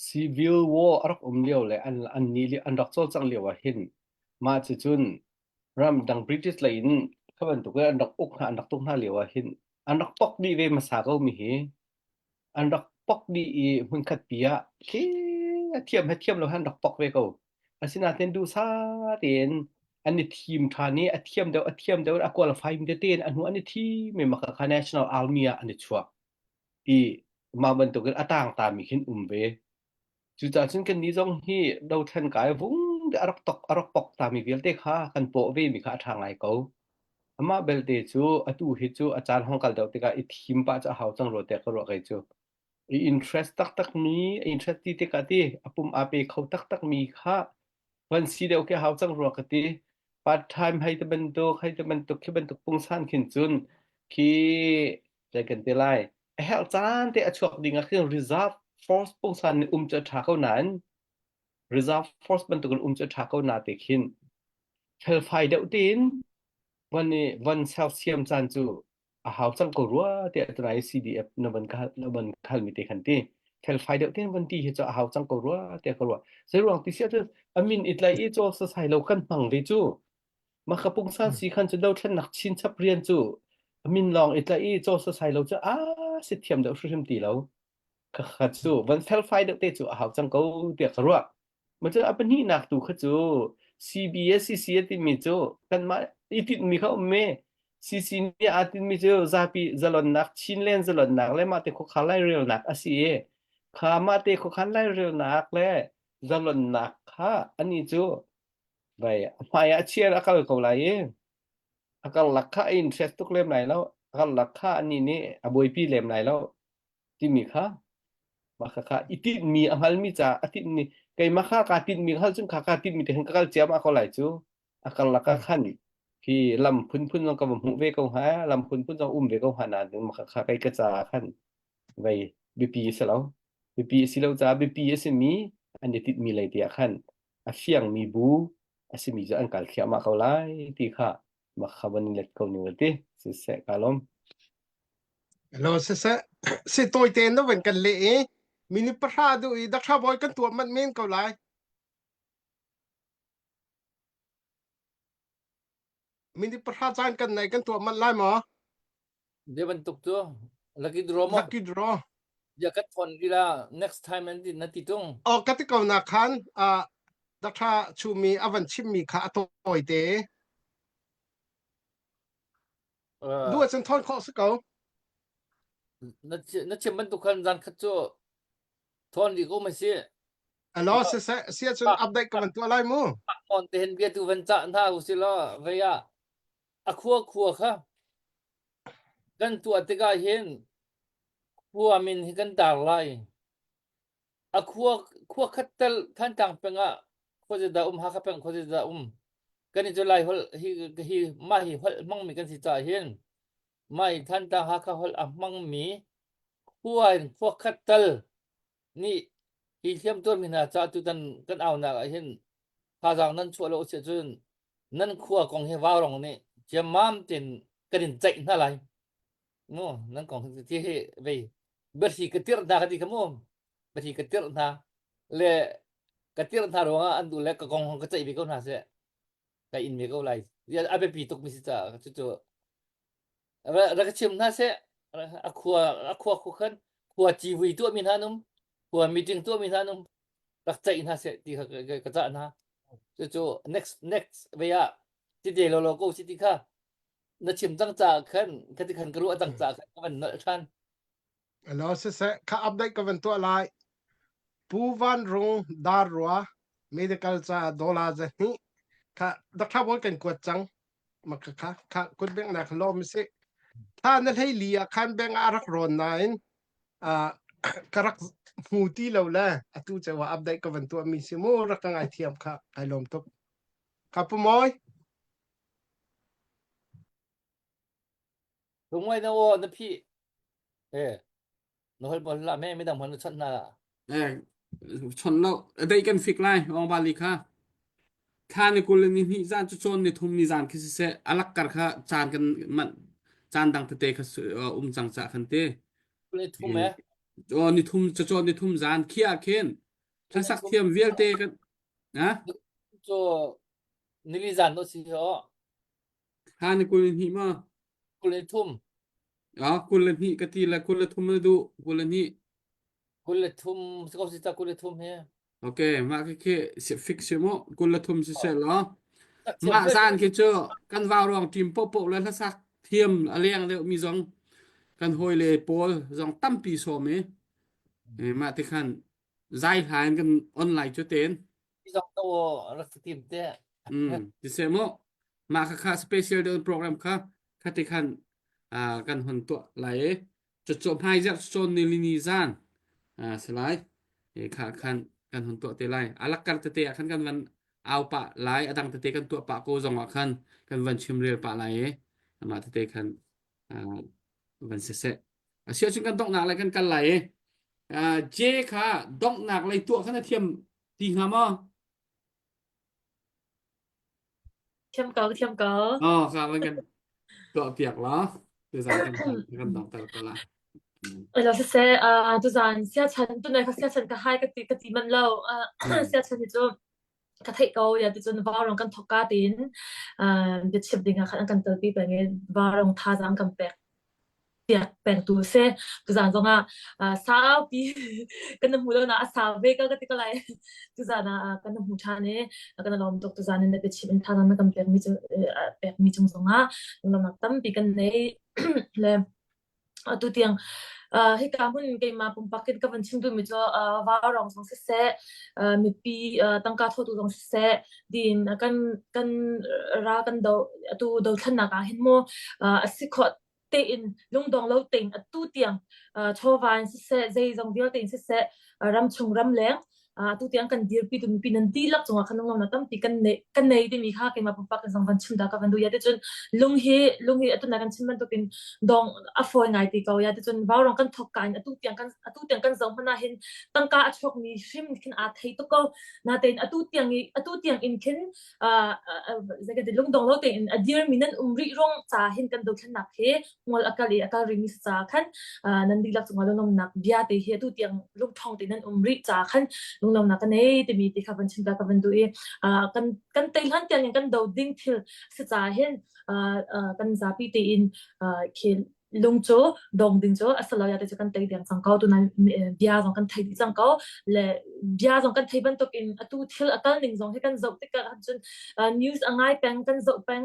civil war a rak um lio le an an ni li an rak cawlcangh lio ah hin mah cucun ramdang British lei in kha bantuk in an rak uk hna an rak tuk hna lio ah hin an rak pok dih ve hmasa ko mi hi an rak pok dih i hmunkhat pi ah khi a thiam he thiam lo han rak pok ve ko. Asinain duhsah tein an i thim ṭhan i a thiam deuh a thiam deuh a qualify tete in a hnu an i thim i maka kha National Army ah an i chuak i mah bantukin a tang tami khin um ve. Cucaah cun kannih zong hi dothlen kai vung te a rak tok a rak pok tami vialte kha kan pawh ve mi kha a ṭha ngai ko. Amah belte cu atu hi cu a caan hong kal deuh tikah i thim pah cu a hau cang rua tiah ka ruah kei cu. I interest taktakmi, a interest ti tikah ti a pum aa pe kho taktakmi kha van si deuh khi a hau cang rua ka ti. Part time hei ti bantuk, hei ti bantuk, khi bantuk pungsan khin cun khi zei kan ti lai. A herh caan te a chuak ding ah khin reserve force pungsan nih um cu a ṭha ko nain reserve force bantuk in um cu a ṭha ko na te khin felfai deuh tein van i van sersiam caan cu a hau cang ko rua tiah tunai CDF na van khal na van khal mi te khan ti felfai deuh tein van ti hi cu a hau cang ko rua tiah ka ruah zei ruang ti sia cu amin i tlai i cawl sasai lo kan hmang ve cu maka pungsan si khan cu dothlennak chin chap rian cu amin lawng i tlai i cawl sasai lo cu a si thiam deuh hrim ti lo kha kha cu van felfai deuh te cu a hau cang ko tiah ka ruah Ma cu a pahnihnak tu kha cu CBSCC a timi cu kanmah i tinhmi kha um me. CC nih aa tinhmi cu zapi zalonnak Chinland zalonnak le mahte khuakhan lairelnak a si i kha mahte khuakhan lairelnak le zalonnak kha ani cu vai a hmai ah chia a kal ko lai i a karlak kha a interest tuk lem lai lo a karlak kha ani nih a buaipi lem lai lo timi kha mah kha kha i tinhmi a hngalmi caah a tinhmi keimah kha kaa tinhmi hngal cun kha kaa tinhmi te khan ka kal ciahmah ko lai cu. A karlak ah khan hi lam phunphun zong ka va hmuh ve ko hnga, lam phunphun zong um ve ko hnga nain mah kha kei ka caah khan vei biapi a si lo. Biapi a si lo caah biapi a simi an i tinhmi lei te ah khan a fiangmi bu a simi cu an kal thliahmah ko lai ti kha mah kha van in let ko ning ti siseh ka lawm. Hello siseh si tawi tein na van kan leh i minute pahra duh i Dr. Bawi kan tuah manh men ko lai. Minute pahra caan kan nei kan tuah manh lai maw? Bia bantuk cu lucky draw maw? Lucky draw. Ya kan phone lila next time an ti na ti tung. Oh ka ti ko na khan uh, Dr. Chumi avan chimmi kha a tawi te. Uh, Du ahcun thawn khawh si ko. na na chim bantuk khan zan khat cu thawn rih ko ma si. Alo siseh si ahcun update ka van tuah lai mu. Mon te hin bia tu van cah hna u si law vei ah a khua khua kha kan tuah tikah hin khua min hi kan tar lai. A khua khua khat tal Thantlang peng ah khua zeidah um Hakha peng khua zeidah um kan i cu Lai holh hi hi mah hi holh hmangmi kan si caah hin mah hi Thantlang Hakha holh a hmangmi khua in khua khat tal nih hi hliamtuarmi hna caah tutan kan aunak ah hin thazaang nan chuah lo a si ahcun nan khua kong hi vaurong nih ciammam tein kan in ceih hna lai. Mu nan kong ti hi vei biahri ka tirh hna ka ti kha mu biahri ka tirh hna le ka tirh hna ruangah an duh le ka kong hong ka ceih ve ko hna seh ka in ve ko lai a biapi tuk mi si caah cucu ra ka chim hna seh a khua a khua khu khan khua civui tuah mi hna an um khua meeting tuah mi hna an um rak ceih hna seh ti kha ka cah hna cucu next next ve ah ti te lo lo ko si ti kha na chim cang caah khan ka ti khan ka ruah cang caah khan ka van nolh ṭhan Alo siseh kha update ka van tuah lai. Pu Van Rung Dar Rua medical ca dollar zahnih kha Dr. Bawi kan kuat cang. Maka kha kha kut beng nak lawm si. Tha na hlei li ah khan beng ah rak rawn nain ah ka rak hmu ti lo le atu cewa update ka van tuah mi si mu rak ka ngai thiam kha kai lawm tuk. Kha pu Mawi. Lungmai na aw na phih. Eh, na hol bol la me midang hon na chawnh hna la. Eh, chon lo dei kan fik lai wang bali kha thla ni kul ni hnih zan cu cawn ni thum ni zan khi siseh alak kar kha caan kan man caan dang tete kha um cang ca khan te Kul ni thum eh. o ni thum ca cawn ni thum zan khi ah khin hlasak thiam vialte kan ha Cu nili zan no si ho. Thla ni 21 ma? 23. Ah, 22 ka ti le 23 na duh. 22. 23 si ko si ta 23 he. Okay, mah khi khi si fix si mu. 23 si se law. Mah zan khi cu kan vau ruang team popo le hlasak thiam a leng deuh mi zong kan hawi le pawl zong tampi sawm i mah ti khan zai hla in kan online cu ten. Zong to rak tim te. Mm, ti se mu. Mah kha kha special deuh program kha kha ti khan ah kan hon tuah lai i cucu hmai zarh cawn ni ni zan ah si lai. E kha khan kan hon tuah te lai. Alak kar tete ah khan kan van au pah lai adang tete kan tuah pah ko zong ah khan kan van chim rel pah lai i amah tete khan ah van si seh. Asiah cun kan donghnak lai kan kal lai i ah J kha donghnak lei tuah kha na thiam ti hnga maw? Thiam ko, thiam ko. Oh, ka van kan tuah piak la. Tuzan kan kan dong ter ko la. Elo siseh, uh, tuzan siachan tunai kha siachan ka hai ka ti ka ti man lo. Uh, siachan hi cu ka theih ko ya ti cun varong kan thok ka tiin uh, biachim ding ah khan an kan telpi peng i varong thazaang kan pek piak pengtu a si. Tuzaan zongah uh, saupi kan na hmu lo na a sau ve ka ka ti ko lai. Tuzaan ah kan na hmu ṭhan i kan i lawm tuk. Tuzaan in na biachim in thazaang na kan pekmi cu pekmi cung zongah lawmnak tampi kan nei. Le atu tiang uh, hika hmun keimah pumpak in ka van chim duhmi cu uh, vaurong zong siseh, uh, mipi uh, tangka thawtu zong siseh, din kan kan ra kan do atu dothlennak ah hin mu uh, a si khawh tein lungdong lo tein atu tiang chawva in siseh zeizong vialte in siseh ramchung ramleng. Atu tiang kan dirpi tu mipi nan dihlak cungah khan lunglawmnak tampi kan nei kan nei timi kha keimah pumpak in zong van chim da ka van duh ya ticun lung hi lung hi atu na kan chim bantukin dong a fawi ngai ti ko ya ticun vaurong kan thok ka in atu tiang kan atu tiang kan zoh hmanh ah hin tangka a chuak mi hrim khin aa thei tuk ko natein atu tiang i atu tiang in khin zei lungdong lo tein a dirmi nan um rih ruang ca hin kan dothlennak hi ngol a kal i a kal rihmi si caah khan nan dihlak cungah lunglawmhnak bia te hi atu tiang lungṭhawng tein nan um rih caah khan lunglawmhnak ka nei timi ti kha van chim ta ka van duh i kan kan tei hlan tiang in kan do ding thil si caah hin kan zapi tein khi lung cu dong ding cu a si lo ya te cu kan tei deng cang ko tunan bia zong kan thei dih cang ko le bia zong kan thei bantuk in atu thil a kal ning zong hi kan zoh tikah cun news a ngai peng kan zoh peng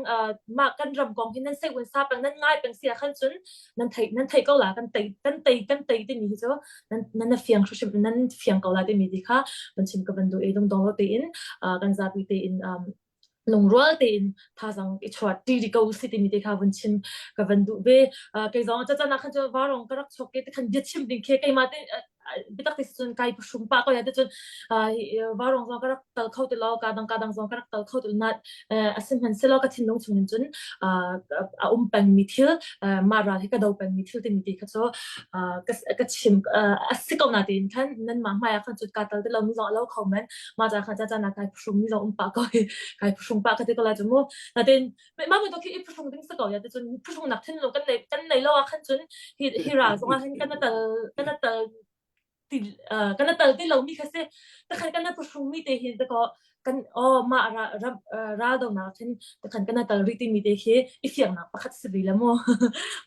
mah kan ram kong hi nan sei un sa peng nan ngai peng sia khan cun nan thei nan thei ko la kan tei kan tei kan tei timi hi cu nan nan fiang hrim nan fiang ko la timi ti kha van chim ka van duh i dong dong lo tein kan zapi tein lungrual tein thazang i chuah ṭi ri ko si timi te kha vun chim ka van duh ve. Kei zong cacan ah khan cu varong ka rak chuak ke te khan bia chim ding khi keimah te biatak te cun kai hrum pah ko ya te cun varong zong ka rak tal kho ti lo ka dang ka dang zong ka rak tal kho ti na asihmanhsehlaw ka thinlung chung in cun a um pengmi thil mah ral hi ka do pengmi thil timi ti kha cu ka chim a si ko na tein khan nan mah hmai ah khan cun ka tal ti lo mi zong a lo kho men mah ca kha ca ca na kai phuhrung mi zong um pah ko hi kai phuhrung pah ka ti ko lai cu mu natin mah bantuk khi i phuhrung ding si ko ya ti cun phuhrung nak thin lo kan nei kan nei lo ah khan cun hi hi ra zong ah hin kan tal kan tal ti kan tal ti lo mi kha si ta khan kan phuhrung mi te hi ta ko kan o ma ra ra do na khin ta khan kan tal ri ti mi te khi i fiang nak pakhat si ve la mu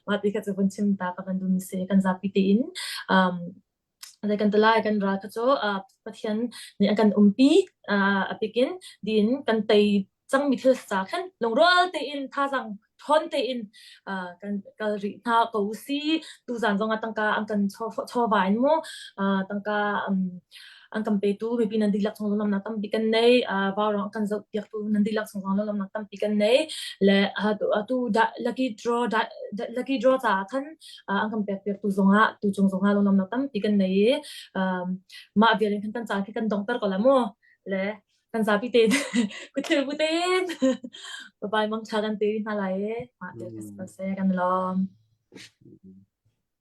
ma ti kha chu vun chim ta ka kan du mi se kan zapi te in um Zei kan ti lai kan ral kha cu Pathian nih a kan umpi a pikin din kan tei cangmi thil ca khan lungrual tein thazaang ṭhawn tein kan kal rih hna ko si. Tuzaan zongah tangka an kan chawva in mu tangka an kan petu mipi nan dihlak chung lawmnak tampi kan nei. Vauruang kan zohpiaktu nan dihlak chung zong lawmnak tampi kan nei. Le atu lucky draw lucky draw caah khan an kan pekpiaktu zongah tuchung zongah lunglawmhnak tampi kan nei i mah vial in khan kan caan khi kan donghter ko la mu le kan zapi te kuthil bu tein bye bye mangtha kan ti hna lai i mah te ka se kan lawm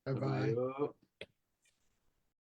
Bye bye.